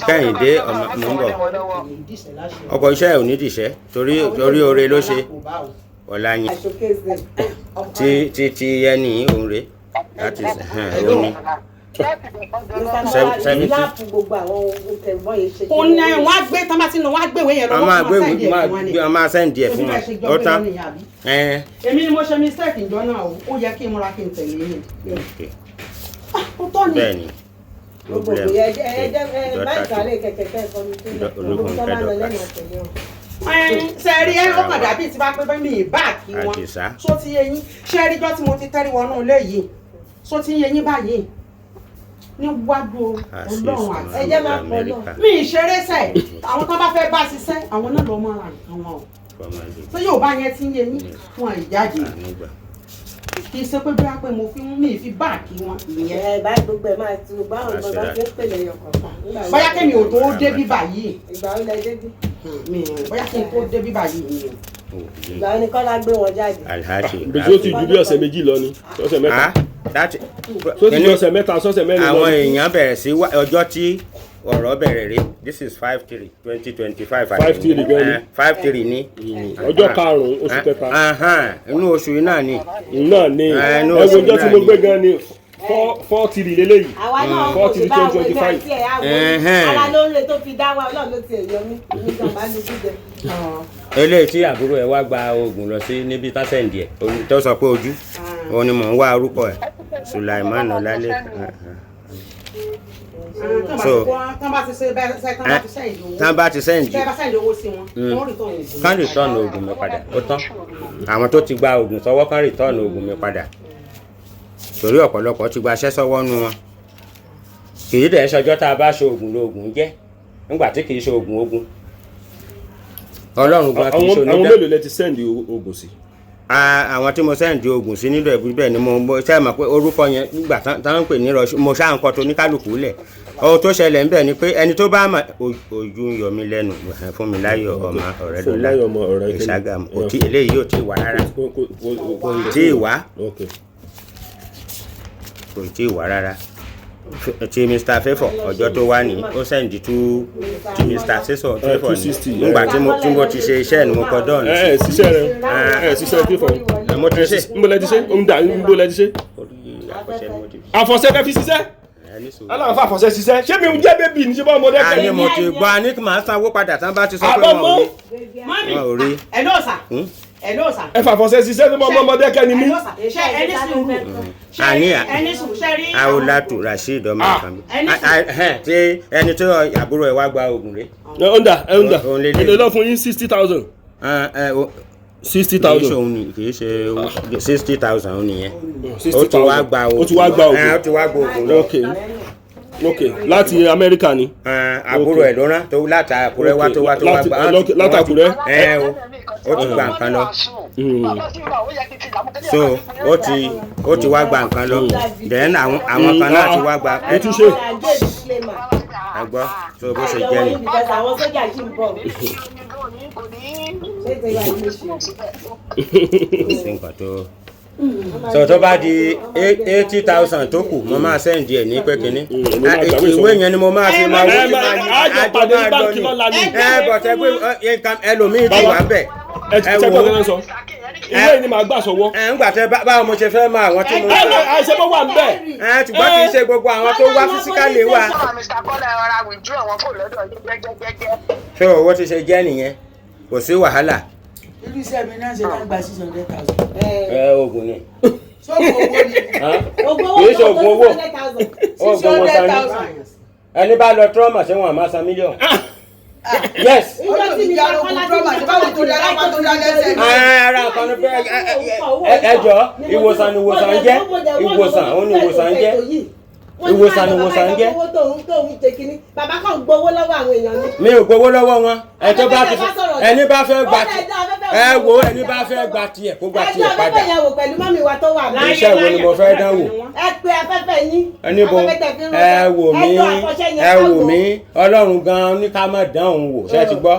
G: Kẹ́hìndé ọmọ mò ń bọ̀, ọkọ̀ iṣẹ́ ẹ̀ ò ní dìṣẹ́ torí oore ló ṣe ọ̀la yín ti ẹni òun rè, that is òun ni 70.
F: Kò ní wọn á gbé tán bá ti nù, wọn á gbé ìwé yẹn lọ.
G: A máa gbé
F: wọ́n máa send ẹ̀
G: máa
F: fún wọn ni.
G: gbé, a máa send ẹ̀ fún
F: Ojú bá ṣe
G: wọn,
F: jọ
G: ó
F: gbé
G: tán.
F: lọ nìyẹn, àbí?
G: Ẹn.
F: Èmi ni mo ṣe mistake ìjọ náà o, ó yẹ kí n múra kí n tẹ̀lé yín. Ó tọ́ ni.
G: Bẹ́ẹ̀ ni, problem ológun
F: Ṣe rí ẹ, ọkàn dàbí ti bá pé bẹ́ẹ̀ mi ì bá kí wọn.
G: Àdìsá.
F: Só ti yé yín? Ṣe rí jọ́ tí mo ti tẹ́rí wọnú ilé yìí, só ti yé yín báyìí níwájú Ọlọ́run àti
B: Ẹ jẹ́ máa pọ̀ náà.
F: Mi ì ṣeré sẹ̀, àwọn tó bá fẹ́ bá ṣiṣẹ́, àwọn náà lọ́ máa ra nǹkan wọn o. Ṣé yóò bá yẹn ti ń yé yín? Wọn ì jáde, kì í ṣe pé bí wọ́n pé mo fi ń mi ì fi bá kí wọn ìyẹn.
B: Ẹ bá gbogbo ẹ máa tu báwọn ọmọ bá ti ń pèlè ẹyọ kọ̀ọ̀kan.
F: Bóyá kémi ò tó dé bí báyìí.
B: Ìgbà wo lẹ débí?
F: Mi bóyá kí n tó dé bí báyìí ni o.
B: Ìgbà wo ni Kọ́lá gbé wọn jáde?
G: Alhaji.
A: Bèjì ó ti ju bí ọ̀sẹ̀ 2 lọ ni, ọ̀sẹ̀ 3. Tó ti ju ọ̀sẹ̀ 3 sọ́sẹ̀ 4 lọ
G: Àwọn
A: ni.
G: èèyàn bẹ̀rẹ̀ sí wá ọjọ́ tí ọ̀rọ̀ bẹ̀rẹ̀ rí, this is 5/3/2025.
A: 5/3 gan ni.
G: 5/3 ni.
A: Ọjọ́ karùn-ún oṣù kẹta.
G: Inú oṣù yìí náà ni.
A: Náà ni.
G: Inú
A: Ẹ wo
G: oṣù
A: ọjọ́ tí
G: náà
A: mo
G: ni.
A: gbé gan ni 4/3 lélẹ́yìí.
B: Àwa náà
A: four
B: kò sí
A: three
B: bá
A: twenty
B: àwọn
A: twenty
B: ẹgbẹ́
A: five.
B: àti ẹ̀ àwọn ara ló ń re tó fi dá wa, Ọlọ́run ló ti ẹ̀ yọ mí, èmi gan bá lu jíjẹ.
G: Eléyìí tí àbúrò ẹ wá gba oògùn lọ sí níbi tásẹ̀ǹdì ẹ̀ tó sọ pé ojú òun ni mò ń wá orúkọ ẹ̀, Sulaiman Ọlálẹ́kan. So
F: tán bá ti ṣe bẹ́ẹ̀ ṣe, tán bá ti send owó.
G: Tán bá ti send.
F: Tẹ́ bá send owó sí wọn, wọ́n return oògùn.
G: Kán return oògùn mi padà, ó tán. Àwọn tó ti gba oògùn sọ́wọ́, kán return oògùn mi padà, torí ọ̀pọ̀lọpọ̀ ti gbaṣẹ́ sọ́wọ́ nu wọn. Kì í dẹ̀ ṣọjọ́ tá a bá ṣe oògùn lóògùn jẹ́, nígbà tí kì í ṣe oògùn ogun. Ọlọ́run gan kì í ṣe
A: Àwọn
G: onídàá.
A: mélòó lẹ ti send oògùn sí?
G: Àwọn tí mo send oògùn sí nílò ẹ̀bí bẹ́ẹ̀ ni mo ṣe mọ̀ pé orúkọ yẹn nígbà tá ń pè ní rọṣù, mo ṣáà ń kọ́ tó ní kálukú lẹ̀. Ohun tó ṣẹlẹ̀ ń bẹ̀ ni pé ẹni tó bá mọ̀ ojú ń yọ mí lẹ́nu, fún mi láyọ̀ ọmọ ọ̀rẹ́
A: Fún mi
G: dọ́là
A: láyọ̀ ọmọ ọ̀rẹ́ kí ni?
G: Ìṣàgámù. Kò tí eléyìí ò tí ì wá rárá. Kò tí ì wá. Kò tí ì wá rárá. Ti Mr. Favour ọjọ́ tó wá ní ó send tú ti Mr. Favour ní
A: 260,
G: nígbà tí mo ti ṣe iṣẹ́ ni mo kọ dọ́ọ̀nù.
A: Ẹ ṣiṣẹ́ rẹ, ẹ ṣiṣẹ́ fífọ.
G: Mo ti ṣe.
A: Nbọ lẹ ti ṣe ń nbọ lẹ ti ṣe.
G: Orí àkọsẹ́ ni mo ti fi.
A: Àfọ̀ṣẹ fẹ́ fi ṣiṣẹ́.
G: Ẹ ní sùúrù.
A: Aláwọ̀ fún àfọ̀ṣẹ ṣiṣẹ́. Ṣé mi ń jẹ́ bébì ní ṣé bá ọmọdé
G: A ní
A: kẹ́yìn?
G: mo ti gbọ́, a ní kí màá sanwó padà tán bá ti sọ pé
A: Àbọ̀
G: wọn ò
A: mọ́.
G: rí.
F: Mọ́mì,
G: Wọn ò rí.
F: ẹ ló sà. Ẹ ló sà.
A: Ẹ fàfọ̀ṣẹ ṣiṣẹ́ tó bá ọmọdé kẹ́ni mí.
F: Ẹ ló sà. Ṣé ẹ ní sùúrù?
G: Àní
F: Ṣé ẹ ní sùúrù? Ṣé rí?
G: Aolatu Rasheed ọmọ àkànbí.
F: Ẹni sùúrù.
G: Tí ẹni tó àbúrò ẹ wá gba oògùn rẹ̀.
A: Ẹ ń dà, ẹ ń dà.
G: Òun lélẹ̀.
A: Èlé lọ fún yín 60,000. 60,000.
G: Kì í ṣe òun ni, kì í ṣe 60,000 òun nìyẹn.
A: 60,000.
G: Ó ti wá gba oògùn.
A: Ó ti wá gba oògùn.
G: Ó ti wá gba oògùn lọ.
A: Ok ok, láti Amẹ́ríkà ni.
G: Àbúrò ẹ̀ ló rán tó láti Àkúrẹ́ wá tó wá tó wá gba.
A: Láti Àkúrẹ́.
G: Ẹ o, ó ti gba nǹkan lọ. So ó ti wá gba nǹkan lọ. Then àwọn kan náà ti wá gba.
A: Ẹ tún ṣe.
G: Ẹ gbọ́, so bó ṣe jẹ́ ni.
B: Àwọn sójà yìí ń bọ̀. Ṣé ti wà ní ṣe?
G: Kò sí nǹkan tó. So tó bá di 80,000 tó kù, mo máa send ẹ̀ ní pé kínní.
A: mo máa gbàgbé
G: Ìwé yẹn ni mo máa fi máa
A: Ẹ
G: wọ́n ti
A: máa
G: máa
A: àjọ pàdé ní báńkì lọ́la ni.
G: Ẹ bọ̀ tẹ pé nǹkan ẹlòmíì ti wà ń bẹ̀.
A: Ẹ ti ṣe gbọ́dọ̀ sọ. Ìwé yìí ni màá gbà sọ́wọ́.
G: Ẹ ń gbà tẹ báwo mo ṣe fẹ́ mọ àwọn tí mo.
A: Ẹ ẹ ṣe bó wà ń bẹ̀.
G: Ẹ ṣùgbọ́n kì í ṣe gbogbo àwọn tó wá físíkàlì wà.
H: Mr. Kọ́lá ẹ rọra withdraw wọn kò lọ́dọ̀ yín jẹ́jẹ́jẹ́jẹ́.
G: Ṣé owó ti ṣe jẹ́ nìyẹn? Kò sí wàhálà.
E: Irú iṣẹ́ mi náà ṣe ká gba 600,000.
G: Ẹ oògùn ni.
E: Sóògùn owó ni.
G: Kì í ṣe oògùn owó.
E: Six
G: Oògùn owó
E: hundred
G: sani.
E: thousand.
G: Ẹni bá lọ trauma ṣé wọn máa san mílíọ̀nù. Yes.
E: Ọlọ́run ti já ogun trauma ṣe báwo tó dá lápá tó dá lẹ́sẹ̀ ní.
G: Ara nǹkan ni pé ẹ jọ, ìwòsàn ni ìwòsàn ń jẹ́, ìwòsàn òun ni ìwòsàn ń jẹ́, ìwòsàn ni ìwòsàn ń jẹ́.
B: Bàbá kan gbowó lọ́wọ́ àwọn èèyàn ni.
G: Mi ò gbowó lọ́wọ́ wọn. Ẹ tó bá ti ẹni bá fẹ́ gba tiẹ̀, ẹ wo ẹni bá fẹ́ gba tiẹ̀ kó gba
B: Ẹ
G: tiẹ̀
B: jẹ́
G: padà.
B: afẹ́fẹ́ yẹn wò pẹ̀lú mọ́mí wa tó wà.
G: Iṣẹ́ wo ni mo fẹ́ dánwò?
B: Ẹ pe afẹ́fẹ́ yín.
G: Níbo
B: Afẹ́fẹ́ tẹ̀ fi ń
G: ẹ
B: ránṣẹ́.
G: wò mí,
B: Ẹ jọ àfọ̀ṣẹ yẹn
G: ẹ
B: ká
G: wò
B: wò.
G: mí, Ọlọ́run gan-an ní ká má dán òun wò, ṣé ti gbọ́?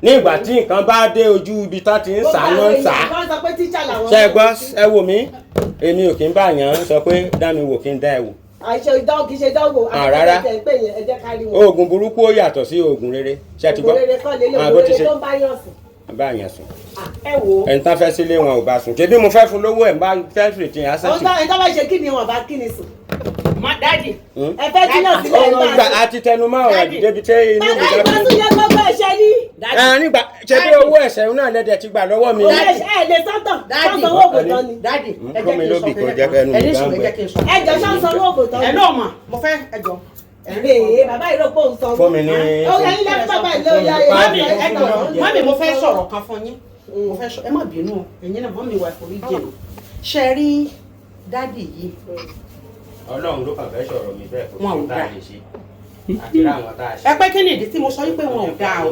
G: Ní ìgbà tí nǹkan bá dé ojú ibi tá ti ń sà
B: Gbogbo
G: náà
B: àwọn
G: ń sà.
B: èèyàn kan sọ pé tíṣà làwọn.
G: Ṣé ẹ gbọ́, ẹ wò mí, èmi ò kí ń bá yàn án sọ pé dá mi wò kí n dá ẹ wò.
B: Àìṣe ìdánwò kì í ṣe ìdánwò.
G: Ah, rárá.
B: Afẹ́fẹ́ tẹ̀ ń pè yẹn, ẹ jẹ́ ká rí wọn.
G: Oògùn burúkú ó yàtọ̀ sí oògùn rere, ṣé ti gbọ́?
B: Ògùn rere kọ́ lélẹ̀,
G: Ah, bó
B: ògùn
G: ti
B: rere
G: ṣe
B: tó ń bá yàn sùn.
G: bá yàn sùn.
F: Ẹ wo.
G: Ẹni tán fẹ́ sílé wọn ò bá sùn. Ṣebí mo fẹ́ fún lówó ẹ̀ ń bá fẹ́ fìrìtì yẹn á
B: Òun
G: sẹ́sì.
B: tó ẹni tó bá ṣe kí ni wọn bá kí ni sùn.
F: Ma dádì.
B: Ẹ fẹ́ kí náà sílẹ̀ ń bá
G: Gbà á ti tẹnu mọ́ ọ̀rọ̀
F: Daddy.
G: débi tẹ́ inú mi
B: Bàbá
G: dábìí.
B: ìgbásùn yẹn gbogbo ẹ̀ṣẹ̀ ní.
G: Ẹ nígbà ṣe bí owó ẹ̀ṣẹ̀ náà lẹ́dẹ̀ ti gbà lọ́wọ́ mi.
B: Owó ẹ̀ṣẹ̀ ẹ̀ lè sọ́tọ̀.
F: Daddy.
B: Sọ́sọ owó ògùn tán ni.
F: Dádì. Ẹ
G: Fún
F: jẹ́
G: mi
F: kí n sọ
G: lóbì kò
F: kẹ́lẹ́
G: jẹ́
F: kan.
G: kẹ́nu
F: Ẹ
G: mi
F: ní sùúrù, ẹ
G: gbàngbẹ́.
F: jẹ́ kí n sọ.
B: Ẹ jọ sọ́sọ owó ògùn tán
F: Ẹ
B: ni.
F: náà mà, mo fẹ́ ẹ jọ.
B: Ee, bàbá yìí rò pé òun sanwó.
G: Fún mi ní-
B: Ó yẹ ilé fún bàbá yìí lórí ayé.
F: Mọ́mì ẹ jọ, mọ́mì mo fẹ́ sọ̀rọ̀ kan fún yín. Mo fẹ́ sọ, ẹ má bínú o, ẹ̀yin náà mọ́mì wà forí jì mí. Ṣé ẹ rí dádì yìí?
G: Ọlọ́run ló kàn fẹ́ sọ̀rọ̀ mi bẹ́ẹ̀, kò
F: Wọn ò
G: sí tá a
F: dáa.
G: lè ṣe. Àti ráwọn tá a ṣe.
F: Ẹ pé kí ni ìdí tí mo sọ wípé wọn ò dáa o?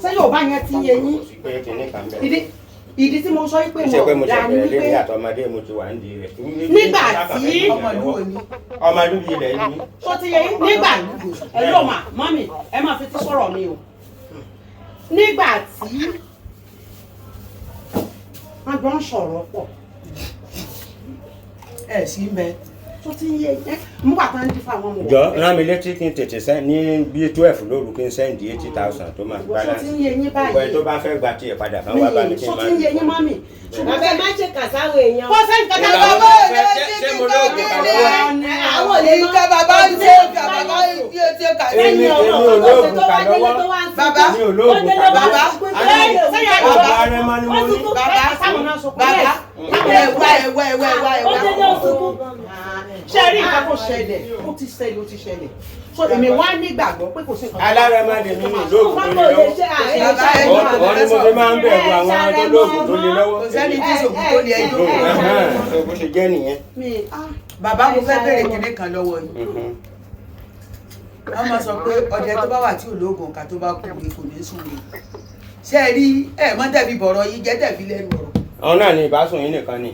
F: Ṣé Yorùbá yẹn ti yé yín?
G: Kò sí pé kinní kan bẹ́ẹ̀.
F: Ìdí tí mo sọ wípé
G: Ṣé pé
F: wọn
G: mo
F: ò
G: ṣe
F: dáa ni
G: bẹ̀rẹ̀ lé ní
F: wípé
G: àtọmọdé mo ti wà nídìí rẹ̀.
F: Nígbà tí-
G: Ọmọlúbi ilẹ̀ yìí.
F: tó ti yé yín nígbà ẹ ló mà mọ́mì ẹ máa fi ti sọ̀rọ̀ mi o. Nígbà tí wọ́n jọ ń sọ̀rọ̀ pọ̀
E: Ẹ sí ń bẹ.
F: tó ti yé yín nígbà tó ń dífá wọn mọ̀
G: Jọ rán mi létí kí n tètè sẹ́ ní bíi 12 lóru kí n send 80,000 tó máa
F: tó
G: balance.
F: ti ń yé yín
G: Gbogbo ẹni tó
F: báyìí
G: bá fẹ́ gba tiẹ̀ padà kan wá bá mi kí n
F: tó
G: máa.
F: ti ń yé yín mọ́mì.
B: Bàbá ẹ má ṣe kà sáwọn èèyàn.
F: Kó sẹ́yìn kankan
G: Ìgbà
F: bá
G: wo ló fẹ́ ṣé mo lóògùn kà lọ́wọ́?
B: Àwọn ò lè mọ.
E: Ìka bàbá ń ṣe ìka bàbá ń ṣe ṣe kà sí.
G: Èmi èmi ò lóògùn kà lọ́wọ́.
E: Bàbá.
G: Mi ò lóògùn kà lọ́wọ́.
E: Bàbá.
G: Bàbá rẹ máa ní mo ní.
E: Bàbá. Bàbá. Ẹ wá ẹ wá ẹ wá ẹ wá ẹ
B: Ó
E: wá.
B: délé òsùnkún.
F: Ṣé rí nǹkan tó ṣẹlẹ̀? Ó ti ṣẹlẹ̀, ó ti ṣẹlẹ̀. So èmi wá nígbàgbọ́ pé kò sí nǹkan.
G: Alárẹ̀mọ lèmi ò lóògùn tó
B: Wọ́n
G: lè
B: kò lè
G: lọ́wọ́.
B: ṣe àárẹ̀
E: Bàbá ẹ
B: ìṣàlẹ̀.
E: jọ.
G: Wọ́n ní mo fi máa ń bẹ̀rù àwọn tó lóògùn tó lè lọ́wọ́.
E: Kò sẹ́ni tí sògùn tó lè ẹjọ́.
G: Ẹ̀hẹ́n, bó ṣe jẹ́ nìyẹn.
F: Mi ah
E: Bàbá mo fẹ́ bèrè kinní kan lọ́wọ́ yín. Wọ́n máa sọ pé ọdẹ tó bá wà tí ò lóògùn ọ̀kà tó bá kú ni kò ní sùn ni. Ṣé ẹ rí ẹ mọ́ tẹ̀bi bọ̀rọ̀ yín jẹ́ tẹ̀bi lẹ́nu ọ̀rọ̀.
G: Òun náà ni ìbásùn yín nìkan ni.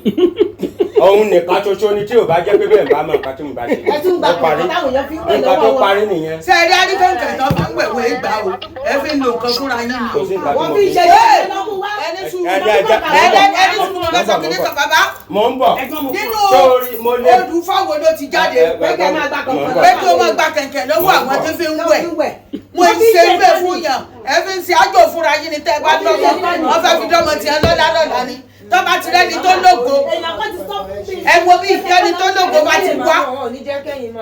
G: Òun nìkan ṣoṣo ni tí ò bá jẹ́ pé bẹ́ẹ̀ bá mọ nǹkan tí mo bá ṣe.
B: Ẹ tún gba
G: Ó parí.
B: kọ̀ọ̀kan táwọn èèyàn fi ń wẹ̀
G: Nǹkan tó
B: lọ́wọ́ wọn.
G: parí nìyẹn.
E: Ṣé ẹ rí aríkẹ̀kẹ̀ tó fi ń wẹ̀wẹ̀ ìgbà o? Ẹ fi ń lo nǹkan fúnra yín ni
G: Kò
E: o.
G: sí nǹkan tí
B: Wọ́n
G: mo
B: fi ń
G: fi.
B: ṣe iṣẹ́ lọ́mú wá.
E: Ẹni sùúrù ẹni sùúrù mo fẹ́ sọ kí ní sọ bàbá.
G: Mò ń bọ̀.
E: Nínú
G: Sórí mo lè.
E: odù fáwọn ló ti jáde.
B: Pé kẹ́ máa gba kọ̀ọ̀kan
E: Pé kí o máa gba kẹ̀kẹ́ lọ́wọ́ àwọn tó fi ń wẹ̀.
B: Wẹ̀.
E: Mo ń ṣe bẹ́ẹ̀ fún yàn. Ẹ fi ń ṣe ájò fúnra yín ni tẹ́ ẹ bá lọ́mọ. Wọ́n fẹ́ fi dọ́mọ tiẹ̀ lọ́lá lọ́la ni. Tó bá ti rẹ́ni tó lógo.
B: Èèyàn kan ti sọ fún mi.
E: Ẹ wo bí ìfẹ́ni tó lógo bá ti wá.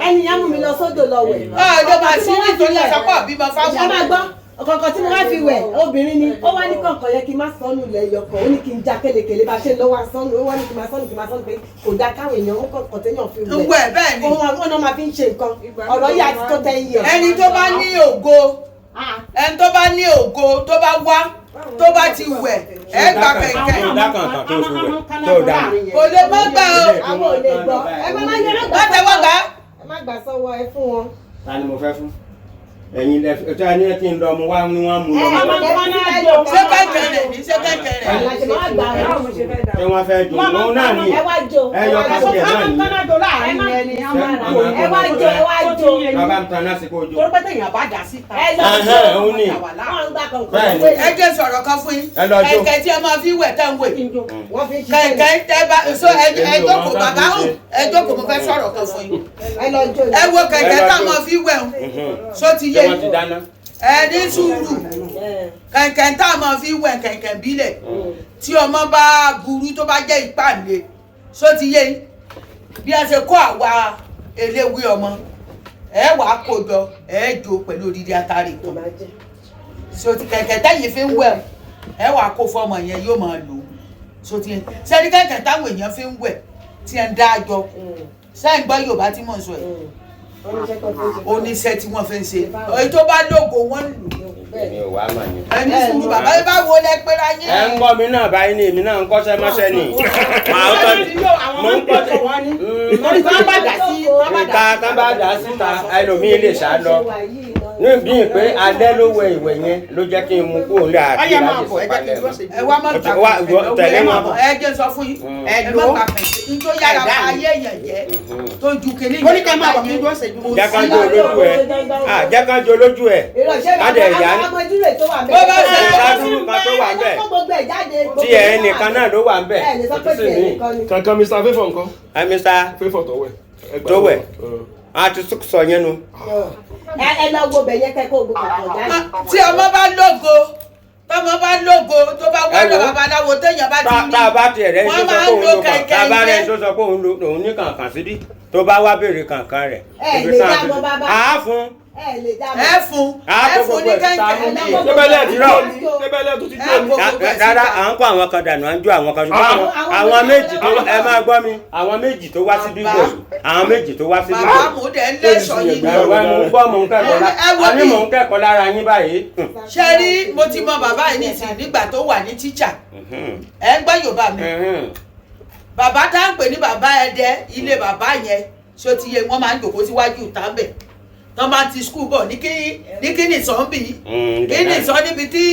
B: Ẹni yẹn mú mi lọ sódò lọ wẹ̀.
E: Ọ̀ọ́dọ̀ máa sí nítorí ẹ̀sọ́pọ̀ bímọ fáwọn.
B: Ẹ máa gbọ́ ọ̀kọ̀ọ̀kan tí mo wá fi wẹ̀ obìnrin ni ó wá ní kọ̀ọ̀kan yẹ kí n má sọnù lẹ́yọkọ̀ ó ní kí n já kélekèlé bá ṣe ń lọ́wọ́ sọnù ó wá ní kí n má sọnù kí n má sọnù pé kò dáa káwọn èèyàn ó kọ̀ọ̀kan téèyàn fi
E: Ń
B: wẹ̀
E: wẹ̀ bẹ́ẹ̀ ni.
B: Òun àwọn náà máa fi ń ṣe nǹkan ọ̀rọ̀ yìí àti tó tẹ́ iye.
E: Ẹni tó bá ní ògo ẹni tó bá ní ògo tó bá wá tó bá ti wẹ̀ ẹ gba kẹ̀kẹ́.
G: Dá kàǹkàn tó fi wẹ̀ tó dá.
E: Kò lè má gbà o.
B: Àwọn ò lè gbọ́ ẹ má má yẹrẹ gbà
E: Má tẹ́wọ́ gbà.
B: ẹ má gbà sọ́wọ́ ẹ fún wọn.
G: Ta ni mo fẹ́ fún? Ẹ̀yin lẹ tí a ní kí n lọ mu wá ní wọ́n mú lọ.
E: Ṣé kẹ̀kẹ́ rẹ̀ ní ṣé kẹ̀kẹ́ rẹ̀?
B: Àlàjì má gbà ẹ.
G: Ṣé wọ́n fẹ́ dùn? Òun náà ni.
B: Ẹ wá jó.
G: Ẹ yọ kásìkẹ̀ náà ni.
B: Ẹ wá jó ẹ wá jó.
G: Bàbá mi tan lásìkò ojú.
F: Torí pé téèyàn bá dà síta.
B: Ẹ lọ jó.
G: Ẹhẹ́n, òun ni.
B: Wọ́n ń gbà kọ̀ọ̀kan.
G: Bẹ́ẹ̀ ni.
E: Ẹ jẹ́ sọ̀rọ̀ kan fún yín.
G: Ẹ lọ jó.
E: Kẹ̀kẹ́ tí ẹ máa fi wẹ̀ tẹ́ ń wẹ̀.
B: Wọ́n fi ń ṣiṣẹ́ ni.
E: Kẹ̀kẹ́ tẹ́ bá so ẹ jókòó bàbá hùn ẹ jókòó mo fẹ́ sọ̀rọ̀ kan fún yín.
B: Ẹ lọ jó.
E: Ẹ wo kẹ̀kẹ́ tá a máa fi wẹ̀ ń so ti
G: Ṣé
E: yé
G: wọ́n ti dáná?
E: ẹ ní sùúrù kẹ̀kẹ́ tá a máa fi wẹ̀ kẹ̀kẹ́ bílẹ̀ tí ọmọ bá burú tó bá jẹ́ ìpàlẹ̀ so ti yé bí a ṣe kó àwa eléwé ọmọ ẹ wàá kó jọ ẹ jó pẹ̀lú odidi atare kan so ti kẹ̀kẹ́ tẹ́yìn fi ń wẹ̀ ẹ wàá kó fọmọ yẹn yóò máa lò ó so ti sẹ́ni kẹ̀kẹ́ táwọn èèyàn fi ń wẹ̀ tí ẹ ń dá jọ sẹ́yìn gbọ́ Yorùbá tí mò ń sọ yìí oníṣẹ́ tí wọ́n fi ń ṣe èyí tó bá lógo wọ́n ń lò
G: Èmi ò wá mà yín.
E: ẹni sùúrù bàbá yìí bá wo lẹ pera yín.
G: Ẹ ń kọ́ mi náà báyìí ni èmi náà ń kọ́ṣẹ́ mọ́ṣẹ́ ni. Màá ń tọ́ mo ń kọ́ṣẹ́.
F: Torí tí wọ́n bá dà sí
G: Ìta tán bá dà síta ẹlòmíín lè sá lọ. Níbi pé alẹ́ ló wẹ ìwẹ̀ yẹn ló jẹ́ kí n mú kúrò ní àti
F: Ọyẹ máa
G: láti
F: bọ̀, ẹ jẹ́ kí n
G: sọ̀kalẹ̀
F: dúró
G: mọ́.
F: ṣe.
E: Ẹ wá má
G: Ó ti
E: gbà
G: wá, ìwọ tẹ̀lé wọn.
E: ẹ jẹ́ sọ fún yín ẹ má gbà kẹ̀kẹ́ n tó yára bá ayé èèyàn jẹ́ tó ju kele
F: Mo ní kẹ́ máa bọ̀ kí n dúró ṣe ju.
G: Jẹ́ ká jó lójú ẹ̀. Ah, jẹ́ ká jó lójú ẹ̀.
B: Ìrọ̀ṣẹ́
G: Ká dẹ̀ yá
B: àwọn ọmọdúró tó wà
E: Bó bá ṣe
G: Ládùúrú kan tó wà ń bẹ̀.
B: Ẹ lọ kó gbogbo ẹ̀ jáde.
G: Tí ẹ nìkan náà ló wà ń bẹ̀.
B: Ẹ lè sọ pé
G: Kò tún sí
B: tiẹ̀
G: míì.
B: nìkan ni.
A: Kankan Mr. Favour nǹkan.
G: Ẹ Mr.
A: Favour tó wẹ̀. Ẹ gbà
G: Tó wẹ̀.
A: lọ́wọ́.
G: A ti sọ yẹn nu.
B: Ẹ lọ wo bẹ̀ yẹn kẹ́kọ̀ọ́ gbogbo kọ̀ọ̀kan jáde.
E: Tí ọmọ bá lógo tọmọ bá lógo tó bá
G: Ẹ
E: wọ́dọ̀
G: wò ó.
E: babaláwo téèyàn bá ti rí
G: Tá a bá tiẹ̀ rẹ̀
E: wọ́n
G: tó sọ
E: máa
G: pé
E: ń
G: òun
E: lo
G: lo kàn tá a
E: kẹ̀kẹ́
G: bá rẹ̀
E: yẹn.
G: tó sọ pé òun lo òun ní kàǹkàn síbí tó bá wá béèrè kàǹkàn rẹ̀.
B: Ẹ
G: Ibi
B: lè
G: tá a
B: dá
G: ti-
B: mọ̀ bàbá.
G: Àá fún.
B: Ẹ lè dá mọ̀.
E: Ẹ fún
G: Á
E: ẹ
G: kó
E: fún ní
G: gbogbo ẹ̀ síta
E: kẹ̀kẹ́.
G: mú
B: Ẹ
G: bí.
B: lọ
A: Tẹ́bẹ́lẹ̀ ti
G: Irọ́.
A: jó ni. Tẹ́bẹ́lẹ̀ tó ti jó ni.
E: Ẹ kó gbogbo ẹ̀
G: Rárá
E: síta.
G: à ń kó àwọn kan dànù à ń jó àwọn kan ṣùgbọ́n àwọn méjì tó ẹ máa gbọ́ mi àwọn méjì tó wá síbí gbòòrò àwọn méjì tó wá síbí
E: Bàbá
G: gbòòrò.
E: mo dẹ̀ ń lẹ́sọ̀ yìí ni.
G: Ẹ wá mo ń gbọ́ mò ń kẹ́kọ̀ọ́ lá
E: Ẹ wo
G: a ní
E: bí-
G: mò ń kẹ́kọ̀ọ́ lára yín báyìí.
E: Ṣé rí mo ti mọ bàbá yìí nísìnyí nígbà tó wà ní tíṣà ẹ ń gbọ́ Yorùbá mi. Bàbá tá ń pè ní bàbá Ẹdẹ ilé bàbá yẹn ṣó ti yé wọn máa ń jòkó síwájú ìta ń bẹ̀ tọ́ máa ti skul bọ̀ ní kí ní sọ ń bì í kí ní sọ níbi tí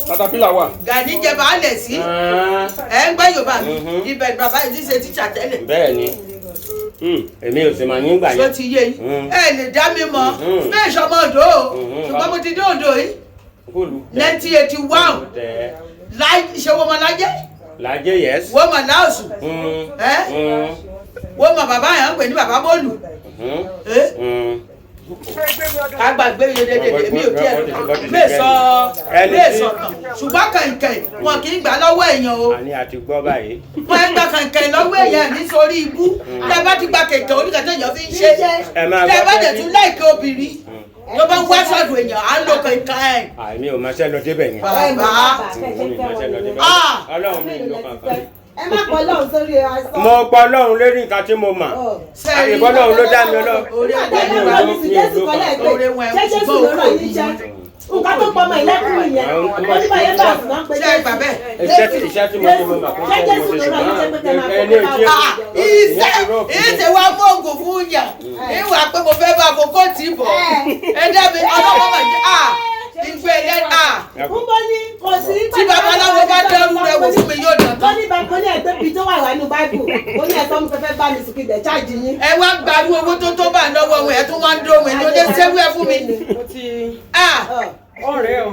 A: Caterpillar wà.
E: Gani jẹ baálẹ̀ sí ẹ ń gbọ́ Yorùbá mi ibẹ̀ ni bàbá yìí ti ṣe tíṣà tẹ́lẹ̀
G: Bẹ́ẹ̀ ni èmi ò sì máa yín gbà
E: ṣó
G: yẹn.
E: ti yé yín ẹ lè dá mi mọ̀ bẹ́ẹ̀ sọmọ Oǹdó o ṣùgbọ́n mo ti dé Oǹdó yìí
G: Kúlù.
E: 1981
G: Tẹ
E: láì ṣe wọ́n mọ lájẹ́
G: lajẹ yẹs.
E: wọ́n mọ láòsù ẹ́ wọ́n mọ bàbá yẹn ń pè ní bàbá bọ́ọ̀lù ẹ́ ká gbàgbé yedede èmi ò tiẹ̀ lè sọ lè sọ tán ṣùgbọ́n kẹ̀kẹ́ wọn kì í gbà lọ́wọ́ èèyàn o
G: Àní àti gbọ́ báyìí.
E: wọn ń gba kẹ̀kẹ́ lọ́wọ́ èèyàn nítorí ibú tẹ bá ti gba kẹ̀kẹ́ oníkàtẹ́ èèyàn fi ń ṣe
G: Ẹ máa
E: tẹ
G: gbọ́
E: bá dẹ̀
G: pé-
E: tún láìké obìnrin tó bá ń wá sọ̀dọ̀ èèyàn á lo kẹ̀kẹ́ ẹ̀
G: Àmì ò máa ṣẹ́ lọ débẹ̀ yẹn.
E: bàbá
G: Mi ò máa ṣẹ́ lọ débẹ̀.
E: Ah!
G: Ọlọ́run mi ló kankan.
B: Ẹ má kọ Ọlọ́run sórí aṣọ.
G: Mo pọ̀ Ọlọ́run lérí nǹkan tí mo mọ̀. Ìbọn Ọlọ́run ló dá mi Ọlọ́run.
B: Nígbà tí ẹ bá mi sí Jésù kọ́lá ẹ̀ pé ṣé Jésù ló rán yín iṣẹ́? Nǹkan tó pọ̀ mọ́ ìlẹ́kùn yẹn. Oníbàyẹ̀ bá àsùn náà pé
E: ṣe
B: Jésù.
E: gbà bẹ́ẹ̀.
G: Iṣẹ́ tí mo ṣe mo mà kó
B: Ṣé
G: ṣe mo
B: Jésù
G: ṣe
B: ló rán yín pé kẹ́ máa
G: ṣùgbọ́n ẹni
B: fowó
G: tí
B: bá
E: Iṣẹ́ ìṣe wa mú oògùn fún yàn. Ìwà pé mo fẹ́ bá a fokó tì í bọ̀. Ẹ dá mi ọlọ́wọ́ mà jẹ́ à ìgbẹ́ ẹ̀ à.
B: Ń bọ́ ní kò sí.
E: Tí babaláwo bá dẹ́rù rẹ̀ wò fún mi yóò dàn
B: Ó ní bá ní ẹgbẹ́ bíi tó wà wá nínú báìbù. Ó ní ẹ̀sọ́ mi fẹ́ bá mi sùn kí dẹ̀ cháàjì yín.
E: Ẹ wá gbarú owó tó tó bá lọ́wọ́ wọn ẹ̀ tún wá ń dóhùn ẹ̀ tó lé sẹ́wú ẹ̀ fún mi.
F: Mo ti
E: Ah!
F: ọ̀rẹ́ o.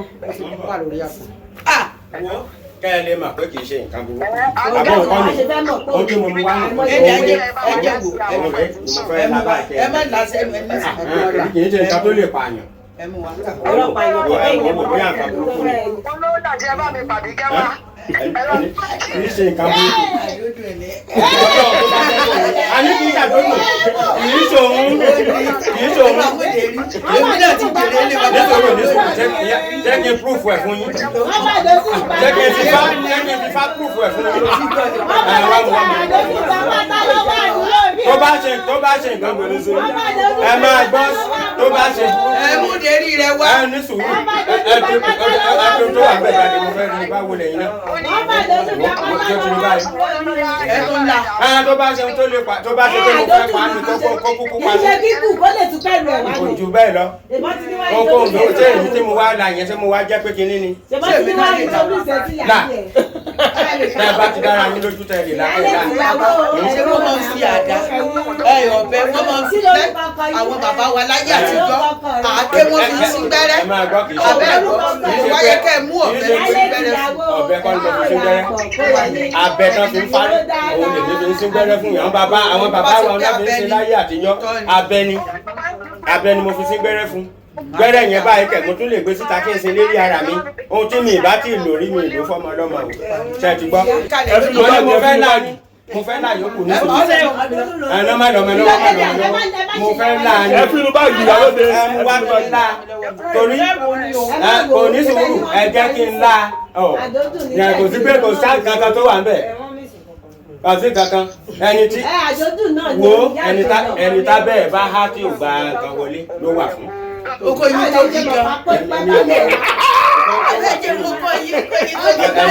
F: Wà lórí àpò.
E: Ah!
G: kẹ́ ẹ lè mà pé kì í ṣe nǹkan burúkú. Àbọ̀ nǹkan
B: Àbọ̀
G: nù.
B: ṣe fẹ́ mọ̀ pé
G: Ó tí mo mú wá nù.
E: Ẹ jẹ́ ẹ jẹ́ wò
G: Òun rèé ni mo fẹ́
E: ẹ mú
G: la
E: wa
G: báyìí kẹ́
E: ẹ
G: ẹ
E: má
G: lè.
E: là sẹ́nu ẹ ní sùn.
G: Kì í ṣe nǹkan tó lè pààyàn.
E: Ẹ mú wa.
B: Ọlọ́pàá ìwọ̀n
G: Ẹ wò ó bóyá nǹkan burúkú ni.
H: Olówó dàjẹ́ bá mi pàdé kẹ́wà.
G: Kì í ṣe nǹkan burúkú. A ní kí ìyàgbọ́nù kì í ṣòun kì í ṣòun.
E: Èmi náà ti jèrè ilé bàbá
G: Nítorí oníṣòwò jẹ́ kí n proof ẹ̀ fún yín.
B: Wọ́n bá dé sí ìgbà
G: Jẹ́ kí n fi fá jẹ́ kí n fi fá proof ẹ̀ fún yín.
B: Wọ́n bá dé sí ìgbà pátá lọ́wọ́ àdúrà mi.
G: Tó bá ṣe nǹkan burúkú ẹ máa gbọ́ tó bá ṣe
E: Ẹ mú dérí rẹ wá.
G: ẹ ní sùúrù ẹ ẹ ẹ tó wà bẹ́ẹ̀ jáde mo fẹ́ rí báwo lẹ́yìn náà.
B: Wọ́n bá dé sí ìgbà pátá lọ́wọ́ àdúrà mi.
E: Ẹ tún la.
G: Ẹ tó bá ṣe ohun tó lè pa tó bá ṣe pé mo fẹ́ pa á ní kókó kó kúkú pa
B: Kì í ṣe
G: mí.
B: kíkù kó lè tún pẹ̀lú ẹ̀ wá
G: Kò
B: ni.
G: jù bẹ́ẹ̀ lọ.
B: Ìbọn ti ní wáyé
G: Kókó òǹdó ṣé èyí tí mo wá la yẹn ṣé mo wá jẹ́ pé kinní ni.
B: Ṣèbọn ti ní wáyé introduce sí
G: Là.
B: ìyá ẹ̀.
G: Tẹ́ ẹ bá ti dára yín lójú tẹ́ ẹ lè
B: Ìyálé
G: lápẹ́
B: ìyàwó
E: Ṣé wọ́n máa ń fi àdá? Ẹ ọ̀bẹ wọ́n máa ń fi lẹ́ àwọn bàbá wa láyé àtijọ́. Àáké wọ́n fi ń sín gbẹ́rẹ́.
G: Ẹ máa gbọ́ kì í ṣe
E: Abẹ́ ẹ̀kọ́ kò wáyé kẹ́ ẹ mú ọ̀bẹ fi sín gbẹ́rẹ́ fún.
G: Ọ̀bẹ kọ́ ni mo fi sín gbẹ́rẹ́. Abẹ tán fi ń fárí òun lèmi fi ń sín gbẹ́rẹ́ fún yàn. Àwọn bàbá wa náà fi ń ṣe láyé àtijọ́. Abẹ ni mo fi sín gbẹ́rẹ́ fún. Gbẹ́rẹ́ yẹn báyìí kẹ̀ mo tún lè gbé síta kí n ṣe lérí ara mi. Ohun tí mi ì bá tí ì lò rí mi ì lò fọ́mọ ọlọ́mọ o. Ṣé ẹ ti gbọ́? Mo ní mo fẹ́ là ní mo fẹ́ là yòókù ní sùúrù. Ẹ náà má lọ́mọ lọ́wọ́ má lọ́mọ lọ́wọ́. Mo fẹ́ là ní.
A: Ẹ fi inú báàgì ìyálóde.
G: Ẹ mú wá kí n la torí ẹ kò ní sùúrù ẹ jẹ́ kí n la ọ yẹn kò sí pé kò sá kankan tó wà ń bẹ̀ kò sí kankan ẹni tí
B: Ẹ àjọ̀dún náà ni
G: wo
B: ìyá
G: ẹni tá
B: àjọ̀dún.
G: ẹni tá bẹ́ẹ̀ bá há tí ò gba nǹkan wọlé ló wà fún.
E: Oko yìí tó yí gan. Ẹ jẹ́ mo kọ́ yìí kọ́ yìí tó yí gan.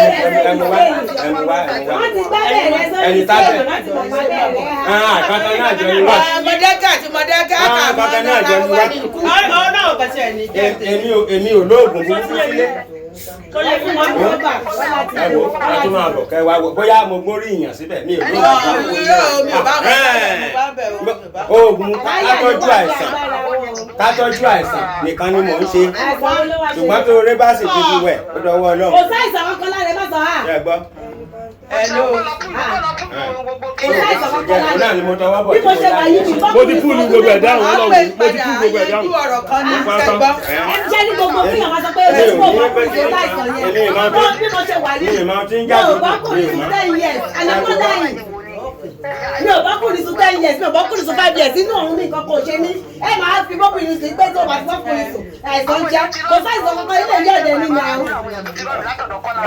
G: Ẹ mú wá ẹ mú wá ẹ mú wá
B: Wọ́n ti gbá bẹ̀rẹ̀ sórí
G: ẹni tá
B: scale
G: bẹ́ẹ̀
B: láti mọ̀ pa bẹ̀rẹ̀ ha.
G: ah kankan náà jọ ni wá
E: Mọ̀dẹ́kà àti mọ̀dẹ́kà
G: Ah,
E: kà
G: bàbá náà jọ ni wá.
E: ní ikú.
F: Ọ̀ náà kò tiẹ̀ ní jẹ́.
G: Èmi ò lóògùn burúkú sílé.
B: Ẹ fún wọn ní rọ́bà wọ́n láti
G: Ẹ wo ẹ tún máa bọ̀ kẹ́ wá wo bóyá mo gbórí ìyàn síbẹ̀ mi ò lóògùn burúkú.
E: Irọ́ mi ò bá wọn mo bá bẹ̀ o, mi ò bá wọn.
G: Oògùn kátọ́jú àìsàn kátọ́jú àìsàn nìkan ni mò ń ṣe
B: Àìsàn ló wá ṣe.
G: ṣùgbọ́n tó rẹ bá sì ti fi wẹ̀ ó dọwọ́
B: Kò
G: Ọlọ́run
B: sáìsàn kankan lára ẹ má sọ ha.
G: ṣe é gbọ́.
E: Hello.
B: Kò sáìsàn kankan
G: Òun
B: lára
G: náà ni mo tọwọ́ bọ̀
B: Bí mo ṣe wà yìí mi
A: Mo ti fúlù gbogbo ẹ̀ dáhùn
E: Wọ́n
A: Ọlọ́run.
E: pè
A: Mo ti
E: padà
A: fúlù gbogbo ẹ̀
E: yanjú
A: dáhùn.
E: ọ̀rọ̀ kan ní sẹ́gbọ́n.
B: Ẹ jẹ́ ní gbogbo kí èèyàn máa sọ pé èmi tí mo bá kùnrin tó láìsàn yẹn.
G: Èmi ìmọ̀
B: Wọ́n bí mo ṣe wà
G: mi
B: yìí.
G: ìmọ̀ tí ń
B: Mi
G: jáde
B: ò bá kùnrin sí 10 years and I'm not lying. Mi ò bá kùnrin sí 10 years, mi ò bá kùnrin sí 5 years, inú ọ̀run mi nǹkan kò ṣe mí. Ẹ máa fi bọ́kùnrin sí pé tó o bá ti bọ́kùnrin sùn, àìsàn jẹ́. Kò sáìsàn kankan ilé yọ̀dẹ̀ ní nàá.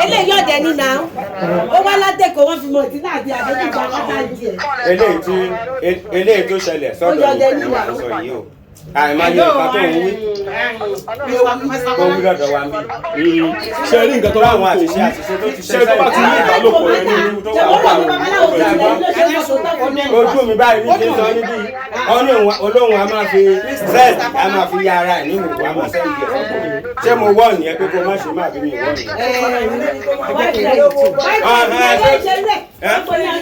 B: Ilé yọ̀dẹ̀ ní nàá. Ó wá látẹ̀kọ̀ wọ́n fi mọ̀ tí náà di àdójú ìgbà pátá di ẹ̀.
G: Eléyìí tó ṣẹlẹ̀ sọ́dọ̀ mi ni màá sọ yìí o àìmọye nǹkan tó ń wí tó ń wí lọ́dọ̀ wa ń bí.
A: Ṣé rí nǹkan tó bá
G: Láwọn
A: wù kó
G: àṣìṣe
A: wí?
G: àṣìṣe tó ti ṣe
A: Ṣé tó bá ti ní ìbálòpọ̀ yẹn ní
G: tó wà ń ojú mi báyìí ní ti ń sọ níbí wọn ní olóhùn a máa fi zed a máa fi ya ara ẹ̀ ní ìwòwò a máa sẹ́yìn ẹ̀ fọ́kùnrin ṣé mo wọ́ ọ̀nìyẹn pé kó má ṣe má bí mi wọ́ ọ̀nìyẹn.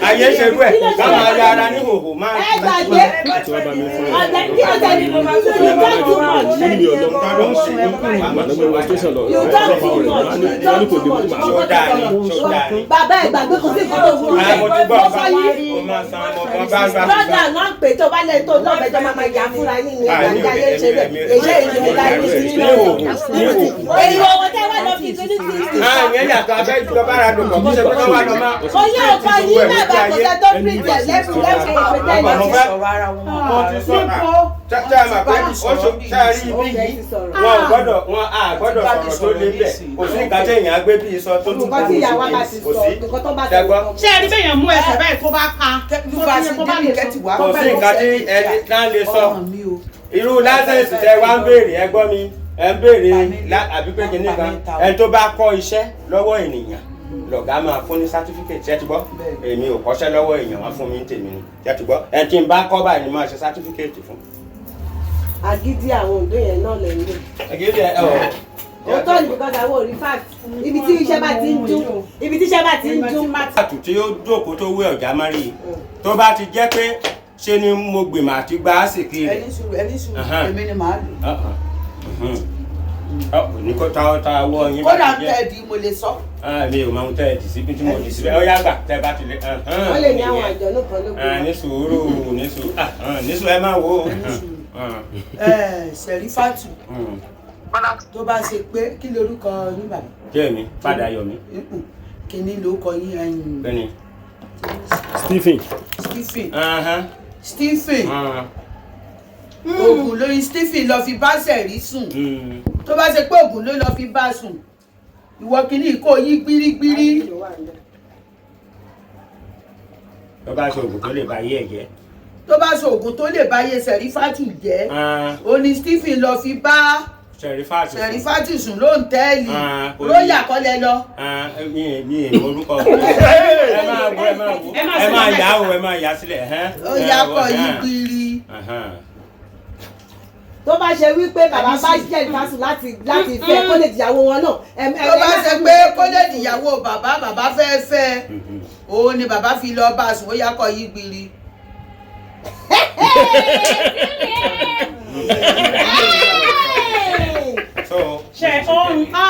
G: Ayé ṣe rú ẹ̀ ká máa ya ara ní ìhòhò máa.
B: Ẹ gbàgbé ọ̀dẹ̀ kí ọ̀dẹ̀ ni mo máa ń sọ you talk too much.
A: Mo ní mi ò lọ.
G: Ta ló ń ṣe ní
A: Ìgbà náà mo wá station lọ.
B: You talk too much. You talk too much.
G: Ṣó dáa ni ṣó dáa ni.
B: Bàbá ẹ gbàgbé kò sí nǹkan tó burú
G: Ẹ mo ti gbọ́
B: bẹ́ẹ̀. Mo sọ yìí.
G: o máa san ọmọ kan bá bá.
B: Brother náà ń pè tó bá lẹ́yìn tó lọ́bẹ̀jọ́ máa máa yà fúnra yín ní ìgbàgbé ayé ṣe bẹ́ẹ̀. Èyí èyí ni láì ní sí
G: Ní òògùn ní òògùn.
B: Èyí owó tẹ́ wá lọ fi sí ní sí.
G: Ah, ìyẹn yàtọ̀ abẹ́ ìjọba ara lò pọ̀ kí ṣe pé ká wá lọ máa.
B: Kò yẹ ọkọ yín bàbá kò sẹ́ tó print ẹ̀ lẹ́fù lẹ́fù ìpè
G: Mo
B: tẹ́lẹ̀.
G: fẹ́ mo ti sọ ṣe é mà pé ó ṣe ṣe é rí ibi yìí wọn ò gbọ́dọ̀ wọn à gbọ́dọ̀ sọ̀rọ̀ tó lé bẹ̀ kò sí nǹkan tí èèyàn á gbé bí sọ tó tún
B: Nǹkan tí ìyá wa bá ti
G: kò
B: sọ,
G: sí
B: nǹkan tó bá ti
G: ṣẹgbọ́
F: Ṣé ẹ rí bẹ́yàn mú ẹsẹ̀ báyìí tó bá ka?
E: Tó bá ti dé kẹ́tì wá.
G: kò sí nǹkan tí ẹni náà lè sọ irú láṣẹ̀sì tẹ wá ń béèrè ẹ gbọ́ mi ẹ ń béèrè àbí pé kinní kan ẹni tó bá kọ́ iṣẹ́ lọ́wọ́ ènìyàn Lọ̀gá máa fún ní certificate, ṣé ti gbọ́? Èmi ò kọ́ṣẹ́ lọ́wọ́ èèyàn, wá fún mi ní tèmi ni, ṣé ti gbọ́? Ẹ tí n bá kọ́ báyìí ni máa ṣe certificate fún.
B: Agídí àwọn òǹdó yẹn náà lè ń lò.
G: Agídí ẹ ọ̀.
B: Òótọ́ ni, because àwọn ò rí fact. Ibi tí iṣẹ́ bá ti ń dún, ibi tí iṣẹ́ bá ti ń dún.
G: Àtù tí ó jókòó tó wé ọ̀já mọ́rí yìí, tó bá ti jẹ́ pé ṣe ni mo gbìmọ̀ àti gba àsìkí rẹ̀.
E: Ẹni sùúrù, ẹni sùúrù, èmi ni màá lò.
G: Ní kó ta ta ọwọ́ yín bá
E: Kódà
G: ti
E: tẹ́
G: jẹ́.
E: ẹ di mo lè sọ.
G: Ah, mi ò máa ń tẹ́ ẹ dì síbi tí mo dì síbẹ̀. Ó yá gbà tẹ́ ẹ bá ti lè.
B: Wọ́n lè ní àwọn àjọ̀nú kan ló gbé
G: Ah,
B: wọn.
G: ní sùúrù, ní sùúrù, ah, ní sùúrù, ẹ máa wò ó.
E: Ẹ Sẹ̀rífátù, tó bá ṣe pé kí lorúkọ yín, bàbá?
G: Jẹ́ mi, padà yọ̀ mí.
E: Kíní lórúkọ yín ẹ̀yìn?
G: Bẹ́ẹ̀ni.
A: Stephen.
E: Stephen. Stephen, oògùn lórí Stephen lọ fi bá Sẹ̀rí sùn. Tó bá ṣe pé oògùn ló lọ fi bá sùn, ìwọ kíní kò yí gbírígbírí.
G: Tó bá ṣe oògùn tó lè ba ayé ẹ̀ jẹ́.
E: Tó bá ṣe oògùn tó lè bá ayé Sẹ̀rífátù jẹ́, ó ní Stephen lọ fi bá
G: Sẹ̀rífátù sùn.
E: Sẹ̀rífátù sùn lóńtẹ́ẹ̀lì.
G: Ah,
E: Róyà kọ́lẹ̀ lọ.
G: Ah, mi ì morúkọ. Ẹ máa wo, ẹ máa wo, ẹ máa yà á o, ẹ máa yà á sílẹ̀.
E: Ó yá kọ yí gbírí.
B: Tó bá ṣe wípé bàbá bá jẹ́ ìfásùn láti fẹ́ kó lè dìyàwó wọn náà.
E: Tó bá ṣe pé kó lè dìyàwó bàbá, bàbá fẹ́ fẹ́, òun ni bàbá fi lọ bá a sùn, ó yá kọ yí gbírí.
F: Ṣe ohun á.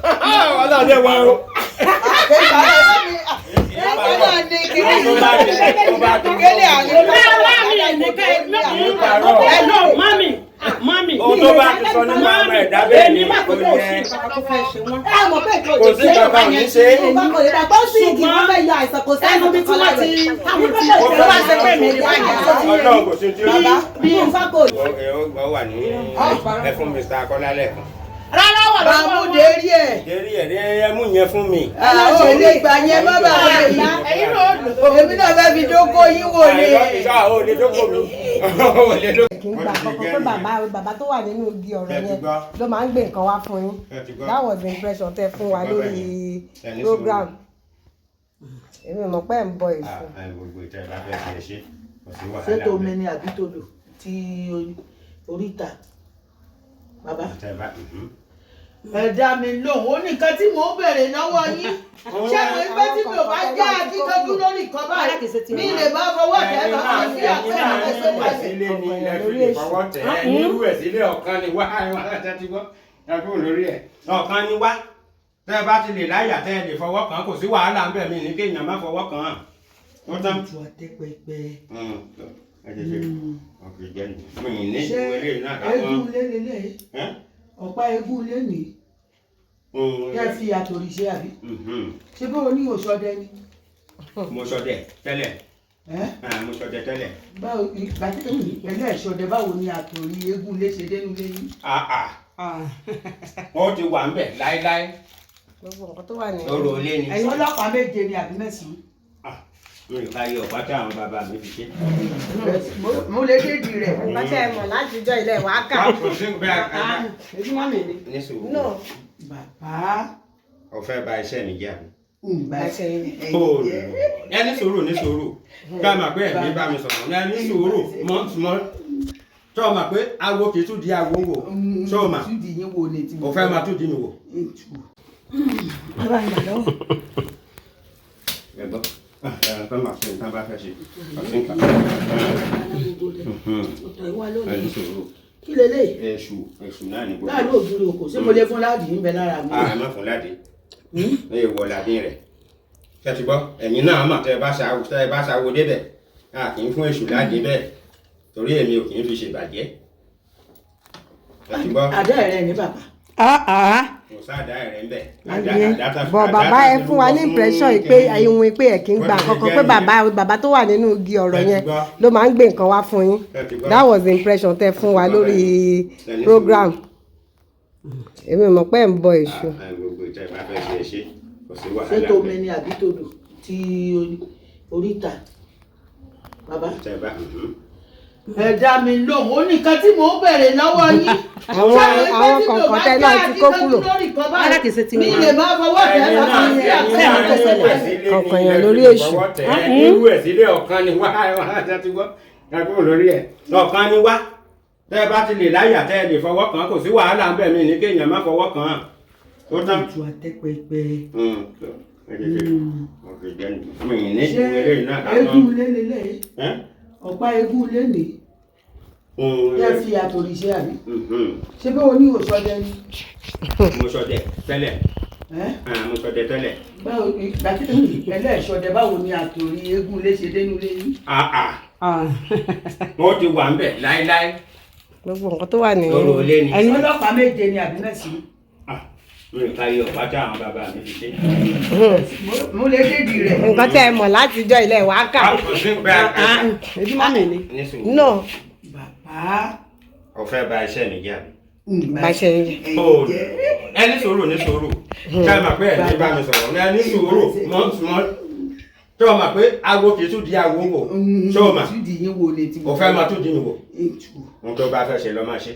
A: Wàhálà dẹ̀ wá o.
F: Hello, mami, mami.
G: Ohun tó bá ti sọ nípa ọmọ ẹ̀dá bẹ́ẹ̀ ni
F: Èmi má
G: kò
F: kó kò sí
G: yẹ.
F: nǹkan tó fẹ́ ṣe wọ́n.
B: Ẹ mọ̀ pé kò
G: Kò sí nǹkan kan ò ní ṣe é.
B: Kò lè dàgbọ́ sí igi, wọ́n fẹ́ yọ àìsàn, kò sí
F: Ẹnu bí tí wọ́n ti
G: Ó
F: bá ṣe pé mi ní báyìí.
G: Ọlọ́run kò sí tí ó
B: Bàbá bí n fa kò.
G: Ó wà ní ẹ fún Mr. Akọ́lá lẹ́ẹ̀kan.
F: Rárá, wà lọ́wọ́ wọn.
E: Bàmúdé rí ẹ̀.
G: Dérí ẹ̀ rí ẹ mú yẹn fún mi.
E: Àwọn ò lè gbà yẹn má bàa lè yí.
F: Ẹ̀yin náà ó lò.
E: Èmi náà fẹ́ fi dókó yín wò ni.
G: Àìrọ́ ìṣọ́ àwọn olè dókò mi. Olè dókò.
B: Kì í gbà kọ́kọ́ pé bàbá tó wà nínú igi ọ̀rọ̀
G: Ẹ ti
B: yẹn
G: gbọ́.
B: ló máa ń gbé nǹkan wá fún yín.
G: Ẹ ti gbọ́.
B: That was the impression tẹ fún wa
G: Ẹ gbọ́
B: lórí
G: bẹ́ẹ̀ ni. Ẹ ní
B: program. Èmi ò mọ̀ pé ẹ̀ ń bọ èso.
G: Ah, gbogbo ìtẹ́ ẹ bá fẹ́ fi ẹ ṣe kò sí
E: Ṣé
G: wàhálà.
E: tòmí ni àbí tòlò tí oríta bàbá?
G: Ìtẹ́ ẹ bá
E: Ẹ dá mi lóhùn, ó ní nǹkan tí mò ń béèrè lọ́wọ́ yín. Ṣé mo ń pẹ́ tí mi ò bá jẹ́ akíkanjú lórí nǹkan báyìí, mi lè máa fọwọ́ tẹ̀ ẹ́ máa fi àpẹẹrẹ àpẹẹrẹ pàṣẹ.
G: Sílé ni ilẹ̀ fi lè fọwọ́ tẹ̀ ẹ́ nírú ẹ̀ sílé ọ̀kan ni wá ẹ ti gbọ́ ẹ kúrò lórí ẹ̀ ọ̀kan ni wá tẹ́ ẹ bá ti lè láyà tẹ́ ẹ lè fọwọ́ kàn kò sí wàhálà ń bẹ̀ mí ní kéèyàn má fọwọ́ kàn án ó tán.
E: Ojú àtẹ́pẹpẹ.
G: Ẹ ti ṣe ọkì jẹ́ ni mi ì ní
E: Ṣé
G: ìwé lè náà
E: eégún lé lélẹ̀?
G: Ẹ́?
E: Ọ̀pá eégún lé ní kẹ́ fi àtòrí ṣe àbí? Ṣé bó o ní òṣọdẹ ni?
G: Mo ṣọdẹ tẹ́lẹ̀.
E: Ẹ́?
G: Ah, mo ṣọdẹ tẹ́lẹ̀.
E: Báwo ìgbà tí pẹ̀lú ẹ̀ṣọdẹ, báwo ni àtòrí eégún lé ṣe dénú lé yín?
G: Ah, ah. Ó ti wà ń bẹ̀ láéláé.
B: Gbogbo nǹkan tó wà ní.
G: Lóru ilé ni.
E: Ẹ̀yin ọlọ́pàá méje ni àbí mẹ́sàn-án?
G: Mi ò ká yọ ọ̀pá tí àwọn bàbá mi fi ṣe.
E: Mo lè dédì rẹ̀.
B: Nǹkan tẹ́ ẹ mọ̀ látijọ́ ilẹ̀ wàá kà.
G: Kò sí bẹ́ẹ̀.
F: Èyí mami ni.
G: Ní sùúrù.
B: No.
E: Bàbá.
G: Ó fẹ́ bà iṣẹ́ mi jẹ́ àbí?
E: Ǹgbà
G: Ó ẹ ní sùúrù, ní sùúrù, ká máa pé ẹ̀mí bá mi sọ̀rọ̀ ní ẹ ní sùúrù mọ́ mọ́ tó o mà pé awo kì í tún di awo wò tó o mà
E: Túdì yín wo ni tí
G: o fẹ́ máa tún di mi wò.
B: Bàbá ìgbà lọ́wọ́.
G: Ẹ gbọ́, ẹ fẹ́ máa ṣe nǹkan bá fẹ́ ṣe ọ̀sìn kan.
E: Ọ̀tọ̀ ìwà
G: Ẹ ní
E: lónìí.
G: sùúrù.
E: Kí leléyìí?
G: Èṣù, èṣù náà ní gbogbo.
E: Láàánú ògiri òkò, ṣé mo lè fún láàdì ń bẹ lára mi?
G: A má fún ládé, ẹ wọ ládé rẹ ṣe ti gbọ́, ẹ̀yin náà mà tẹ́ ẹ bá ṣàwò, tẹ́ ẹ bá ṣàwò débẹ̀, a kì í fún èṣù ládé bẹ́ẹ̀ torí èmi ò kì í fi ṣèbàjẹ́, ṣe ti gbọ́.
E: Àdá rẹ ní bàbá.
G: Kò sáàdá rẹ̀ ń bẹ̀.
B: Bọ̀ bàbá, ẹ fún wa ní impression yìí pé ìwọ̀n pé ẹ̀ kì í gbà kankan, pé bàbá tó wà nínú igi ọ̀rọ̀ yẹn ló máa ń gbé nǹkan wá fún yín. That was the impression tẹ fún wa lórí program. Èmi ò mọ̀ pé ẹ̀ ń bọ èso.
G: Gbogbo ìtẹ́ bá fẹ́ ṣe, ṣe kò sí
E: Ṣé
G: wàhálà.
E: tòmí ni àbí tòlò tí oríta bàbá?
G: Ìtẹ́ bá.
E: Ẹ dá mi lóhùn, ó ní nǹkan tí mò ń bèrè lọ́wọ́ yín.
B: Àwọn kọ̀ọ̀kan tẹ́ náà ti kó kúrò.
F: Rárá, kìí ṣe ti
E: Mi
F: wọn.
E: lè máa fọwọ́ tẹ̀ ẹ́ lọ́kàn sí àpẹẹrẹ.
B: Ọkàn èèyàn lórí èṣù.
G: Irú ẹ̀ sílé ọ̀kan ni wá ti gbọ́ kúrò lórí ẹ̀ ọ̀kan ni wá. Tẹ́ ẹ bá ti lè láyà tẹ́ ẹ lè fọwọ́ kàn kò sí wàhálà ń bẹ̀ mí ní kéèyàn má fọwọ́ kàn án. Ó tán.
E: Ètò àtẹ́pẹpẹ.
G: Ṣé
E: eégún ilé lélẹ̀? Ọ̀pá eégún ilé ni. Tẹ́ fi àtòrìṣẹ́ àbí? Ṣé bí o ní òṣọdẹ ni?
G: Mo ṣọdẹ tẹ́lẹ̀. Mo ṣọdẹ tẹ́lẹ̀.
E: Báwo ni gbàtí ẹlẹ́ṣọdẹ báwo ni àtòrí eégún ilé ṣe dénú ilé yín?
G: Mo ti wà ń bẹ̀ láéláé.
B: Gbogbo nǹkan tó wà ní.
G: Lórí olé ni.
E: Ẹni ọlọ́pàá méje ni àbí mẹ́sàn-án?
G: Mi ò ká iye ọ̀pá tí àwọn bàbá mi fi ṣe.
E: Mo lè dédìí rẹ̀.
B: Nǹkan tẹ́ ẹ mọ̀ látijọ́ ilẹ̀ wa kà.
F: Ebi mọ́mì ni.
B: No.
E: Bàbá.
G: Ó fẹ́ bà iṣẹ́ mi jẹ́ àbí?
B: Bà iṣẹ́ yín jẹ́.
G: Ẹ ní sùúrù ní sùúrù. Ṣé ẹ mọ̀ pé ẹ̀ ní bá mi sọ̀rọ̀? Ẹ ní sùúrù mọ́ ṣé o mọ̀ pé awo kì í tún di awo wò? Ṣé o mọ̀? O fẹ́ máa tún di mi wò? Ohun tó bá fẹ́ ṣe lọ máa ṣe.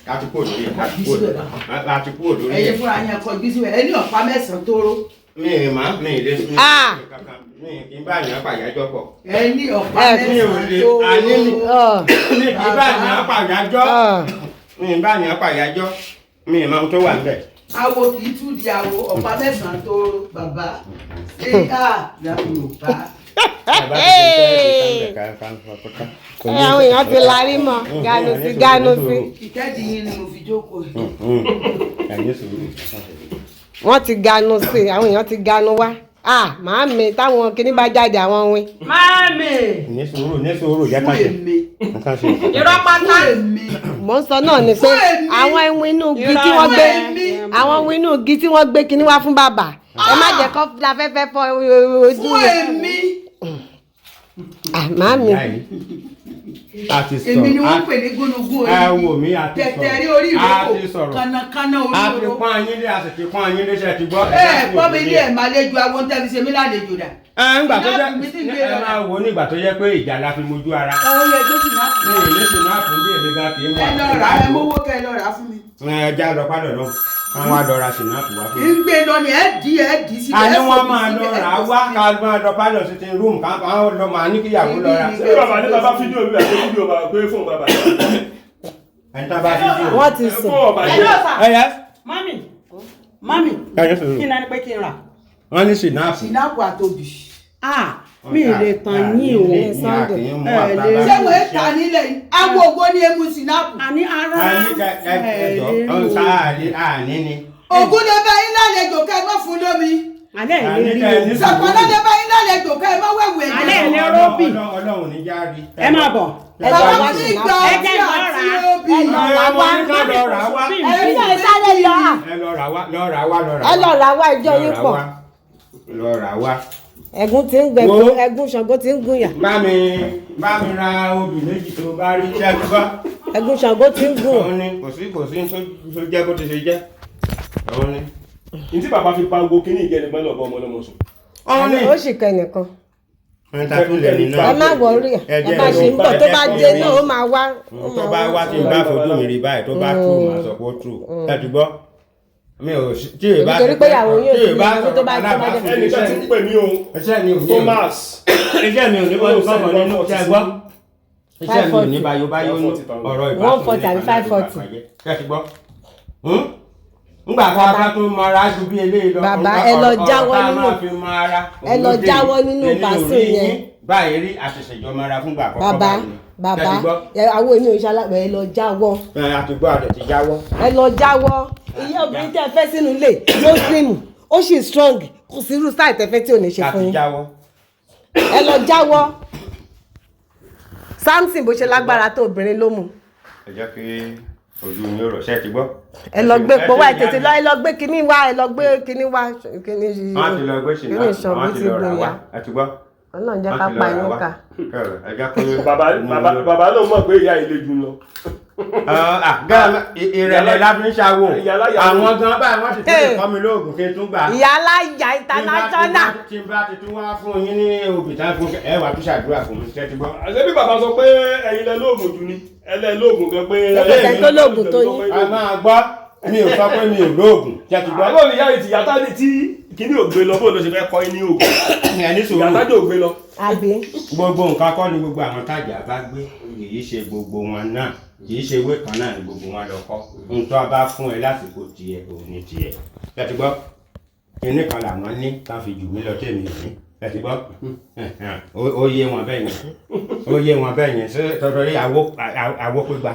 G: A ti kúrò lórí ẹ̀, a ti kúrò lórí ẹ̀, a ti kúrò lórí ẹ̀.
E: Ẹ̀yin fúnra yẹn kọjú síbẹ̀, ẹ ní ọ̀pá mẹ́sàn-án tó ró.
G: Mi ì má, mi ì lè sún kankan, mi kì í bá yàn pàyájọ́ pọ̀.
E: Ẹ ní ọ̀pá mẹ́sàn-án tó ró.
G: Àní mi kì í bá yàn pàyájọ́. Mi ì bá yàn pàyájọ́. Mi ì mọ ohun tó wà níbẹ̀.
E: Awo kì í tún di awo, ọ̀pá mẹ́sàn-án tó ró, bàbá. Ṣé Yorùbá?
B: Àwọn èèyàn ti larí mọ́ ganu sí ganu sí.
E: Ìtẹ́jú yín ni mo fi jókòó.
B: Wọ́n ti ganu sí, àwọn èèyàn ti ganu wá. Màámi táwọn kinní bá jáde àwọn win.
F: Màámi.
G: Ní sùúrù ní sùúrù jẹ́ ká ṣe.
F: Irọ́ pátá.
B: Mò ń sọ náà ni pé àwọn ẹwìn inú igi tí wọ́n gbé àwọn ẹwìn inú igi tí wọ́n gbé kinní wá fún bàbá. Ẹ má jẹ́ kó afẹ́fẹ́ fọ ojú
E: rẹ̀. Fún èmi.
B: Màámi.
E: Èmi ni wọ́n pè ní gúnugún orí.
G: Ẹ wò mí a ti sọ̀rọ̀.
E: Tẹ̀tẹ̀rí orí ìrókò kànákànná orí
G: A ti pọ́n ayín lé, a sì ti pọ́n ayín lé, ṣe ti gbọ́.
E: Ẹ pọ́n mi ilé ẹ̀ máa léjú àwọn tẹ́ fi ṣe mí lálejò dà.
G: Ẹ ńgbà tó jẹ́ ẹ máa wò nígbà tó jẹ́ pé ìjà la fi mojú ara.
E: Ó yẹ tó sìnáàpù.
G: Mi ò ní sìnáàpù bí èmi gan kì í mú.
E: Ẹ lọ rà ẹ mówó kẹ lọ rà fún mi.
G: Ẹ já lọ pálọ̀ náà. Wọ́n wá lọ ra sìnáàpù wá fún mi.
E: Ń gbé lọ ni ẹ dì síbẹ̀.
G: A ní wọ́n máa lọ rà wá ká máa lọ pálọ̀ sitting room ká lọ máa ní kíyàwó lọ ra.
A: Ṣé bàbá ní bàbá fídíò mi àti fídíò bàbá pé fóònù bàbá yẹn?
G: Ẹni tá bá fídíò.
B: Wọ́n ti sùn.
G: Ẹ yẹ.
F: Mami, mami, kí ni a ní pé kí n rà?
G: Wọ́n ní sìnáàpù.
E: Sìnáàpù àtòbí.
F: Mi lè tàn yín o.
E: Ṣé wo ta nílẹ̀ yìí? Awo ògbó ni emu sìnáàpù.
F: Àní ara
G: ẹ̀ lè rí o. Àní ni.
E: Ògún lè bá yín lálejò kẹ́ ẹ má fún lómi.
F: Alẹ́ ẹ̀ lè rí o.
E: Sọ̀pọ̀lọ́ lè bá yín lálejò kẹ́ ẹ má wẹ̀wù ẹ̀jẹ̀.
F: Alẹ́ ẹ̀ lè róbì.
G: Ọlọ́run ní já rí.
F: Ẹ máa bọ̀.
E: Bàbá mi gba ọtí àti obì.
B: Ẹ lọ rà wá. Ẹ lọ sáré lọ.
G: Ẹ lọ rà wá lọ rà wá lọ rà wá.
B: Ẹ lọ rà wá ìjọ yín pọ̀.
G: Lọ rà wá.
B: Ẹ̀gún ti ń gbẹ̀gún, ẹ̀gún Ṣàngó ti ń gún yà.
G: Bá mi ra obì méjì tó bá rí jẹ́ gbọ́.
B: Ẹ̀gún Ṣàngó ti ń gún.
G: Òun ni kò sí tó jẹ́ bó ti ṣe jẹ́. Òun ni.
A: Ntí bàbá fi pa gbogbo kínní ìjẹ́ nígbà náà bọ́ ọmọ ọlọ́mọ sùn.
B: Ó sì kọ ẹnìkan.
G: Ẹ
B: Ẹ má wọrí ẹ bá ṣe ń bọ̀ tó bá dé náà ó máa wá.
G: Tó bá wá tí n bá fojú mi rí báyìí tó bá true màá sọ pé ó true. Ẹ ti gbọ́. Mi ò tí ì bá
B: nítorí pé ìyàwó yóò ti ní tó bá tó bá jẹ.
A: Ẹnìkan ti ń pè mí o. Thomas.
G: Iṣẹ́ mi ò ní bọ́ọ̀lù kọ́kọ́ nínú ṣe gbọ́. Iṣẹ́ mi ò ní bayobayo ní ọ̀rọ̀ ìbátan.
B: 140 àbí 540.
G: Ṣé ti gbọ́? Ngbà tá a bá tún mara ju bí eléyìí lọ.
B: Bàbá ẹ lọ jáwọ́ nínú ẹ lọ jáwọ́ nínú bàṣẹ yẹn.
G: Báyìí rí àṣẹ̀ṣẹ̀jọ mara fúngbà àkọ́kọ́
B: bàbá bàbá àwọn èmi ò ṣalágbẹ̀ ẹ lọ jáwọ́.
G: Ẹ àti gbọ́ àdẹ̀ ti jáwọ́.
B: Ẹ lọ jáwọ́. Ìyá obìnrin tẹ́ ẹ fẹ́ sínú ilé ló slim ó sì strong kò sí irú sáì tẹ́ fẹ́ tí ò ní ṣe fún yín. Ẹ lọ jáwọ́. Samson bó ṣe lágbára tó obìnrin ló mú.
G: Ẹ jẹ́ kí ojú yín rọ̀ ṣẹ́ ti gbọ́.
B: Ẹ lọ gbé pọ̀ wá ẹ tètè lọ ẹ lọ gbé kinní wá ẹ lọ gbé kinní wá kinní yìí.
G: Wọ́n ti lọ gbé ṣìnà wọ́n ti lọ rà wá ẹ ti gbọ́.
B: Ọlọ́run jẹ́ ká pa inú ká.
A: Bàbá náà mọ̀ pé ìyá ilé jù lọ.
G: Ìrẹ̀lẹ̀ la fi ń ṣàwò.
A: Ìyálà-
G: Àwọn gan báyìí wọ́n sì tún lè kọ́ mi lóògùn kí n tún gbà.
B: Ìyálàyà international.
G: Tí n bá ti tún wá fún yín ní obì tán fún ẹ wà tún ṣàdúrà fún mi ṣẹ́ ti gbọ́.
A: Àṣé bí bàbá sọ pé ẹ̀yin lẹ lóògùn jù ni, ẹ lẹ lóògùn gan pé.
B: Ṣé kò sẹ́ni tó lóògùn tó yín?
G: A máa gbọ́, mi ò sọ pé mi ò lóògùn ṣẹ́ ti gbọ́.
A: Àwọn ìyá yìí ti yàtá ní tí kíní ò gbé lọ, bó ló ṣe fẹ́ kọ́ yín ní ògùn.
G: Ẹni sùúrù.
A: Yàtá ní ò gbé lọ.
B: Àbí.
G: Gbogbo nǹkan kọ́ ni gbogbo àwọn tájà bá gbé, kì í ṣe gbogbo wọn náà, kì í ṣe ewé kan náà ni gbogbo wọn lọ kọ́. Ohun tó a bá fún ẹ lásìkò tiẹ̀ òun ní tiẹ̀ ẹ ti gbọ́. Kinní kan làwọn ní tán fi jù mí lọ tèmi ò ní, ẹ ti gbọ́. Ó yé wọn bẹ́ẹ̀ yẹn, ó yé wọn bẹ́ẹ̀ yẹn. Ṣé tọ́tọ́ rí àwo pípa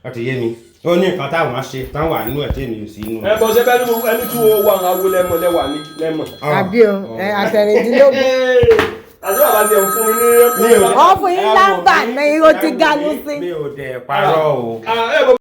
G: ó ti yé mi. Ó ní nǹkan táwọn ṣe tán wà nínú ẹ̀ tèmi ò sí nínú
A: Ẹ
G: ẹ̀.
A: bọ́ ṣe bẹ́ẹ̀ ni ẹni tí ó wà àwọn lẹ́mọ̀ lẹ́wà ní lẹ́mọ̀.
B: Àbí o, ẹ àtẹ̀rìndínlógún.
A: Àti bàbá tiẹ̀ ń fún mi ní.
G: Mi ò-
B: Wọ́n fún yín lámbà ní ó ti ganu sí.
G: Mi ò dẹ̀ parọ́ o.
A: Ah, ẹ bọ́.